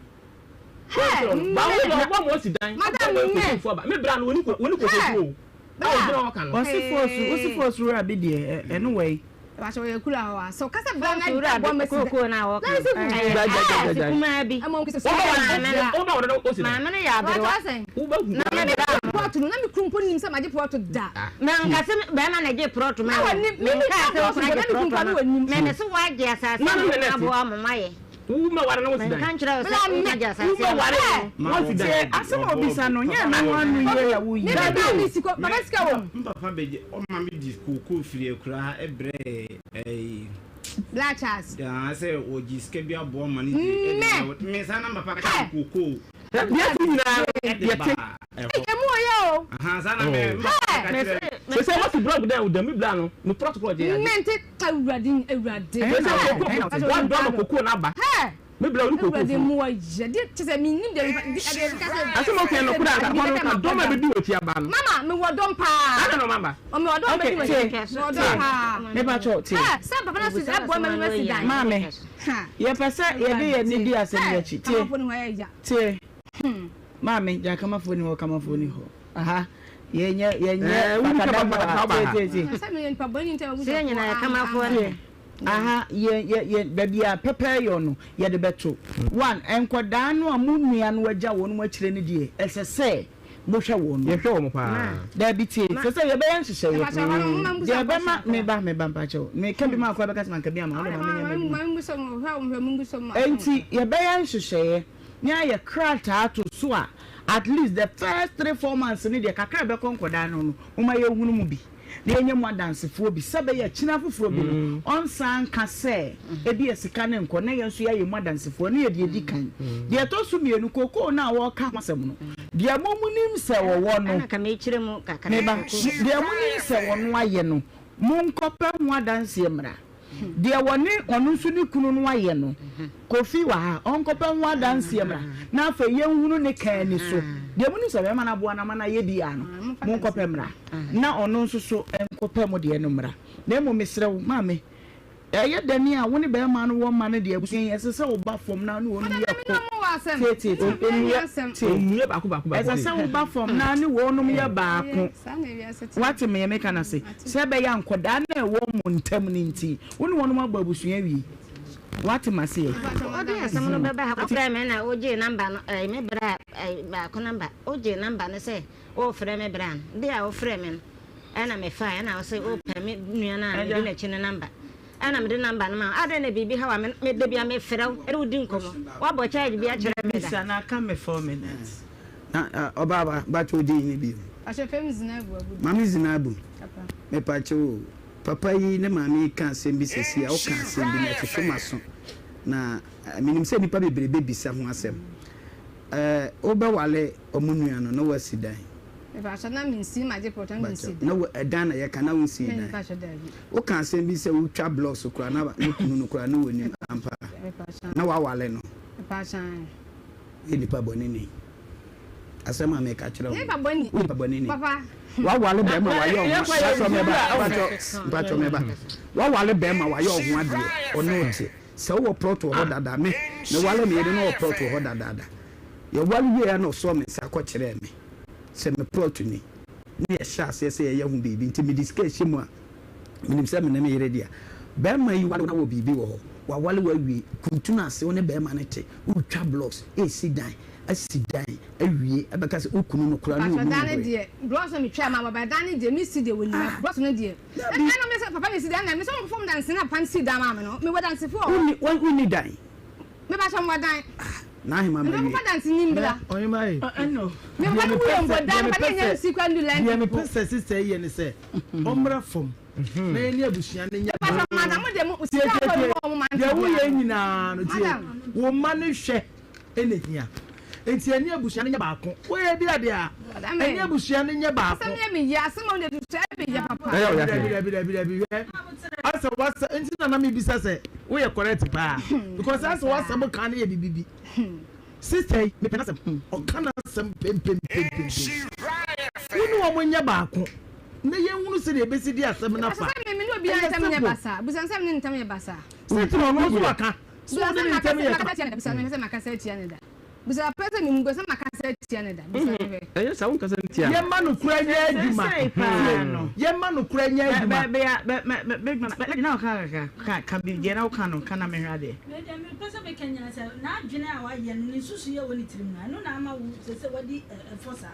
Speaker 8: Bawo deɛ ɔbɔ ma ɔsi dan, ɔbɔ ma kokofoɔ aba. Me bra no wɔni kokofoɔ o. A ɔgyina hɔ ka no.
Speaker 2: Ɔsi fɔɔsu, wosi fɔɔsu wura bi deɛ ɛno wɔ yi.
Speaker 5: Ɛbɛkyɛ wɔyɛ kura hɔ a sɛ ɔkasa bra na
Speaker 6: wura bi kookoo na wɔka ɛyɛ asase kumaa bi maame no yɛ aberewa na me bra
Speaker 5: prɔto no na me kuru mpo nim sɛ magye prɔto da
Speaker 6: menka sɛ bɛrima na gye prɔto ma menka sɛ wokora gye prɔto ma meme so woagye asase no aboa mo mayɛ
Speaker 8: Wobɛware na wosi dan.
Speaker 6: Menka nkyerɛ wo sɛ wokɔgye asase
Speaker 8: Wobɛware na wosi dan.
Speaker 2: Tie asɛm a obisa no, nyɛ ɛno ho ano yie na woyi.
Speaker 5: Dabi o. Papa sika wɔ mu.
Speaker 7: Me papa bɛgye ɔma me di kookoo firi akuraa brɛɛ ɛyi.
Speaker 5: Black Charles.
Speaker 7: Aa sɛ wɔgye sika bi aboa ma ne di ɛde me saa na me papa ka kookoo.
Speaker 8: Deɛ ti nyinaa no yɛte.
Speaker 5: Emu ɔyɛ o.
Speaker 7: Ahaa saa na me me papa ka kyerɛ me.
Speaker 8: Sɛ sɛ wasi blɔk dan o dɛm bla no no prɔt korɔ gye ade.
Speaker 5: Mente awurade awurade.
Speaker 8: Sɛ sɛ koko wadɔ ama koko no aba. Me bla oni koko
Speaker 5: Awurade mu ɔyɛ de kyɛ sɛ menim deɛ mefa de ɛdeɛ meka sɛ.
Speaker 8: Asɛm a woka no kora anka hɔ no ka dɔm a bɛdi w'akyi aba no.
Speaker 5: Mama mewɔ dɔm paa.
Speaker 8: Ada na ɔma aba.
Speaker 5: Mewɔ dɔm a bɛdi m'akyi. Mewɔ dɔm paa.
Speaker 2: Mepa kyɛw tie.
Speaker 5: Sɛ papa no si ɛboa ma mi si dan.
Speaker 2: Maame yɛpɛ sɛ yɛde yɛn ani di asɛm yi akyi tie. Tie maame gya kamafoɔ ni hɔ kamafoɔ ni hɔ aha yɛnyɛ yɛnyɛ bakadamfo ha tie tie tie.
Speaker 6: Sɛ yɛn nyinaa yɛ kamafoɔ ne.
Speaker 2: Aha yɛ yɛ yɛ baabi a pɛpɛɛyɔ no yɛde bɛto one nkɔdaa no a mo nua no agya wɔn mo akyire no deɛ ɛsɛ sɛ mohwɛ wɔn.
Speaker 8: Yɛhwɛ wɔn paa.
Speaker 2: Daabi tie sɛ sɛ yɛbɛyɛ nhyehyɛeɛ deɛ ɛbɛma meba meba mpakyɛw meka bi ma akɔ bɛka sɛ manka bi ama wode ma menyɛ m'adwuma. Enti yɛbɛyɛ nhyehyɛeɛ ne ayɛ krataa to so a at least the first 3, 4 months no deɛ kakra a ɛbɛkɔ nkɔdaa no no momma yɛnhunu mu bi na yɛnyɛ mu adansefoɔ bi sɛ ɛbɛyɛ akyini afoforɔ bi no ɔnsan nka sɛ ebia sika no nkɔ na yɛn nso yɛayɛ mu adansefoɔ no yɛ deɛ ɛdi kan. Deɛ ɛtɔ so mmienu, kokoo no a wɔreka ho asɛm no, deɛ mo monim sɛ wɔwɔ no, me ba, deɛ monim sɛ wɔno ayɛ no, monkɔpɛ ho adanseɛ mmra. Deɛ wɔne ɔno nso ne kunu no ayɛ no, Kofi wɔ ha, ɔnkɔpɛ ho adanseɛ mmra, na afei yɛnhunu ne kan ani so. Deɛ monim sɛ bɛrima no aboa no ama no ayɛ biara no, monkɔpɛ mmra, na ɔno nso so nkɔpɛ mo deɛ no mmra. Na mmom mesrɛ wo, maame, ɛyɛ dɛn a wo ne bɛrima no wɔ mma no deɛ, abusua yi, ɛsɛ sɛ woba fam na wo ne wɔnom yɛ ko. Tie, tie, tie. Tie. Ɛsɛ sɛ woba fam na ne wɔnom yɛ baako. Woate meɛ meka no ase? Sɛ ɛbɛyɛ a nkwadaa no a ɛwɔ mo ntam no nti, wo ne wɔnom abɔ abusua awie. Woate m'aseɛ?
Speaker 6: Wode asɛm no bɛba ha kɔfrɛɛ me na wogyee number no ɛɛ me bra ɛɛ baako number wogyee number no sɛ worefrɛ me bra no de a wofrɛɛ me no ɛna mefae ɛna wose wopɛ me nua no a medi n'akyi no number Ɛna mede number no ma wo. Adɛn na biribi haw a me me da biara mefrɛ wo ne wo di nkɔmmɔ. Woabɔ charge bi akyerɛ me da.
Speaker 2: Misa na aka me 4 minutes.
Speaker 4: Na ɔbaa ba bakyɛ wo din ne bio.
Speaker 5: Pakyɛ fɛ me Zinabu Abudu.
Speaker 4: Maame Zinabu
Speaker 5: Papa.
Speaker 4: mepakyɛ wo o papa yi ne maame yi ka asɛm bi sɛsi a woka asɛm bi na ɛfefe maso na menim sɛ nnipa bebree bɛbisa ho asɛm ɛɛ wobɛwale ɔmo nua no na woasi dan.
Speaker 5: Mepakyɛ na mensi magye pɔtɔ na mensi dan.
Speaker 4: Na wo ɛdan na yɛka na wonsii dan.
Speaker 5: Mepakyɛ daabi.
Speaker 4: Woka asɛm bi sɛ wotwa blocks koraa na wo kunu no koraa na wɔnim ampa na wawale no. Woyɛ nipa bɔne ni. Asɛm a meka kyerɛ wo. Woyɛ nipa bɔne ni. Wawale bɛrima wayɛ ɔho mpatsɔ mɛba mpatsɔ mpatsɔ mɛba. Wawale bɛrima wayɛ ɔho adeɛ ɔne ɔte. Sɛ wowɔ plot wɔ hɔ dada me mewale me yere na ɔwɔ plot wɔ hɔ dadaada. Yɛwale wieɛ na ɔsɔɔ me nsa kɔkyerɛɛ me sɛ me plot ni. Ne yɛhyɛ aseɛ sɛ yɛyɛ ho biribi nti mede sika ɛhyɛ mu a Menim sɛ me ne me yere dea. Barima yi wale wo na wɔ biribi wɔ hɔ. Wawale wo awie. Kuntunu ase wo ne barima no te. Woretwa blocks, resi dan, asi dan awie ɛbɛka sɛ wo kunu no koraa ne
Speaker 5: Mpakyɛ
Speaker 4: ɔnim
Speaker 5: dan no
Speaker 4: hwee.
Speaker 5: deɛ blocks na metwa ma baba dan no deɛ me si deɛ wɔ nyina blocks no deɛ
Speaker 4: Dabi.
Speaker 5: Ɛna me sɛ papa na esi dan na me sɛ ɔmo fam dansi na papa no si dan maa me no mewɔ dansefo wɔ hɔ.
Speaker 4: Wonni wonni dan.
Speaker 5: Mepakyɛ mewɔ dan.
Speaker 4: Ah n'ahema ma
Speaker 5: Mewɔ
Speaker 4: wie.
Speaker 5: kɔfa danseni mbra.
Speaker 9: Ɔhema yi.
Speaker 2: Ɛno.
Speaker 5: Me papa no wuiɛ mpo dan no papa no nya nsi koraa ndu lɛnti
Speaker 9: Deɛ
Speaker 5: mpo.
Speaker 9: mepɛ sɛ sista yi yɛ ne sɛ ɔmmra fam na yɛne abusua no nyɛ
Speaker 5: Mepakyɛ madam mo deɛ mo sika akɔ mu ɔmo ma nte
Speaker 9: Deɛ woyɛ
Speaker 5: biara.
Speaker 9: nyinaa no tie
Speaker 5: Madam.
Speaker 9: wo mma no hwɛ ɛna hia nti ɛne abusua no nyɛ baako woyɛ bi adeɛ a
Speaker 5: Madam
Speaker 9: ɛne abusua no nyɛ baako.
Speaker 5: Asɛm yɛ me ya asɛm a wode to so ɛyɛ me ya papa.
Speaker 8: Ɛyɛ wo ya sɛn?
Speaker 9: Dabi dabi dabi hwɛ asɛ wasa nti na na mebisa sɛ woyɛ correct paa because asɛ wasɛm ka no yɛ bibibi. Sister yi, mepɛ n'asɛm. Ɔka n'asɛm pempempempem. Wo ne wɔn nyɛ baako na yɛnhunu sɛdeɛ yɛbɛsi di asɛm no afa.
Speaker 5: Ɛsɛ sɛ me ne obiara ntam nyɛ basaa. Bisa no sɛ me ne no ntam yɛ basaa.
Speaker 9: Sɛ nti na ɔno nso waka sɛ wo ne ne ntam yɛ kama.
Speaker 5: Bisa no sɛ makasa atia no da. Bisa pɛ sɛ mehu sɛ makasa atia no da. Bisa no hwɛ.
Speaker 8: Ɛnyɛ saa, wonkasa ntia no.
Speaker 9: Yɛmma nokorɛ nyɛ adwuma. Yɛmma nokorɛ nyɛ adwuma.
Speaker 1: Me deɛ mepɛ sɛ meka nyinaa sɛ n'adwene a wayɛ no ne nsusuiɛ a ɛwɔ ne tirim no ɛno na ama wo sɛ sɛ wadi ɛfɔ saa no.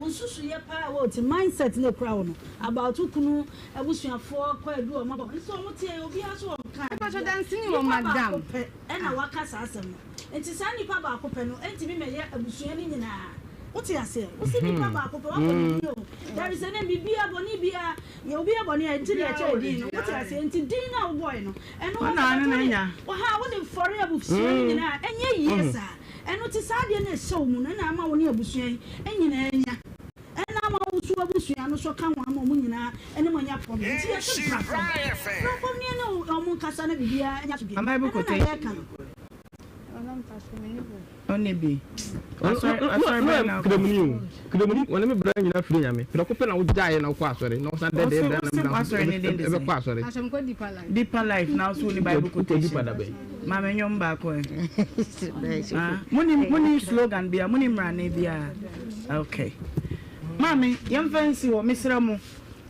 Speaker 1: Wo nsusuiɛ paa a ɛwɔ wo tirim, mindset no ɛkura wo no about wo kunu abusuafoɔ kwaadu a wɔabɔ nso wɔn teɛ obiara nso wɔn kaa biribiara. Nipa baako pɛ ɛna waka saa asɛm no nti saa nipa baako pɛ no ɛntumi mɛyɛ abusua no nyinaa wote aseɛ wo se nipa baako pɛ wabɔ ne din o there is a name biribiara bɔne biara Yɛ obi yɛ bɔne a, nti na yɛkyerɛ din no. Wote aseɛ? Nti din no a wobɔe no, ɛno
Speaker 2: Ɔna ano na anya.
Speaker 1: Ɔha, wode fɔre abusua no nyinaa a, ɛnyɛ yie saa. Ɛno nti saa adeɛ no a ɛhyɛ wo mu no, ɛna ama wo ne abusua yi nyinaa anya. Ɛna ama wo nso w'abusua no nso ka ho ama wɔn nyinaa ne mo anya problem. Nti yɛse bra fam. Bra fam ne yɛne wɔn nkasa na biribiara nya asomdwoeɛ. Ɛno na yɛreka no.
Speaker 2: Ɔne bi. Asɔre asɔre bɛn na wokɔ?
Speaker 8: Kramoni o, kramoni, wɔne me bra nyina firi Nyame. Prɛko pɛ na wogyaeɛ na wokɔ asɔre na wosan dɛdɛɛ bra na bra ɛbɛkɔ asɔre.
Speaker 5: Asɔre mekɔ deeper life.
Speaker 2: Deeper life na wo so woni Bible quotation. Ma me nnwom baako ɛ. Ah, moni moni slogan bia, moni mmrane bia. Okay. Maame, yɛmfa nsi hɔ, mesrɛ mo.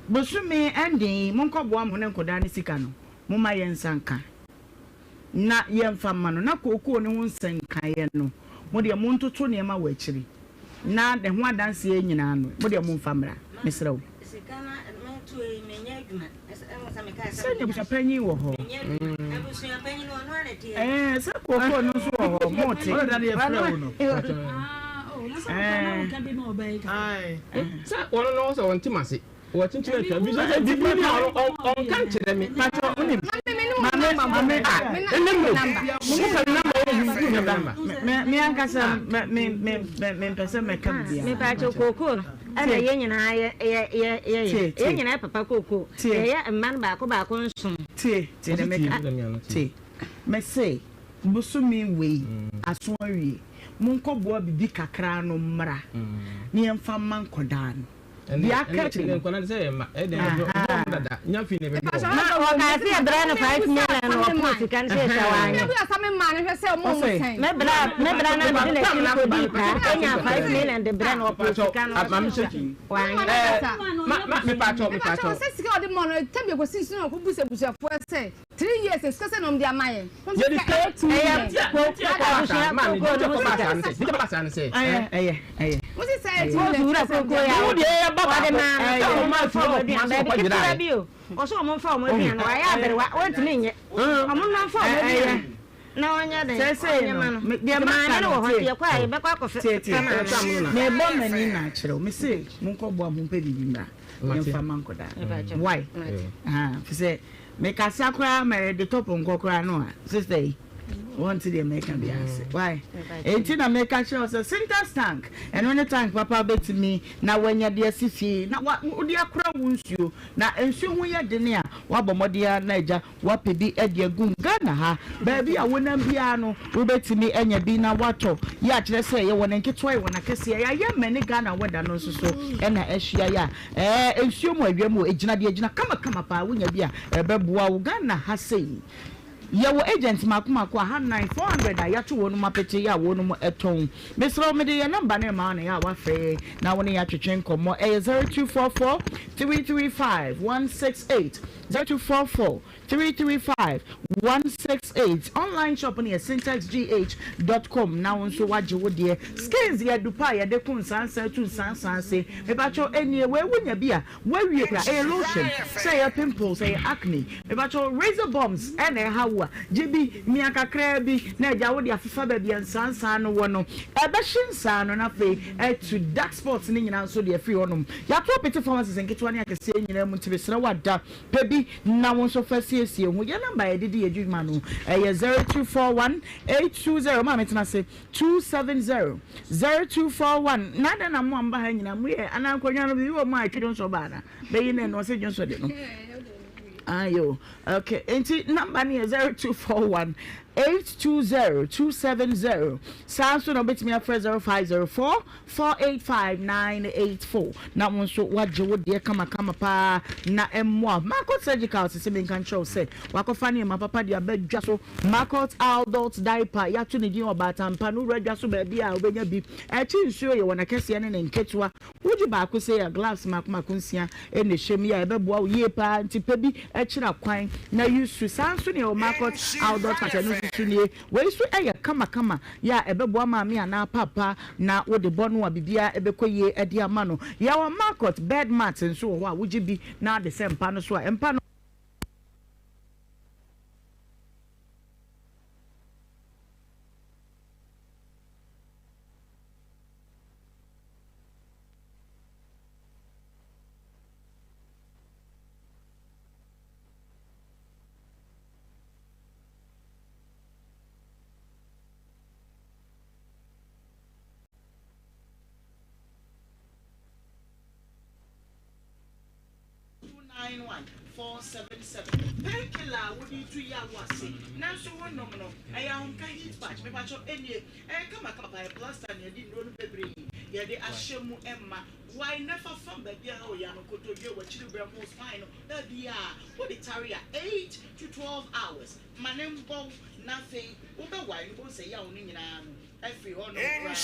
Speaker 2: Bosome ending yi, monkɔboa mo ho ne nkɔdaa ne sika no. Momma yɛnsa nka. na yɛmfa mma no, na kookoo no ho nsɛnkaeɛ no, mo deɛ montoto nneɛma wɔ akyiri, na ne ho adanseɛ nyinaa no, mo deɛ momfa mmra, mesrɛ wo. Sɛ abusuapanyin wɔ hɔ. Ɛɛ, sɛ kookoo no nso wɔ hɔ, mote.
Speaker 8: Sɛ wɔn no sɛ wɔn te m'ase. Wɔkyekyere atwa bi sɛ bibi ni a ɔnka nkyerɛ me.
Speaker 2: Pacho wonim. Maame maame ah
Speaker 8: ɛnɛ mmerɛ mu mo pɛ namba wɔ hu hu namba.
Speaker 2: Me me ankasa me me me me mpɛ sɛ mɛka bibiara.
Speaker 6: Me pacho kookoo no ɛna yɛ nyinaa yɛ yɛ yɛ yɛ yɛ yɛ nyinaa yɛ papa kookoo yɛ yɛ mma no baako baako nson.
Speaker 2: Tie tie deɛ meka tie mese bosome wei aso awie monkɔ boa bibi kakra no mmra na yɛmfa mma nkɔdaa no.
Speaker 8: Deɛ aka akyire no. Na
Speaker 6: ɔkaa sɛ yɛbrɛ no 5 million na ɔpoo sika no sɛ ɛsɛ wanyɛ. Me bra me bra na mede n'akyi no kɔdii paa ɛnya 5 million de brɛ no ɔpoo sika no wanyɛ.
Speaker 5: 3 years sika sɛ na ɔmo de ama yɛn.
Speaker 8: Yɛde sika
Speaker 6: ɛyɛ abusua kookoo no ho sika.
Speaker 2: Ɛyɛ ɛyɛ ɛyɛ.
Speaker 5: Mo si sɛ ɛti
Speaker 6: Wo wura kookoo yɛ
Speaker 8: Wo deɛ ɛyɛ ba
Speaker 6: ɔde
Speaker 8: baako.
Speaker 6: maa no sɛ
Speaker 8: Ɛyɛ
Speaker 6: ɔmo mfa ɔmo aduane baabi ketewa bi o ɔsɛ ɔmo mfa ɔmo aduane wayɛ aberewa wɔntumi nyɛ ɔmo nna mfa ɔmo aduane na ɔnyɛ dɛ
Speaker 2: Sɛsɛɛ
Speaker 6: ɔnyɛ ma
Speaker 2: no,
Speaker 6: no
Speaker 2: deɛ
Speaker 6: nti
Speaker 2: maka
Speaker 6: maame no
Speaker 2: no
Speaker 6: wɔ hɔ
Speaker 2: tie
Speaker 6: nti yɛkɔ a yɛbɛkɔ akɔfɛ
Speaker 2: tie tie
Speaker 6: fa maame no.
Speaker 2: Mebɔ m'ani na akyerɛ wo mese monkɔboa mo mpɛ biribi mmra yɛmfa ma nkɔdaa why fi sɛ Mekasa koraa ma yɛde top nkɔ koraa no a sister yi wɔnte deɛ meka bi ase why enti na meka kyerɛ wo sɛ Sintex tank ɛno ne tank papa bɛtumi na wanya de asi fie na wode akora wo nsuo na nsuo ho yɛ dene a woabɔ mmɔden ara na agya woapɛ bi de agu mu Ghana ha baabi a wonam biara no wobɛtumi anya bi na woatɔ yɛ akyerɛ sɛ yɛwɔ ne nketewa yɛwɔ n'akɛseɛ yɛayɛ mani Ghana weather no nso so ɛna ahyia yɛ a Ɛɛ nsuo mu awia mu o ɛgyina deɛ ɛgyina kama kama paa wonya bi a ɛbɛboa wo Ghana ha sei yɛwɔ agent mako mako aha nan 400 a yɛato wɔnom apete yɛ a wɔnom ɛtɔn mesrɛ wo mede yɛ number no rema wo na yɛ a woafrɛ yɛn na wo ne yɛ atwetwe nkɔmmɔ ɛyɛ 0244 335 168 0244 335 168 Online shop no yɛ syntexgh dot com na wo nso woagye wo deɛ. Skins yɛ adupa a yɛde ko nsansa tu nsansa ase. Mepakyɛw ɛnie wei wonya bi a woawie koraa. Ɛyɛ lotion sɛ ɛyɛ pimples ɛyɛ acne. Mepakyɛw razor bumps ɛna ɛha wo a gye bi mia kakraa bi na agya wode afefa baabi a nsansa no wɔ no. Ɛbɛhye nsaa no na afei atu dark spots no nyinaa nso de afiri hɔnom. Yɛato apete pharmacies nketewa ne akɛseɛ nyinaa mu nti mesrɛ wo ada Pɛ bi na wo nso fa siesie ho. Yɛn nɔmba a yɛde di yɛn dwuma no, ɛyɛ 0241 820, maame tena ase, 270, 0241. Na adɛn na mo a moba ha nyinaa moyɛ anaa nkonnwa no biribi wɔ mu a ɛtwe dwonsɔ ba anaa? Bɛyi no ɛno ɔsɛ dwonsɔ de no. Ayo, okay. Nti nɔmba no yɛ 0241. 820 270. Saa nso na wobɛtumi afrɛ 0504 485 984 na wo nso woagye wo deɛ kamakama paa na ɛmmoa. Marcot Surgical sese menka nkyerɛ wo sɛ wakɔfa nneɛma papa de aba dwa so. Marcot Adult Diaper yɛato ne din Ɔbaatampa no wura dwa so baabi a wobɛnya bi. Akyi nsuo yɛ wɔn akɛseɛ ne ne nketewa. Wogye baako sei a, gloves mmaako mmaako nsia na ɛhyɛ mu yi a ɛbɛboa wo yie paa nti pɛ bi kyerɛ kwan na use. Saa nso na yɛwɔ Marcot Outdoor Touch ɛno nso so nie. Wei nso yɛ kamakama yɛ a ɛbɛboa maame anaa papa na wode bɔ no a biribiara bɛkɔ yie de ama no. Yɛwɔ Marcot Bed Mat nso wɔ hɔ a wogye bi na wode sɛ mpa no so a mpa no. 291477 Painkiller a wode tu yaw ase nanso wonom no ɛyɛ ahomka heat patch mepakyɛw ɛnie ɛyɛ kama kama paa ɛyɛ plaster na yɛde nnuro no bebree yɛde ahyɛ mu ɛma wae na fa fam baabi a ɛhaw ya no kotodwe w'akyiri berɛmo spine no baabi a wode tare a 8 to 12 hours ma ne mbɔ wo na afei wobɛwae no bohu sɛ yaw no nyinaa no afiri hɔ nom koraa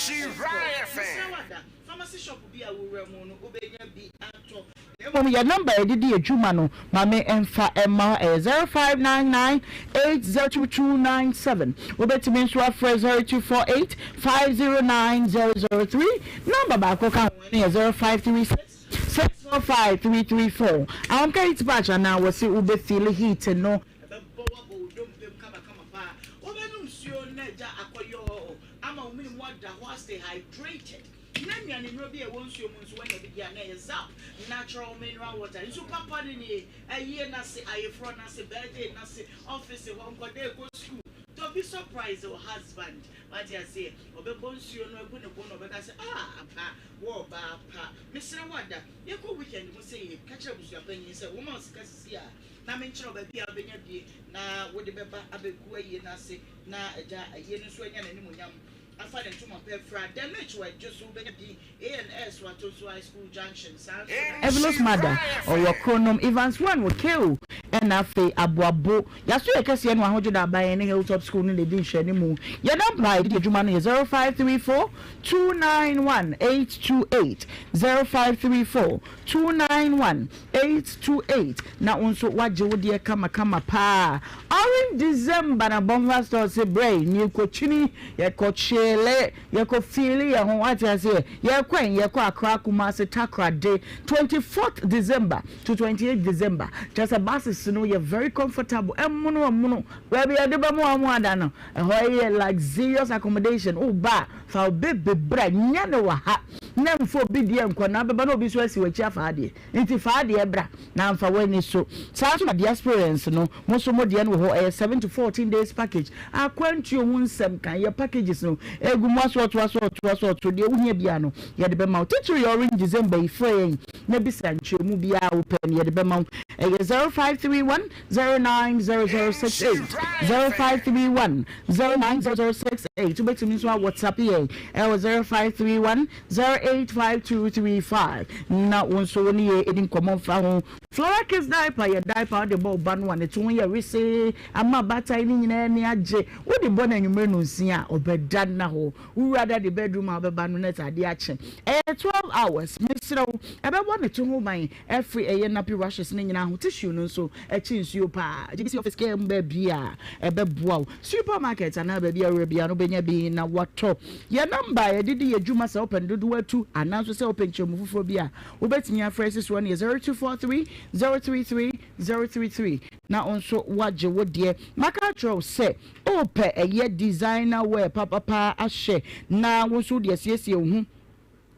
Speaker 2: ɛkɔ mesrɛ wo ada pharmacy shop bi a wowura mu no wobɛnya bi atɔ. Na mmom yɛn nɔmba a yɛde di adwuma no, ma me mfa mma wo, ɛyɛ 0599 802297. Wobɛtumi nso afrɛ 0248 509 003. Nɔmba baako ka ho, ɛno yɛ 0536 645 334. Ahomka heat patch anaa wɔse wobɛfiili heat no, ɛbɛbɔ wo abɔ wo dompe mu kamakama paa. Wobɛnom nsuo na agya akɔyɔɔ ama wo mene mu ada hɔ astay hydrated. Na nnuane nnuro bi a ɛwɔ nsuo mu nso woanya bi di a na ɛyɛ Zap natural mineral water. Nsu papa no nie, ayie no ase, ayeforɔ no ase, birthday no ase, office hɔ, nkwadaa ɛkɔ school. Tɔ bi surprise wo husband, wate aseɛ, ɔbɛbɔ nsuo no agu ne bo na ɔbɛka sɛ ah ampa wo ɔbaa pa. Mesrɛ wo ada, yɛkɔ weekend mu sei, ka kyerɛ abusua panyin sɛ wɔma wo sika sisi a na menkyerɛ wo baabi a wobɛnya bie na wode bɛba abɛgu ayie no ase na agya ayie no nso anya n'animuonyam. Afa ne ntoma pa afira. Dɛmɛkyi wɔ Adwo so wobɛnya bi ANS wɔ Atonsu High School Junction saa nso na. Evelyn Mada ɔwɔ Kronom, Evans One wɔ Keu ɛna afei Aboabo. Yaso yɛ kɛseɛ no Ahodwo da aban ne Hilltop School no na ɛdi nhwɛanimu. Yɛn nɔmba a yɛde di adwuma no yɛ 0534 291 828, 0534 291 828 na wo nso woagye wo deɛ kamakama paa. Orange December na Bonva Store se brɛ yi ne yɛkɔkyini, yɛkɔ chille, yɛkɔ feeli yɛn ho, wate aseɛ, yɛkɔ ɛn, yɛkɔ Accra, Kumasi, Takoradi, 24th December to 28th December, kyerɛ sɛ buses no yɛ very comfortable, ɛmono ɛmono, baabi yɛde bɛmo amo ada no, ɛhɔ yɛ luxurious accommodation, woba a fa wo baby bra, nyɛ no wɔ ha, na mfa obi deɛ nkɔ, na wobɛba na obi nso asi w'akyi afa adeɛ. Nti fa adeɛ bra na nfa w'ani so. Saa nso na diasporans no, mo nso mo deɛ no wɔ hɔ, ɛyɛ 7 to 14 days package. Akwantuo ho nsɛm ka, yɛ packages no egu mu asɔɔto asɔɔto asɔɔto, deɛ wohia biara no yɛde bɛma wo. Titiri yɛ Orange December yi, frɛ yɛn na bisa nkyerɛmu biara a wopɛ no yɛde bɛma wo. Ɛyɛ 0531 090068, 0531 090068. Wobɛtumi nso a WhatsApp yɛn ɛwɔ 0531 085235 na wo nso wo ne yɛn ɛdi nkɔmmɔ mfa ho. Flora Kids Diaper yɛ diaper a wode bɔ wo ba no a ne to ho yɛ wesee ama abaatan no nyinaa ani agye. Wode bɔ no anwummere nnɔnsia a, ɔbɛda nna hɔ. Wo wura da de bedroom a wobɛba no na sɛ adeɛ akye. Ɛyɛ 12 hours. Mesrɛ wo, ɛbɛbɔ ne to ho ban afiri ɛyɛ nappy rashes no nyinaa ho. Tissue no nso, ɛkye nsuo paa. GBC office kaa mu baabi a ɛbɛboa wo. Supermarket anaa baabi a wowura biara no wobɛnya bi na woatɔ. Yɛn nɔmba a yɛde di yɛn dwuma sɛ wopɛ no dodoɔ atu anaa nso sɛ wopɛ nkyerɛmu foforɔ bi a, wobɛtumi afrɛ asi soɔ no yɛ 0243 033 033 na wo nso woagye wo deɛ. Maka akyerɛ wo sɛ wopɛ ɛyɛ designer wear papapa ahyɛ na wo nso wode asiesie wo ho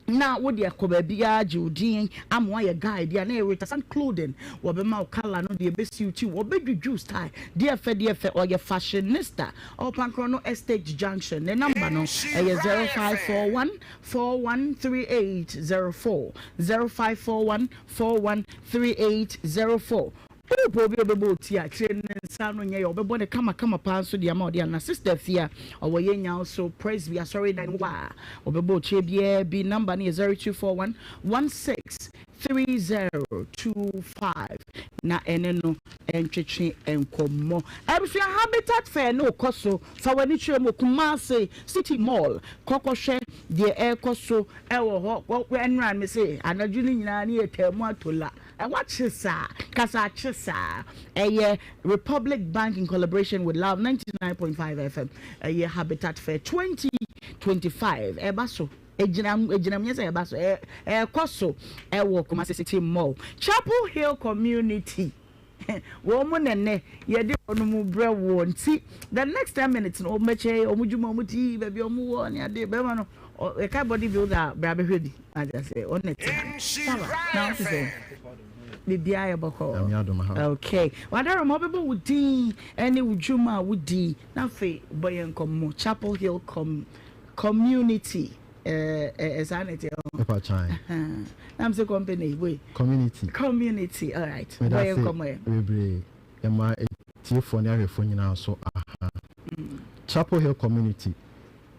Speaker 2: na wode akɔ baabiara agye wo din ama woayɛ guy bi a na ɛyɛ Ritasan clothing wɔbɛma wo colour no deɛ ɛbɛsuit wo wɔbɛdwudwu style deɛ ɛfɛ deɛ ɛfɛ ɔyɛ fashionista ɔwɔ Pankorɔ no Estate Junction ne number no ɛyɛ 0541 413804 0541 413804 wopɛ obi a ɔbɛbɔ wo ti a kyerɛ ne nsa. nsa ano nyɛ yɛ ɔbɛbɔ ne kama kama paa nso de ama ɔde ana sister Afia ɔwɔ yɛn nyaw so Presby asɔredan mu hɔ a ɔbɛbɔ okyɛ biara bi number no yɛ 0241 16 3025 na ɛne no ntwetwe nkɔmmɔ. Abusua Habitat Fair no rekɔ so, fa w'ani kyerɛ mu Kumasi City Mall, kɔ kɔhwɛ deɛ ɛrekɔ so wɔ hɔ. Ɛnora me se anadwo no nyinaa ne yɛtaa mu atola. Ɛhɔ akye saa, kasa akye saa. Ɛyɛ Republic Bank in collaboration with Love 99.5 FM. Ɛyɛ Habitat Fair 2025 ɛba so. Egyina egyina mu nyɛ sɛ ɛba so ɛrekɔ so ɛwɔ Kumasi City Mall, Chapel Hill Community. Wɔn mu na ɛnɛ yɛde wɔn mu brɛ woɔ nti the next 10 minutes no wɔn bɛkyɛ wɔn dwuma wɔn ti baabi wɔn wɔ ne ade bɛrima no ɛka body builder bra bɛhwɛ bi adi ase wɔn na ɛte ha saba na wɔn ti sɛ biribiara yɛ bɔkɔɔ. Okay, wadaroma ɔbɛbɔ wo din ɛne wo dwuma a wodi na afei bɔ yɛn nkɔmmɔ Chapel Hill Community ɛɛ saa na ɛteɛ hɔ.
Speaker 10: Ɛpa kyan.
Speaker 2: Na m sɛ company wei.
Speaker 10: Community.
Speaker 2: Community alright. Bɔ yɛn nkɔmmɔ yɛ.
Speaker 10: Bebree ɛma etiefoɔ ne ahwɛfoɔ nyinaa nso aha. Chapel Hill Community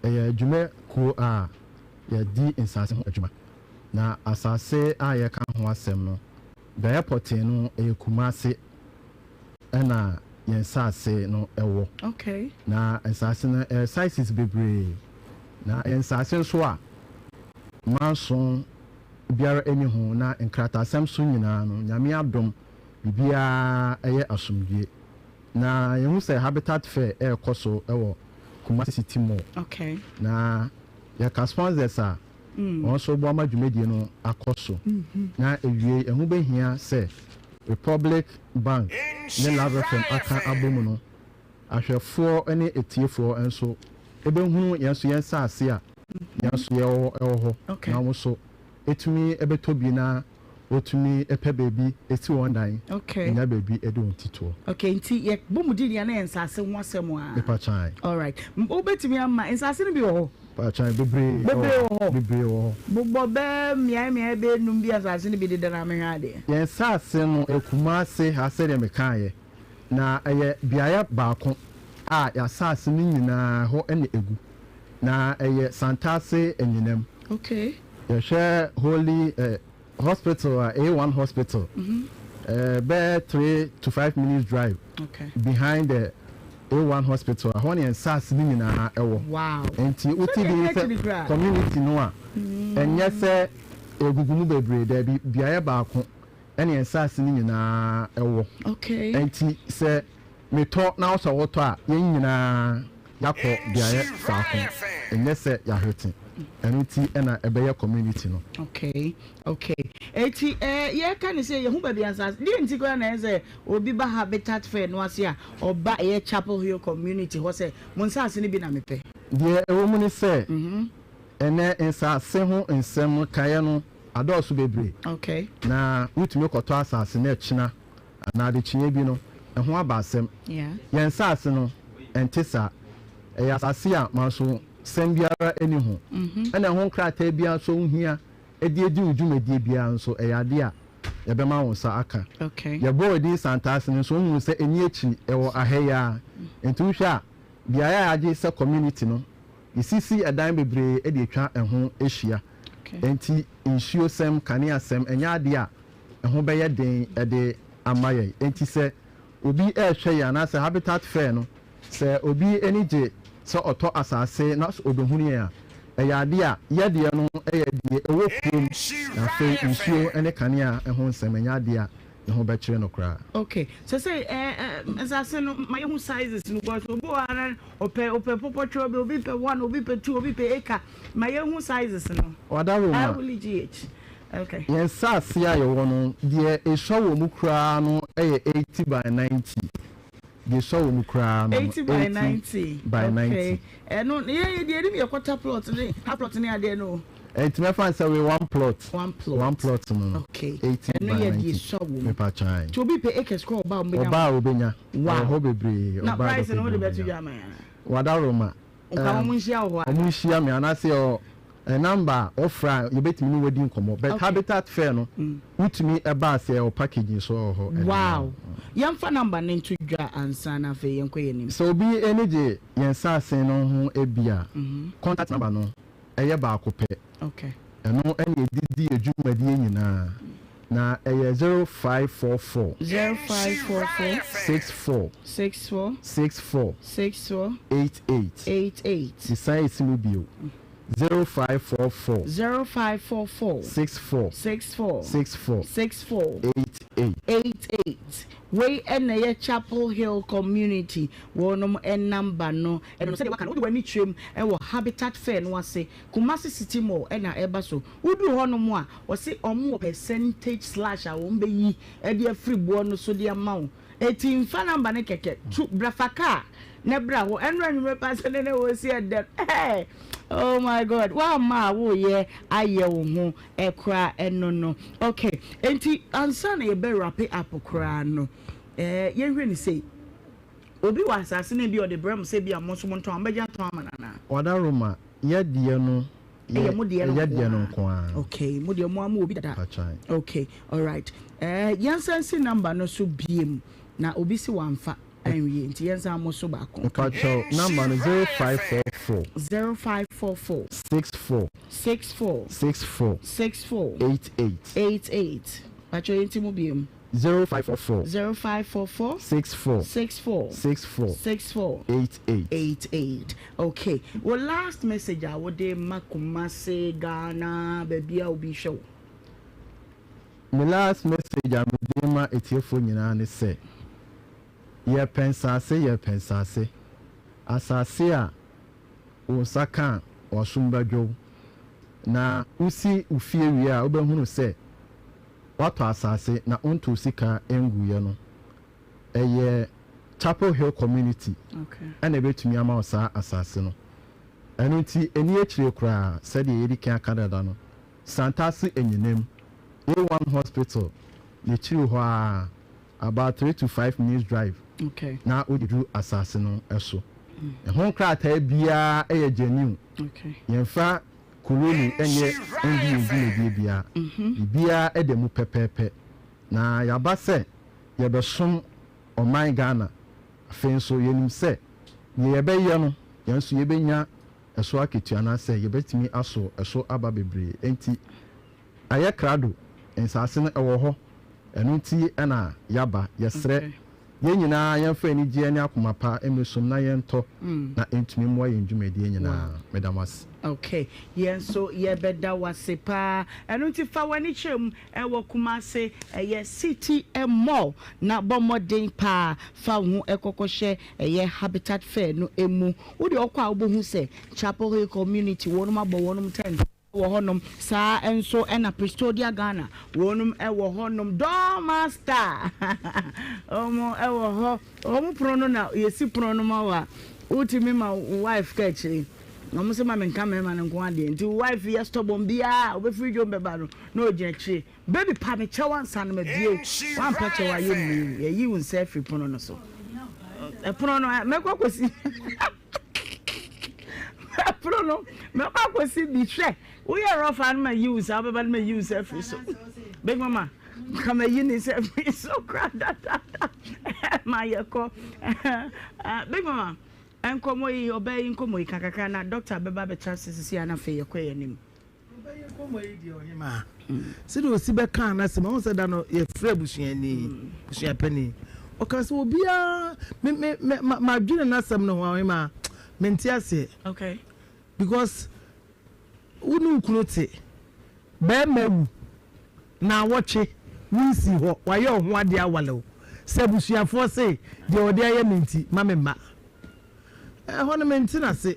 Speaker 10: ɛyɛ adwuma kuo a yɛdi nsaase ho adwuma. Na asase a yɛka ho asɛm no, beaeɛ pɔtee no ɛyɛ Kumase ɛna yɛn nsaase no ɛwɔ. Na nsaase no ɛyɛ sizes bebree. Na ɛyɛ nsaase nso a manso biara ɛni ho na nkrataasɛm so nyinaa no Nyame adom biribiara ɛyɛ asomdwie. Na yɛhu sɛ Habitat Fair ɛrekɔ so ɛwɔ Kumasi City Mall. Na yɛka sponsors a wɔn nso boa ma dwumadie no akɔ so. Na awiei ɛho bɛhia sɛ Republic Bank ne Love FM aka abom no, ahwɛfoɔ ne atiefoɔ nso bɛhunu yɛn nso yɛn nsaase a yɛn nso yɛwɔ wɔ hɔ na wɔn nso ɛtumi bɛtɔ bi na wɔtumi pɛ baabi si wɔn dan nya baabi de wɔn ti toɔ.
Speaker 2: Okay, nti yɛ bɔ mu di deɛ na yɛ nsaase ho asɛm a.
Speaker 10: Mepa kyan.
Speaker 2: Alright, wobɛtumi ama nsaase no bi wɔ hɔ?
Speaker 10: Pa kyan bebree.
Speaker 2: Bebree wɔ hɔ.
Speaker 10: Bebree wɔ hɔ.
Speaker 2: Bobɔ bɛɛ mmeae mmeae bɛyɛ num bi a nsaase no bi deda na mehwɛ adeɛ.
Speaker 10: Yɛn nsaase no yɛ Kumase ha sɛdeɛ mekaeɛ, na ɛyɛ beaeɛ baako a yɛn asaase no nyinaa ɛhɔ na ɛgu, na ɛyɛ Santase Anyinam.
Speaker 2: Okay.
Speaker 10: Yɛhwɛ Holy eh, Hospital a, A1 Hospital, eh, bɛyɛ 3 to 5 minutes drive
Speaker 2: okay.
Speaker 10: behind the A1 Hospital, ɛhɔ ne yɛn nsaase no nyinaa ɛwɔ. Nti wote
Speaker 2: Sɛdeɛ
Speaker 10: bi
Speaker 2: ɛka
Speaker 10: sɛ
Speaker 2: akyiri koraa.
Speaker 10: Community no a, ɛnyɛ sɛ egugu mu bebree, daabi, beaeɛ baako ɛne yɛn nsaase no nyinaa ɛwɔ. Nti sɛ metɔ na wosɛ wotɔ a, yɛn nyinaa yɛakɔ beaeɛ faako, ɛnyɛ sɛ yɛahwete. Ɛno nti ɛna ɛbɛyɛ community no.
Speaker 2: Okay, eti yɛka ne sɛ yɛhu baabi asase deɛ nti koraa na ɛyɛ sɛ obi ba Habitat Fair no ase a ɔba ɛyɛ Chapel Hill Community hɔ sɛ mo nsaase no bi na mepɛ.
Speaker 10: Deɛ ɛwɔ mu ne sɛ ɛnɛ nsaase ho nsɛm kaeɛ no adɔɔso bebree. Na wotumi kɔtɔ asase na ɛkyena anaa adekyeeɛ bi no ɛho aba asɛm. Yɛn nsaase no ɛnte saa. Ɛyɛ asase a manso sɛm biara ɛni ho. Ɛna ɛho nkrataa biara nso ho hia de adi wo dwumadie biara nso ɛyɛ adeɛ a yɛbɛma wo nsa aka. Yɛbɔɔ din Santase no nso wohunu sɛ ɛnni akyiri, ɛwɔ aha yi ara. Nti wohwɛ a beaeɛ a yɛagye sɛ community no, yɛsisi ɛdan bebree de atwa ɛho ahyia. Nti nsuosɛm, kaneasɛm ɛnyɛ adeɛ a ɛho bɛyɛ den de ama yɛn. Nti sɛ obi rehwɛ yɛn anaasɛ Habitat Fair no, sɛ obi ani gye sɛ ɔtɔ asase na sɛ ɔbɛhunu yɛn a, ɛyɛ adeɛ a yɛ deɛ no yɛ deɛ ɛwɔ kurom, na afei nsuo ne kanea ho nsɛm ɛnyɛ adeɛ a ne ho bɛkyere no koraa.
Speaker 2: Ok, sɛsɛi eh eh nsase no ma yɛhu sizes no because obi wɔ ha na ɔpɛ ɔpɛ pɔpɔtwerɛ bi, obi pɛ one, obi pɛ two, obi pɛ acre, ma yɛhu sizes no.
Speaker 10: Wadaroma.
Speaker 2: Holy GH. Okay.
Speaker 10: Yɛn nsase a yɛwɔ no, deɛ esua wɔ mu koraa no yɛ 80 by 90. Deɛ esua wɔ mu koraa no,
Speaker 2: 80 by 90.
Speaker 10: By 90.
Speaker 2: Okay. Ɛno, yɛ deɛ yɛnim yɛ quarter plot ne half plot ne adeɛ no.
Speaker 10: Ɛnti mɛfa no sɛ wei one plot.
Speaker 2: One plot.
Speaker 10: One plot no no.
Speaker 2: Okay.
Speaker 10: 80
Speaker 2: Ɛno
Speaker 10: by
Speaker 2: yɛ
Speaker 10: 90.
Speaker 2: deɛ esua wɔ mu.
Speaker 10: Mepa kyan.
Speaker 2: Nti obi pɛ acres koraa ɔba a ɔbɛnya.
Speaker 10: Ɔba a ɔbɛnya.
Speaker 2: Wow.
Speaker 10: Ɛwɔ hɔ bebree.
Speaker 2: Na
Speaker 10: Ɔba a
Speaker 2: price no
Speaker 10: ɔbɛpɛ
Speaker 2: wode
Speaker 10: bi
Speaker 2: bɛto
Speaker 10: ɔbɛnya.
Speaker 2: dwa ama yɛn anaa?
Speaker 10: Wadaroma.
Speaker 2: Nka wɔn nhyia wɔ hɔ a.
Speaker 10: Wɔn nhyia me anaasɛ ɔ. Number a wɔfrɛ a yɛbɛtumi ne wo adi nkɔmmɔ but habitat fair no wotumi ba aseɛ yɛwɔ package nso wɔ hɔ de ma wo.
Speaker 2: Wow! Yɛmfa number no nto dwa ansa na afei yɛnkɔ yɛn anim.
Speaker 10: Sɛ obi ani gye yɛn nsaase no ho bi a, contact number no ɛyɛ baako pɛ. Ɛno na yɛde di yɛn dwumadie nyinaa na ɛyɛ 0544.
Speaker 2: 0544.
Speaker 10: 64.
Speaker 2: 64.
Speaker 10: 64.
Speaker 2: 64.
Speaker 10: 88.
Speaker 2: 88.
Speaker 10: Mesan esi mu bio. 0544.
Speaker 2: 0544.
Speaker 10: 64.
Speaker 2: 64.
Speaker 10: 64.
Speaker 2: 64.
Speaker 10: 88.
Speaker 2: 88. Wei na ɛyɛ Chapel Hill Community wɔnom number no. Ɛno no sɛdeɛ waka no wode w'ani kyerɛ mu wɔ Habitat Fair no ase, Kumasi City Mall na ɛba so. Woduru hɔ nom a wɔse wɔn wɔ percentage slash a wɔn bɛyi de afiri boɔ no so de ama wo. Eti nfa number no kɛkɛ tu bra fa car na bra hɔ ɛnora anwummerɛ paa sɛ nene wɔ si ɛdɛm hey oh my god wamma a woyɛ ayɛ wo ho ɛkora ɛno no okay enti ansa na yɛbɛ wrap up koraa no ɛɛ yɛnhwɛ ne sei obi wɔ asase no bi ɔde brɛ mo sɛ bi a mo nso mo ntɔn a mobɛgye atɔn ama no anaa?
Speaker 10: Wadaroma yɛ deɛ no
Speaker 2: Ɛyɛ mo deɛ no
Speaker 10: yɛ deɛ no nko ara.
Speaker 2: Okay, mo deɛ mo ara mo wɔ bi dada.
Speaker 10: Pakyan.
Speaker 2: Okay, alright. Eh, yɛnsan nsi number no so biem na obi si wamfa anwie nti yɛnsan mo so baako.
Speaker 10: Mepakyɛw, number no 0544.
Speaker 2: 0544.
Speaker 10: 64.
Speaker 2: 64.
Speaker 10: 64.
Speaker 2: 64.
Speaker 10: 88.
Speaker 2: 88. Pakyɛw yɛnti mu biem.
Speaker 10: 0544.
Speaker 2: 0544.
Speaker 10: 64.
Speaker 2: 64.
Speaker 10: 64.
Speaker 2: 64.
Speaker 10: 88.
Speaker 2: 88. Okay. Wo last message a wode ma Kumasi, Ghana, baabi a obi hwɛ wo.
Speaker 10: Me last message a mede ma atiefoɔ nyinaa ne sɛ, yɛpɛ nsase, yɛpɛ nsase. Asase a wo nsa ka a, w'asom bɛdwo wo. Na wosi wo fie wie a, wobɛhunu sɛ woatɔ asase na wontoo sika nguiɛ no, ɛyɛ Chapel Hill Community na ɛbɛtumi ama wo saa asase no. Ɛno nti, ɛnni akyire koraa, sɛdeɛ yɛadi kan aka dada no, Santase Anyinam, A1 Hospital n'akyiri hɔ ara, about 3 to 5 minutes drive na wode duru asase no so. Ɛho nkrataa biara yɛ genuine. Yɛmfa Koloni nyɛ ndi yɛn dwumadie biara. Biribiara da mu pɛpɛɛpɛ. Na yɛaba sɛ yɛbɛsom ɔman Ghana. Afei nso yɛnim sɛ deɛ yɛbɛyɛ no, yɛn nso yɛbɛnya ɛso akatua anaasɛ yɛbɛtumi aso ɛso aba bebree. Enti ayɛ krado, nsaase no ɛwɔ hɔ. Ɛno nti na yɛaba. Yɛsrɛ yɛn nyinaa yɛmfa anigyeɛ ne akoma pa mmɛsom na yɛntɔ na ɛntumi mmoa yɛn dwumadie nyinaa. Meda mo ase.
Speaker 2: Ok, yɛn nso yɛbɛda wo ase paa. Ɛno nti fa w'ani kyerɛ mu wɔ Kumasi, ɛyɛ City Mall, na bɔ mmɔden paa fa wo ho kɔkɔhyɛ ɛyɛ Habitat Fair no mu. Wo deɛ wokɔ a wobɛhu sɛ Chapel Hill Community wɔnom abɔ wɔnom tent wɔ hɔnom, saa ara nso na Prestodia Ghana wɔnom wɔ hɔnom, Dorma Star wɔn wɔ hɔ, wɔn pono no na yɛsi pono no ma wo a, wotumi ma wo wife ka akyire. Wɔn se ma menka mmarima no nko adeɛ nti wo wife yɛ stubborn biara a wobɛfiri dwom bɛba no na ɔgyina akyire. Baby pa me kyɛw ansa na mabue wo, woampa kyɛw a yɛmmue wo, yɛyi wo nsa afiri pono no so. Ɛpono no mɛkɔ akɔsi Ɛpono no, mɛkɔ akɔsi bi. Hwɛ, woyɛ rough a na mayi wo nsa, wobɛba na mayi wo nsa afiri so. Big mama, ka mayi ne nsa afiri so koraa dadaada. Ma yɛkɔ. Big mama, nkɔmmɔ yi, ɔbaa yi nkɔmmɔ yi, ka kakra na doctor bɛba abɛtra ase sisi a na afei yɛkɔ yɛn anim.
Speaker 9: Ɔbɛyɛ nkɔmmɔ yi deɛ ɔhemaa sɛdeɛ ɔsi bɛkaa n'asɛm ɛho sɛ da no yɛfrɛ abusuani abusuapani ɔka sɛ obiara me me me ma madwene n'asɛm no ho ɔhemaa mente aseɛ
Speaker 2: okay
Speaker 9: because wo ne wo kunu te bɛrima wu na awɔtwe wonsi hɔ wayɛ ɔho adeɛ awale wo sɛ abusuafoɔ se deɛ ɔde ayɛ me nti ma me mma ɛhɔ no mente n'ase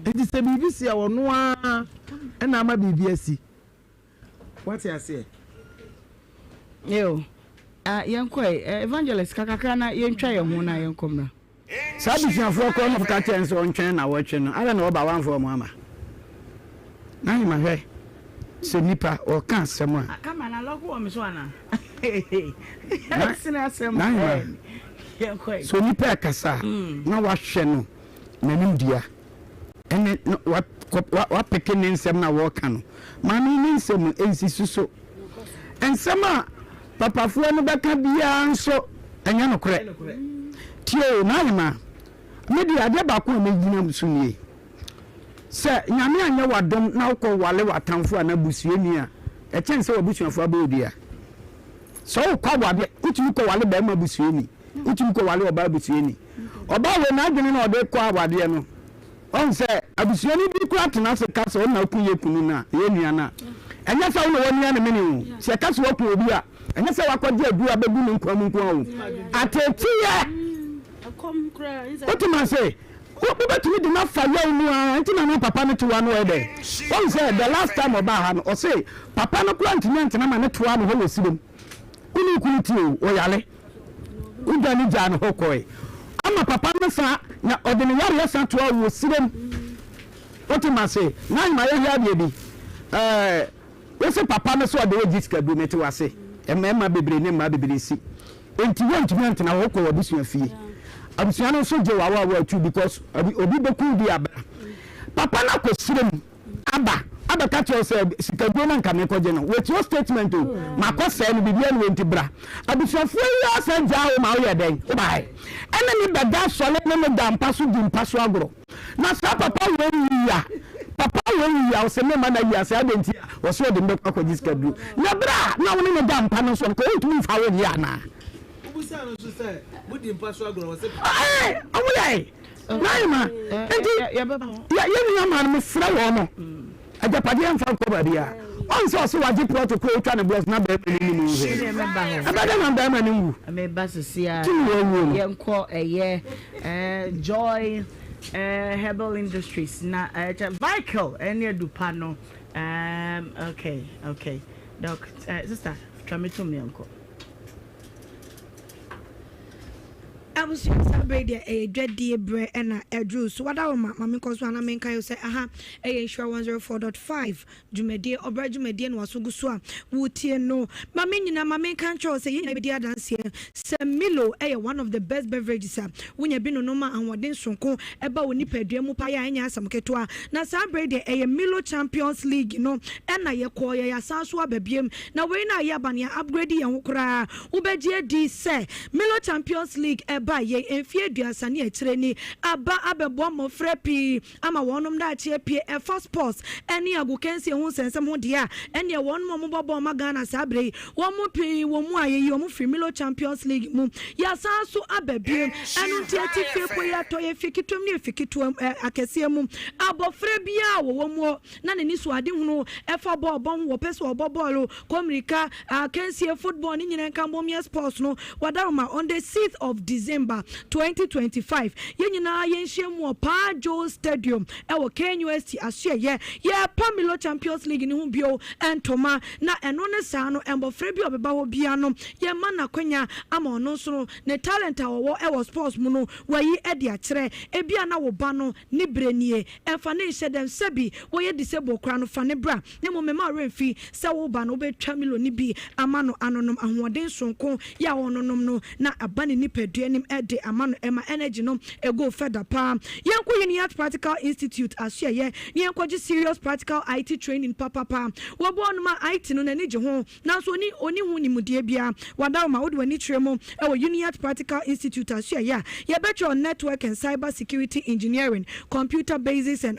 Speaker 9: Enti sɛ biribi si a, ɔno ara na ama biribi asi. Woate aseɛ?
Speaker 2: Eo, ah, yɛnkɔ ɛ, eh, Evangelist, ka kakra na yɛntwa yɛn ho na yɛnkɔ mmra.
Speaker 4: Saa abusuafoɔ korɔ no ka kyerɛɛ no sɛ ɔntwɛn nnawɔtwe no, adɛn na wɔba woamfa wɔn amma? N'ahema hwɛ, sɛ nipa ɔreka asɛm a.
Speaker 2: Camera no alɔko wɔ me so anaa?
Speaker 4: Na,
Speaker 2: Sene asɛm
Speaker 4: n'ahema,
Speaker 2: ɛ, yɛnkɔ ɛ.
Speaker 4: sɛ onipa rekasa a, na wahwɛ no. n'anim dua ne no wa. Wapeke ne nsɛm na wɔreka no. Maame yi ne nsɛm no, ɛnsisi so. Nsɛm a papafoɔ no bɛka biara nso, ɛnyɛ nokorɛ. Tie o, N'ahemaa, me deɛ adeɛ baako a mɛgyina so nie. Sɛ Nyame anyɛ wo adom na wokɔ wale w'atamfo anaa busuani a, ɛkyɛn sɛ w'abusuafoɔ abɔ wo dua. Sɛ wokɔ awadeɛ, wotumi kɔ wale barima busuani, wotumi kɔ wale ɔbaa busuani. Ɔbaa wei n'adwene na ɔde kɔ awadeɛ no, Wahu sɛ abusuani bi koraa tena ase ka sɛ ɔno na aku yɛn kunu no a, yɛn nua no a, ɛnyɛ sɛ wo na woamia ne mene o. Sɛ yɛka sɛ woaku obi a, ɛnyɛ sɛ woakɔgye aduru abɛgu ne nkwa mu nko ara o. Ateeteeɛ! Wote me ase? Wobɛtumi de no afa yaw mu ara, nti na na papa no te hɔ a na ɔyɛ dɛn? Wahu sɛ the last time ɔbaa ha no, ɔse papa no koraa ntumi antena ma ne toaa ne hɔ wɔ serem. Wo ne wo kunu te o, ɔyare. Wodwane gyaa no hɔ kɔe. Ama papa no san na ɔde ne yareɛ san toaa wo wɔ serem. Wote m'ase? Na ma yɛhwɛ adeɛ bi. Ɛɛ, wo se papa no sɛ ɔde wo gye sika bi, mete w'ase. Mmarima bebree ne mmaa bebree si. Enti woantumi antena hɔ, wokɔɔ w'abusua fie. Abusua no nso gye wo awaawaa atuu because obi bɛku wo bi aba. Papa no akɔ serem. Aba abɛka kyerɛ wo sɛ sikaduro no anka mekɔgye no with your statement o makɔ sɛe no biribiara ni wɔ nti bra. Abusuafoɔ yi ara san gyaa wo ma woyɛ dɛn? Wobae ɛne ne bɛda asɔre ne no da mpa so di mpa so agorɔ. Na saa papa wei wui a papa wei wui a ɔse memma no ayi ase adɛn nti a ɔse ɔde me bɛkɔ akɔgye sikaduro na berɛ a na wo ne no da mpa no nso nka ɔntumi mfa wo nyɛ anaa?
Speaker 9: Wobisaa no nso sɛ modi mpa so agorɔ ɔse.
Speaker 4: Ɛɛ ɔmo yɛe. Naima, nti yɛ nua maa no mesrɛ wɔn mo agyapadeɛ mfa nkɔ baabi a ɔn sɛ ɔse wagye plɔt koro otwa ne blɔs na bɛrima no nim nhwɛ ɛbɛdɛ na bɛrima no nwu
Speaker 2: meba sisi a
Speaker 4: tumi wawuo no
Speaker 2: yɛnkɔ ɛyɛ Joy Herbal Industries na ɛkyɛ Vicle ɛne adupa no okay okay doc sister twa me tom yɛnkɔ.
Speaker 11: Abusua saa berɛ yi deɛ ɛyɛ dwadie berɛ na aduru so wadaworoma ma menkɔ so a na menka yo sɛ aha ɛyɛ nhyira 104.5 dwumadie ɔbra dwumadie na waso gu so a wotie no ma me nyina ma menka nkyerɛ wo sɛ yɛn nyinaa bɛdi adanseɛ sɛ Milo ɛyɛ one of the best beverages a wonya bi nonom a ahoɔden sononko ɛba wo nipadua mu paa yɛ a ɛnyɛ asɛm ketewa na saa berɛ yi deɛ ɛyɛ Milo Champions League no ɛna yɛkɔɔ yɛ yɛasan so aba biem na wei na yɛaba no yɛ upgrade yɛn ho koraa Wobɛgye adi sɛ Milo Champions League ɛbae yei mfeɛ aduasa ne akyire ni aba abɛboa mmɔfra pii ama wɔnom daakye apue ɛfa sports ne agokansie ho nsɛnsɛm ho deɛ a, ɛnneɛ wɔnom a wɔbɔ bɔɔl ma Ghana saa berɛ yi, wɔn mu pii wɔ mu a yɛyi wɔn firi Milo Champions League mu. Yɛasan nso aba bio. Ɛno nti atifi apueɛ, atɔeɛ, efie ketewa mu ne efie ketewa mu, akɛseɛ mu, abɔfra biara a wɔwɔ muo na n'ani so adehunu ɛfa bɔɔlbɔ ho, wɔpɛ sɛ wɔbɔ bɔɔlo, kɔ mmirika, akansie, football ne nyinaa nka mbom yɛ sports no, Wadaroma on the sixth of December, 2025, yɛn nyinaa yɛnhyia mu wɔ Paa Joe Stadium ɛwɔ KNUST asoɛyɛ, yɛrepa Milo Champions League no ho bio ntoma, na ɛno ne saa no, mbɔfra bi a ɔbɛba hɔ biara no, yɛma no akwanya ama ɔno nso no, ne talent a ɔwɔ ɛwɔ sports mu no, wayi de akyerɛ. Ebia na wo ba no ne berɛ nie, ɛmfa no nhyɛ dɛm, sɛbi wɔyɛ disable koraa no, fa no bra. Na mmom mma wo werɛ mfi sɛ wo ba no, wobɛtwa Milo no bi ama no anonom, ahoɔden sononko yɛ a ɔnonom no na aba ne nipadua nim de ama no, ɛma energy no go further paa. Yɛnkɔ Uniat Practical Institute asoɛeɛ na yɛnkɔgye serious practical IT training papapa. Wɔbɔ ɔnom a IT no n'ani gye ho nanso ɔnni ɔnni ho nimdeɛ biara. Wadaroma wode w'ani kyerɛ mu wɔ Uniat Practical Institute asoɛeɛ a, yɛbɛkyerɛ wo Network and Cyber Security Engineering, Computer Basics and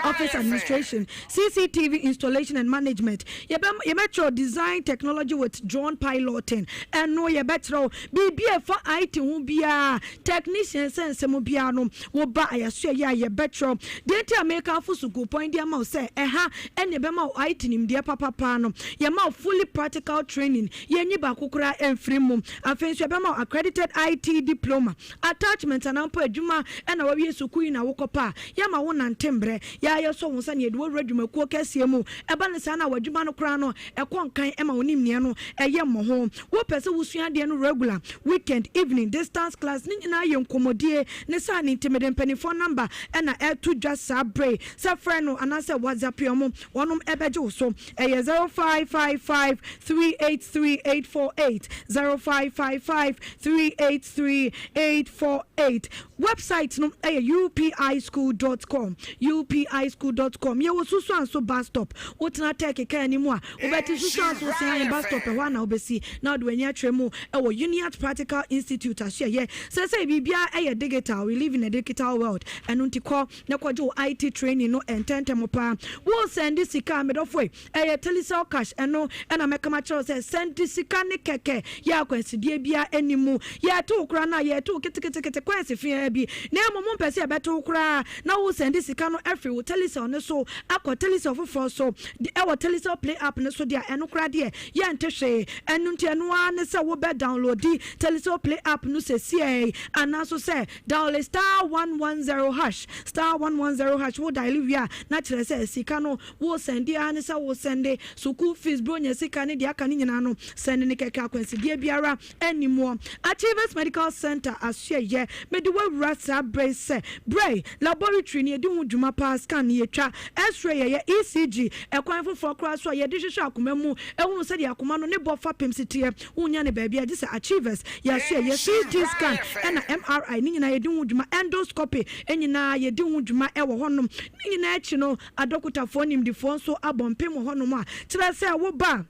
Speaker 11: Office Administration, CCTV Installation and Management, yɛbɛ yɛbɛkyerɛ wo Design Technology with Drone Piloting, ɛno yɛbɛkyerɛ wo biribi a ɛfa IT ho biara, technician sɛ nsɛm biara no, woba ayɛsoɛyɛ a yɛbɛkyerɛ wo. Deɛ nti a mekamfo sukuupɔn yi de ama wo sɛ ɛha ɛna ɛbɛma wo IT nimdeɛ papapaa no, yɛma wo fully practical training, yɛnyi baako koraa mfiri mu. Afei nso yɛbɛma wo accredited IT diploma. Attachment anaa mpo adwuma na wawie sukuu yi na wokɔpɛ a, yɛma wo nante mbrɛ yɛayɛ sɔ wo nsa na yɛde wo awura dwumakuo kɛseɛ mu. Ɛba no saa no a w'adwuma no koraa no ɛkɔ nkan ma wo nimdeɛ no ɛyɛ mmɔho. Wopɛ sɛ wosua adeɛ no regular, weekend, evening, this. distance class ne nyinaa yɛ nkɔmmɔdie ne saa ne nti mede mpanimfoɔ number ɛna ɛto dwa saa bere sɛ frɛ no anaasɛ WhatsApp wɔn, wɔnom ɛbɛgye wo so. Ɛyɛ 0555 383 848, 0555 383 848. Website no ɛyɛ upischool dot com, upischool dot com. Yɛwɔ Susuanso bus stop. Wotena Turkey kaa no mu a, wobɛte Susuanso Sian bus stop, ɛhɔ ara na wobɛsi na wode w'ani akyerɛ mu wɔ Uniat Practical Institute ahyeɛyɛ. Seesei biribiara yɛ digital, we live in a digital world, ɛno nti kɔ na kɔgye wo IT training no ntɛntɛm paa. Wo sɛnde sika a, me dɔfo ei, ɛyɛ Telecel Cash, ɛno na mɛka makyerɛ wo sɛ sɛnde sika ne kɛkɛ, yɛ akwansideɛ biara nni mu. Yɛto wo koraa no a, yɛto wo ketekete, coins feaa bi, na mmom wompɛ sɛ yɛbɛto wo koraa na wo sɛnde sika no afiri wo Telecel no so akɔ Telecel foforɔ so wɔ Telecel Play app no so deɛ a, ɛno koraa deɛ yɛnte hwee. Ɛno nti ɛno ara ne sɛ wobɛ downloadi Telecel Play app no sesiei, anaa nso sɛ Diale *110 hash, *110 hash, wo diale wie a na kyerɛ sɛ sika no wo sɛnde ara ne sɛ wo sɛnde, sukuu fees, bronya sika ne deɛ aka no nyinaa no sɛnde no kɛkɛ akwansideɛ biara nni muɔ. Achievers Medical Centre asoɛyɛ mede wo awura saa berɛ yi sɛ berɛ laboratory no yɛdi ho dwuma paa, scan no yɛtwa, x-ray yɛyɛ, ECG, ɛkwan foforɔ koraa so a yɛde hwehwɛ akoma mu hunu sɛdeɛ akoma no ne bɔ fapem si teɛ. Wonnya no baabi a gye sɛ Achievers, yɛaso yɛ, yɛ CT scan ɛna MRI ne nyinaa yɛdi ho dwuma, endoscopy nyinaa yɛdi ho dwuma wɔ hɔnom. Ne nyinaa akyi no adɔkotafoɔ nimdefoɔ nso abɔ mpem wɔ hɔnom a kyerɛ sɛ woba a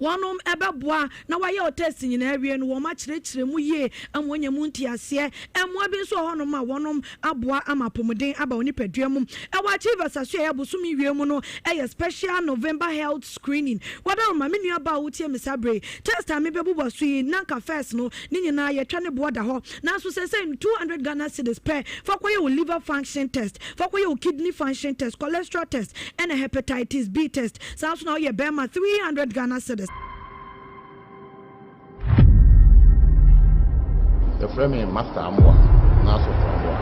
Speaker 11: wɔnom bɛboa na wɔayɛ wo test nyinaa awie no wɔn akyerɛkyerɛ mu yie ama woanya mu nteaseɛ. Mmoa bi nso wɔ hɔnom a wɔnom aboa ama apɔmuden aba wo nipadua mu. Ɛwɔ Achievers asoɛeɛ bosome wie mu no yɛ special November health screening. Wadaroma, me nua baa a wotie me saa berɛ yi, test a mebɛbobɔ so yi, na anka first no, ne nyinaa yɛtwa ne boɔ da hɔ. Nanso seesei no, 200 Ghana cedis pɛ, fa kɔyɛ wo liver function test, fa kɔyɛ wo kidney function test, cholesterol test, ɛna hepatitis B test. Saa nso na woyɛ barima, 300 Ghana cedis.
Speaker 12: Yɛfrɛ me Master Amoah anaa Sɔfo Amoah.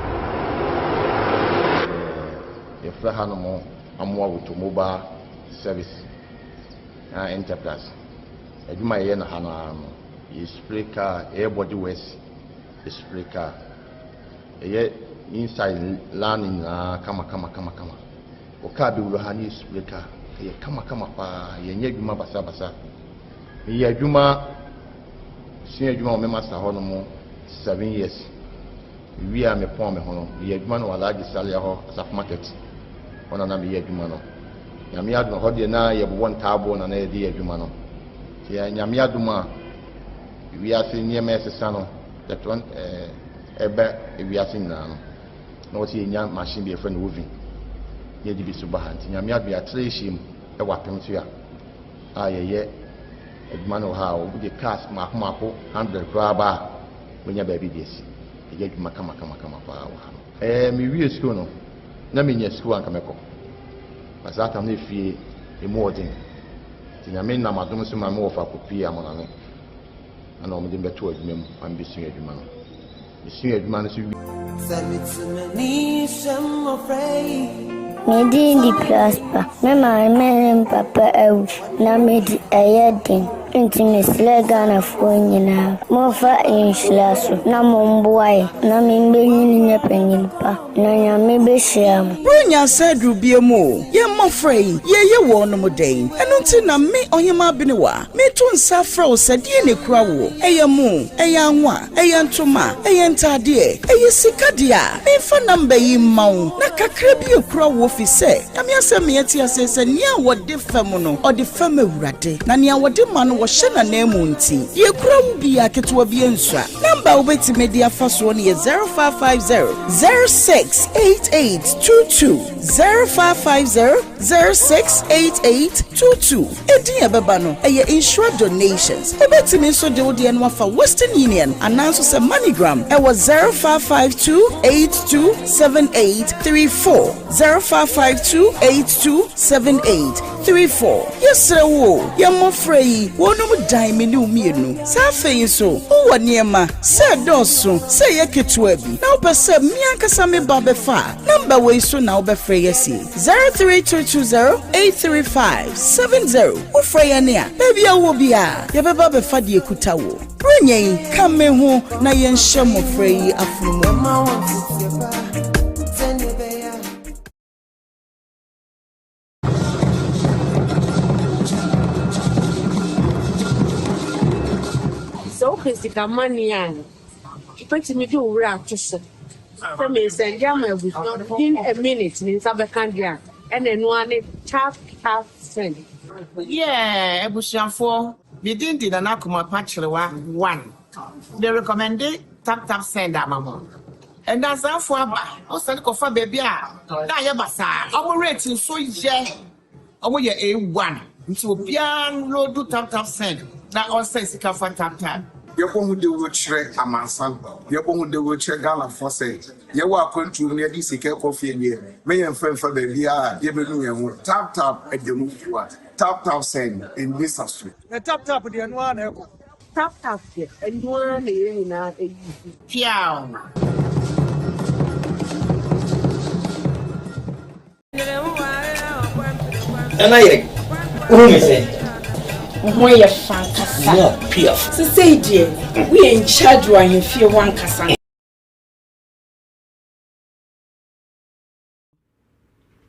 Speaker 12: Yɛfrɛ hanom Amoah Automobile Service Enterprise. Adwuma a yɛyɛ no ha no ara no, yɛ spray car, yɛyɛ body works, yɛ spray car. Yɛyɛ inside line nyinaa kama kama kama kama. Wo car bɛwura ha na yɛ spray car. Ɛyɛ kama kama paa, yɛnyɛ adwuma basabasa. Meyɛ adwuma, sua adwuma wɔ me master hɔ nom 7 years. Mewie a mepɔn me ho no, meyɛ adwuma no wɔ Alhaji Salia hɔ, Asafo Market. Hɔ na na meyɛ adwuma no. Nyame adom, hɔ deɛ na yɛbobɔ ntaaboo na na yɛde yɛ adwuma no. Nti Nyame adom a, wiase nneɛma ɛsesa no, yɛtɔ ɛbɛ wiase nyinaa no, na wɔsɛ yɛnya machine bi yɛfrɛ no oven, na yɛde bi so ba ha. Nti Nyame adom yɛatra yɛhyia mu ɛwɔ apem so a, a yɛyɛ adwuma no wɔ ha a, wɔde cars mmaako mmaako 100 koraa ba a, wɔnya baabi de asi. Yɛyɛ adwuma kama kama kama paa wɔ ha no. Ɛɛ, mewie sukuu no, na menya sukuu a anka mɛkɔ. Na saa tam no efie emu wɔ den. Nti Nyame nam adom so ma me wɔfa kɔpuee Amonane. Ɛna wɔde me bɛtoo adwuma mu ma mebɛsua adwuma no. Mesuaa adwuma no nso wiei.
Speaker 13: Me din de Prosper. Me maame ne me papa awu na medi ɛyɛ den nti mesrɛ Ghanafoɔ nyinaa momfa nhyira so na momboa yɛn na membenyin nyɛ panyin pa na Nyame bɛhyira mo.
Speaker 14: Buronya nsa aduru biam o, yɛn mmɔfra yi, yɛreyɛ wɔnom dɛn? Ɛno nti na me, Ɔhemaa Benewa, meto nsa afrɛ wo sɛ deɛn na ɛkura woɔ? Ɛyɛ mo, ɛyɛ anwa, Ɛyɛ ntoma, ɛyɛ ntaadeɛ, ɛyɛ sika deɛ a, memfa number yi mma wo na kakra bi akura wo efisɛ Nyame asɛm ma yɛte aseɛ sɛ nea wɔde fɛm no, ɔde fɛm Awurade, na nea wɔde ma no wɔhyɛ n'ananmu nti, deɛ ɛkura wo biara ketewa bi nsua. Number a wobɛtumi de afa soɔ no yɛ 0550 068822, 0550 068822. Edin a ɛbɛba no, ɛyɛ Nhyira Donations. Wobɛtumi nso de wo deɛ no afa Western Union anaa nso sɛ MoneyGram ɛwɔ 0552 82 7834, 0552 82 7834. Yɛsrɛ wo o, yɛn mmɔfra yi, wɔnom dan me ne wo mmienu. Saa afei nso, wowɔ nneɛma, sɛ ɛdɔɔso, sɛ ɛyɛ ketewa bi, na wopɛ sɛ me ankasa me ba bɛfa a, nɔmba wei so na wobɛfrɛ yɛn asie. 03220 835 70 Wofrɛ yɛn a, baabi a wowɔ biara, yɛbɛba abɛfa deɛ ɛkuta wo. Berɛ. Buronya yi, ka me ho na yɛnhyɛ mmɔfra yi afono mu.
Speaker 15: Sɛ wopɛ sika money a, wobɛtumi de wo werɛ ato so sɛ mesɛnde ama abusua within a minute me nsa bɛka deɛ a, ɛna ɛno ara ne tap tap send.
Speaker 16: Yeah abusuafoɔ me din de Nana Kumapa Kyerewa one me recommende tap tap send ama mo Nnansafoɔ aba wo sane kɔfa baabi a na ayɛ basaa ɔmo rate nso yɛ ɔmo yɛ A1 nti obiara nloadu tap tap send na ɔnsɛn sika fa tap tap.
Speaker 17: Yɛbɔ ho dawuro kyerɛ amansan, yɛbɔ ho dawuro kyerɛ Ghanafoɔ sɛ yɛwɔ akwantuo mu na yɛde sika rekɔ fie deɛ, mɛ yɛmfa mfa baabiara a yɛbɛnu yɛn ho. Tap tap ɛda mu fua, tap tap send, ɛnni sa so.
Speaker 18: Na tap tap deɛ ɛno ara na ɛkɔ.
Speaker 15: Tap tap deɛ ɛno ara na yɛn nyinaa use.
Speaker 16: Piaw!
Speaker 19: Nana yere, wohu me sɛn?
Speaker 20: Wo ho yɛ fɛ ankasa.
Speaker 19: More piaf.
Speaker 20: Sesei deɛ, woyɛ in charge wɔ ahemfie hɔ ankasa.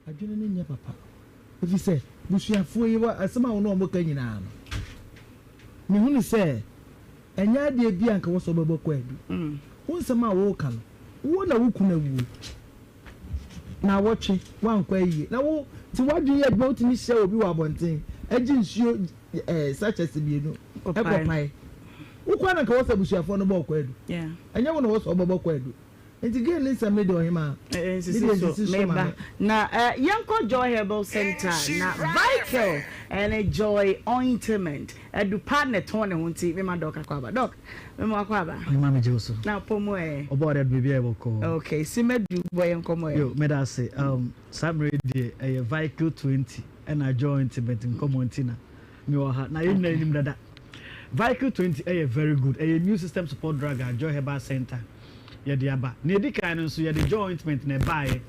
Speaker 9: Adwene no nyɛ papa, efisɛ busuafoɔ yi asɛm a wo ne wɔn ka nyinaa no, mehunu sɛ ɛnyɛ adeɛ bi a anka wɔ sɛ wobɛbɔ kwaadu. Wo nsɛm a woreka no, wo na wo kunu awuo naawɔtwe, woankɔ ayie, na wo nti w'adwene yɛ adwuma, wotumi hyia obi wɔ abɔnten gye nsuo eh, sachets mmienu kɔpae. Wokɔ a na anka wɔ sɛ abusuafoɔ no bɔ wo kwaadu, ɛnyɛ wo na wɔ sɛ wobɛbɔ kwaadu. Nti gay ne nsɛm no deɛ ɔhemaa me deɛ nsisi so ma me.
Speaker 2: Na yɛnkɔ Joy Herbal Centre na Vikel ne Joy Ointment adupa na ɛtɔn ne ho nti mema Doc akɔ aba. Doc, mema wakɔ aba.
Speaker 21: Ɔhemaa megye wo so.
Speaker 2: Na apɔ mu ɛ?
Speaker 21: Ɔbɔ ɔdɛ biribi ayɛ bɔkɔɔ.
Speaker 2: Okay, Simadu bɔ yɛn nkɔmmɔ ɛ.
Speaker 21: Yo, meda ase. Um, saa mmerɛ yi deɛ ɛyɛ Vikel 20 ɛna Joy Ointment nkɔmmɔ nti na mewɔ ha. Na yɛn nyinaa yɛnim dada. Vikel 20 ɛyɛ very good, ɛyɛ immune system support drug a Joy Herbal Centre yɛde aba. Nea edi kan no nso, yɛde jaw ointment na ɛbaeɛ.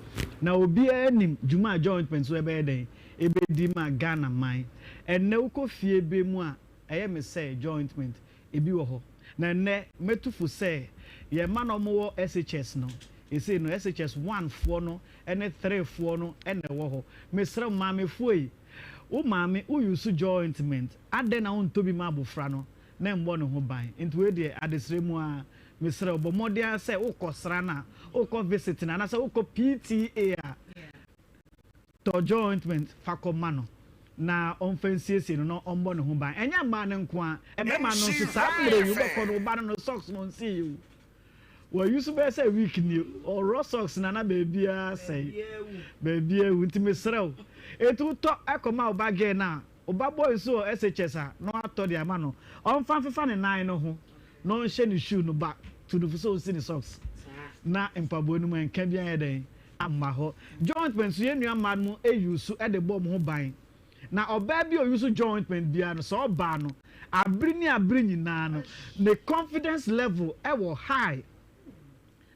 Speaker 21: Na obiara nim dwuma a jaw ointment nso ɛbɛyɛ dɛn? Ɛbɛdi ma Ghana man. Ɛnnɛ wokɔ fie bi mu a, ɛyɛ me sɛ jaw ointment ebi wɔ hɔ. Na ɛnnɛ mɛtu fo sɛ yɛn mma no a wɔwɔ SHS no, seesei no SHS one foɔ no ne three foɔ no na ɛwɔ hɔ. Mesrɛ mo maamefoɔ yi, wo maame wo use jaw ointment, adɛn na wontɔ bi ma abofra no na ɛmmɔ ne ho ban? Nti wei deɛ adesrɛ mu ara Mesrɛ wo, bɔ mmɔden ara sɛ wokɔsra no a, wokɔ visit no anaasɛ wokɔ PTA a, tɔ jaw ointment fa kɔma no na ɔmfa nsiesie no na ɔmmɔ ne ho ban. Ɛnyɛ mmaa no nko ara, mmarima no nso saa mmerɛ yi wobɛkɔ no, wo ba no no socks no ɔnsii o. Wayi so bɛyɛ sɛ week nie, ɔworɔ socks no a na baabiara asɛe, baabiara awu. Nti mesrɛ wo, enti wotɔ kɔma wo ba girl no a, Wo ba boy nso wɔ SHS a na watɔ de ama no ɔnfa nfefa ne nan no ho na ɔnhyɛ ne shoe no ba tu no fo sɛ ɔnsi ne socks na mpaboa no mu ɛnka bi anyɛ dɛn amma hɔ. Jointment nso yɛn nua mmaa no use de bɔ wɔn ho ban na ɔbaa bi a ɔuse jointment biara no sɛ ɔbaa no abere ne abere nyinaa no ne confidence level wɔ high.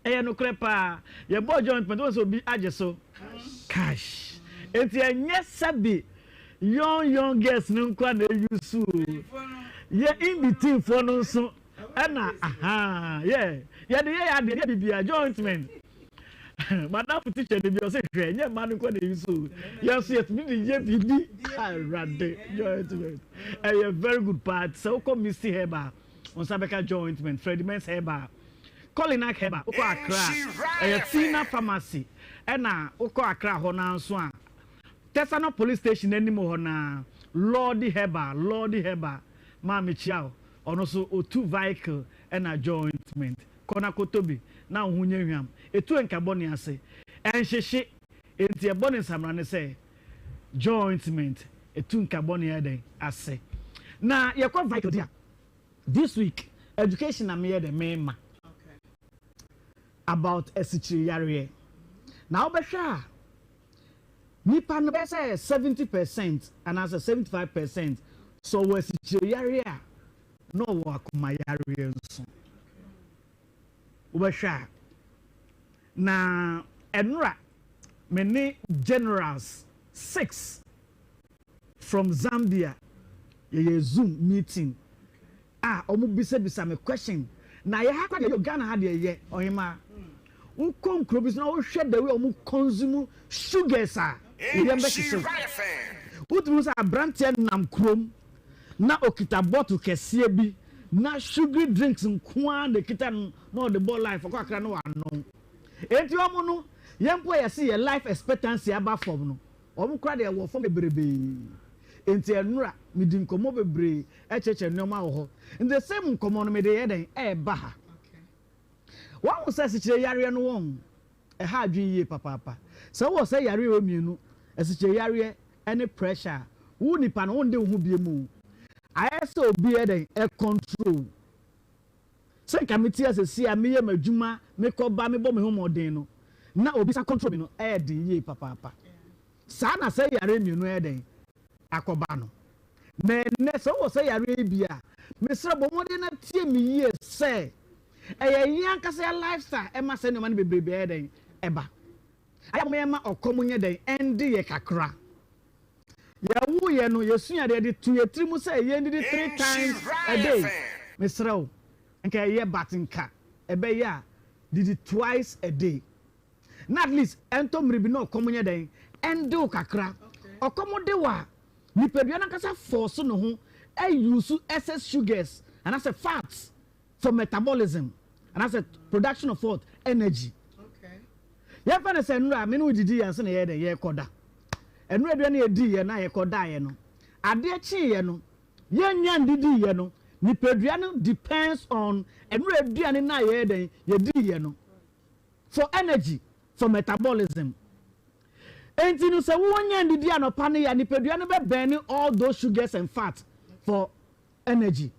Speaker 21: Ɛyɛ nokorɛ paa. Yɛbɔɔ joint pɛn, wohu sɛ obi agye so cash. Enti ɛnyɛ sɛbe young young girls no nkoa na ɛuse o. Yɛ in between foɔ no nso ɛna ahaa yeah. Yɛde yɛ yɛ adeɛ, yɛ biribiara, joint men. Madamfo teacher ni bi ɔse hwɛ ɛnyɛ mmaa no nkoa na ɛuse o. Yɛn nso yɛtumi de yɛ biribi. Awurade, joint men. Ɛyɛ very good paa. Sɛ wokɔ Misty Herbal, wo nsa bɛka joint ointment, Freddie Mens Herbal. Kolinak Herbal, wokɔ Accra a, ɛyɛ Fina Pharmacy, ɛna wokɔ Accra hɔ no ara nso a, Tesano Police Station anim hɔ no ara, Lordy Herbal, Lordy Herbal, maame kyia wo, ɔno nso ɔtu vehicle ɛna jointment, kɔ na kɔtɔ bi na wo ho nyɛ hwam, ɛtu nka bɔne ase, ɛnhyehye, enti ɛbɔ ne nsamena ne sɛ jointment, ɛtu nka bɔne ayɛ dɛn ase. Na yɛkɔ vehicle deɛ a, This week education na meyɛ dɛ mema about asikyire yareɛ na wobɛhwɛ a nipa no bɛyɛ sɛ 70% anaasɛ 75% sɛ ɔwɔ asikyire yareɛ a na ɔwɔ akoma yareɛ nso wobɛhwɛ a na ɛnora me ne generals six from Zambia yɛyɛ zoom meeting. a ɔmo bisa bisa me question na yɛ ha koraa deɛ yɛ Ghana ha deɛ yɛ ɔhemaa wokɔ nkuro bi so na wohwɛ the way ɔmo consume sugars a wo yam bɛhyehye wo. Wotumi hu sɛ abranteɛ nam kurom na okita bottle kɛseɛ bi na sugary drinks nko ara na ekita no na ɔde bɔ life ɔkɔ akra na wanom. Enti ɔmo no yɛn mpo a yɛse yɛ life expectancy aba fam no Wɔn koraa deɛ ɛwɔ fam bebrebee. Enti ɛnora, medi nkɔmmɔ bebree kyerɛkyerɛ nneɛma wɔ hɔ. Nti the same nkɔmmɔ no mede yɛ dɛn? Ɛreba ha. Woahu sɛ asikyire yareɛ no wɔn, ɛha adwene yie papaapa. Sɛ wowɔ saa yareɛ wei mmienu, asikyire yareɛ ne pressure a, wo nipa no wonde wo ho biom o. Ayɛ sɛ obi yɛ dɛn? Ɛcontrol wo. Sɛ nka mete ase seesei a meyɛ m'adwuma, mekɔ ba, mebɔ me ho mmɔden no, na obi sa control me no, ɛyɛ den yie papaapa. Saa na sɛ yareɛ mmienu ayɛ dɛn akɔba no. Na ɛnnɛ sɛ wowɔ saa yareɛ yi bi a, mesrɛ bɔ mmɔden na tie me yie sɛ, ɛyɛ yɛn ankasa yɛn lifestyle ɛma saa nneɛma no bebrebe ɛyɛ dɛn ɛba. Ayɛ a momma yɛmma ɔkɔm nyɛ dɛn ɛnde yɛ kakra. Yɛwoo yɛn no, yɛsua adeɛ de to yɛn tiri mu sɛ yɛndidi three times a day. Mesrɛ wo, nka ɛyɛ but nka ɛbɛyɛ a didi twice a day. Na at least ɛntɔ mmere bi na ɔkɔm nyɛ dɛn? Ɛnde wo kakra. Ɔkɔm de wo a, nipadua no ankasa force ne ho use excess sugars anaasɛ fats for metabolism anaasɛ production of what? Energy. Yɛmfa no sɛ nnora me ne wo didi yɛn ansa na yɛyɛ dɛn? Yɛrekɔda. Nnora aduane a yɛdiiɛ na yɛkɔdaeɛ no, adeɛ kyeeɛ no, yɛnnya ndidiiɛ no, nipadua no depends on nnora aduane no a yɛyɛ dɛn? Yɛdiiɛ no for energy, for metabolism. Enti no sɛ wonnya ndidi anɔpa no yɛ a, nipadua no bɛ burn all those sugars and fats for energy.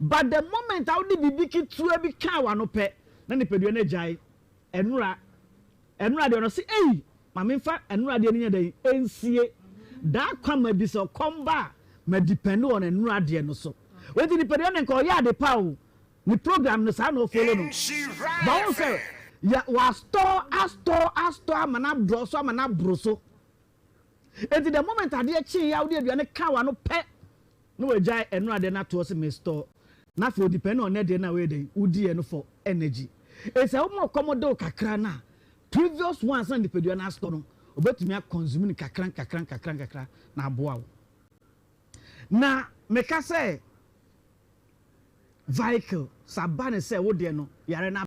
Speaker 21: But the moment a wode biribi ketewa bi kaa w'ano pɛ, na nipadua no agyae. Ɛnora, ɛnora deɛ ɔno se, ei, ma memfa ɛnora deɛ no nyɛ dɛn, ɛnsie. Daa kwa ma bi sɛ ɔkɔm ba a, ma depend on ɛnora deɛ no so. Wei nti nipadua no nka ɔyɛ ade pa o, ne program no saa na ɔfollow no. But wohu sɛ, yɛ, wastore, astore, astore ama no adɔɔso ama no aboro so. Enti the moment adeɛ kyeeɛ a wode aduane kaa w'ano pɛ na wagyae ɛno adeɛ no atoɔ sɛ me store na afei ɔdepend on ɛdeɛ no a woyɛ dɛn wodiiɛ no for energy. Enti sɛ woma ɔkɔm de wo kakra no a previous ones na nipadua no astore no ɔbɛtumi a consume no nkakra nkakra nkakra nkakra na aboa wo. Na meka sɛ vehicle sɛ aba no sɛ wodeɛ no yare no.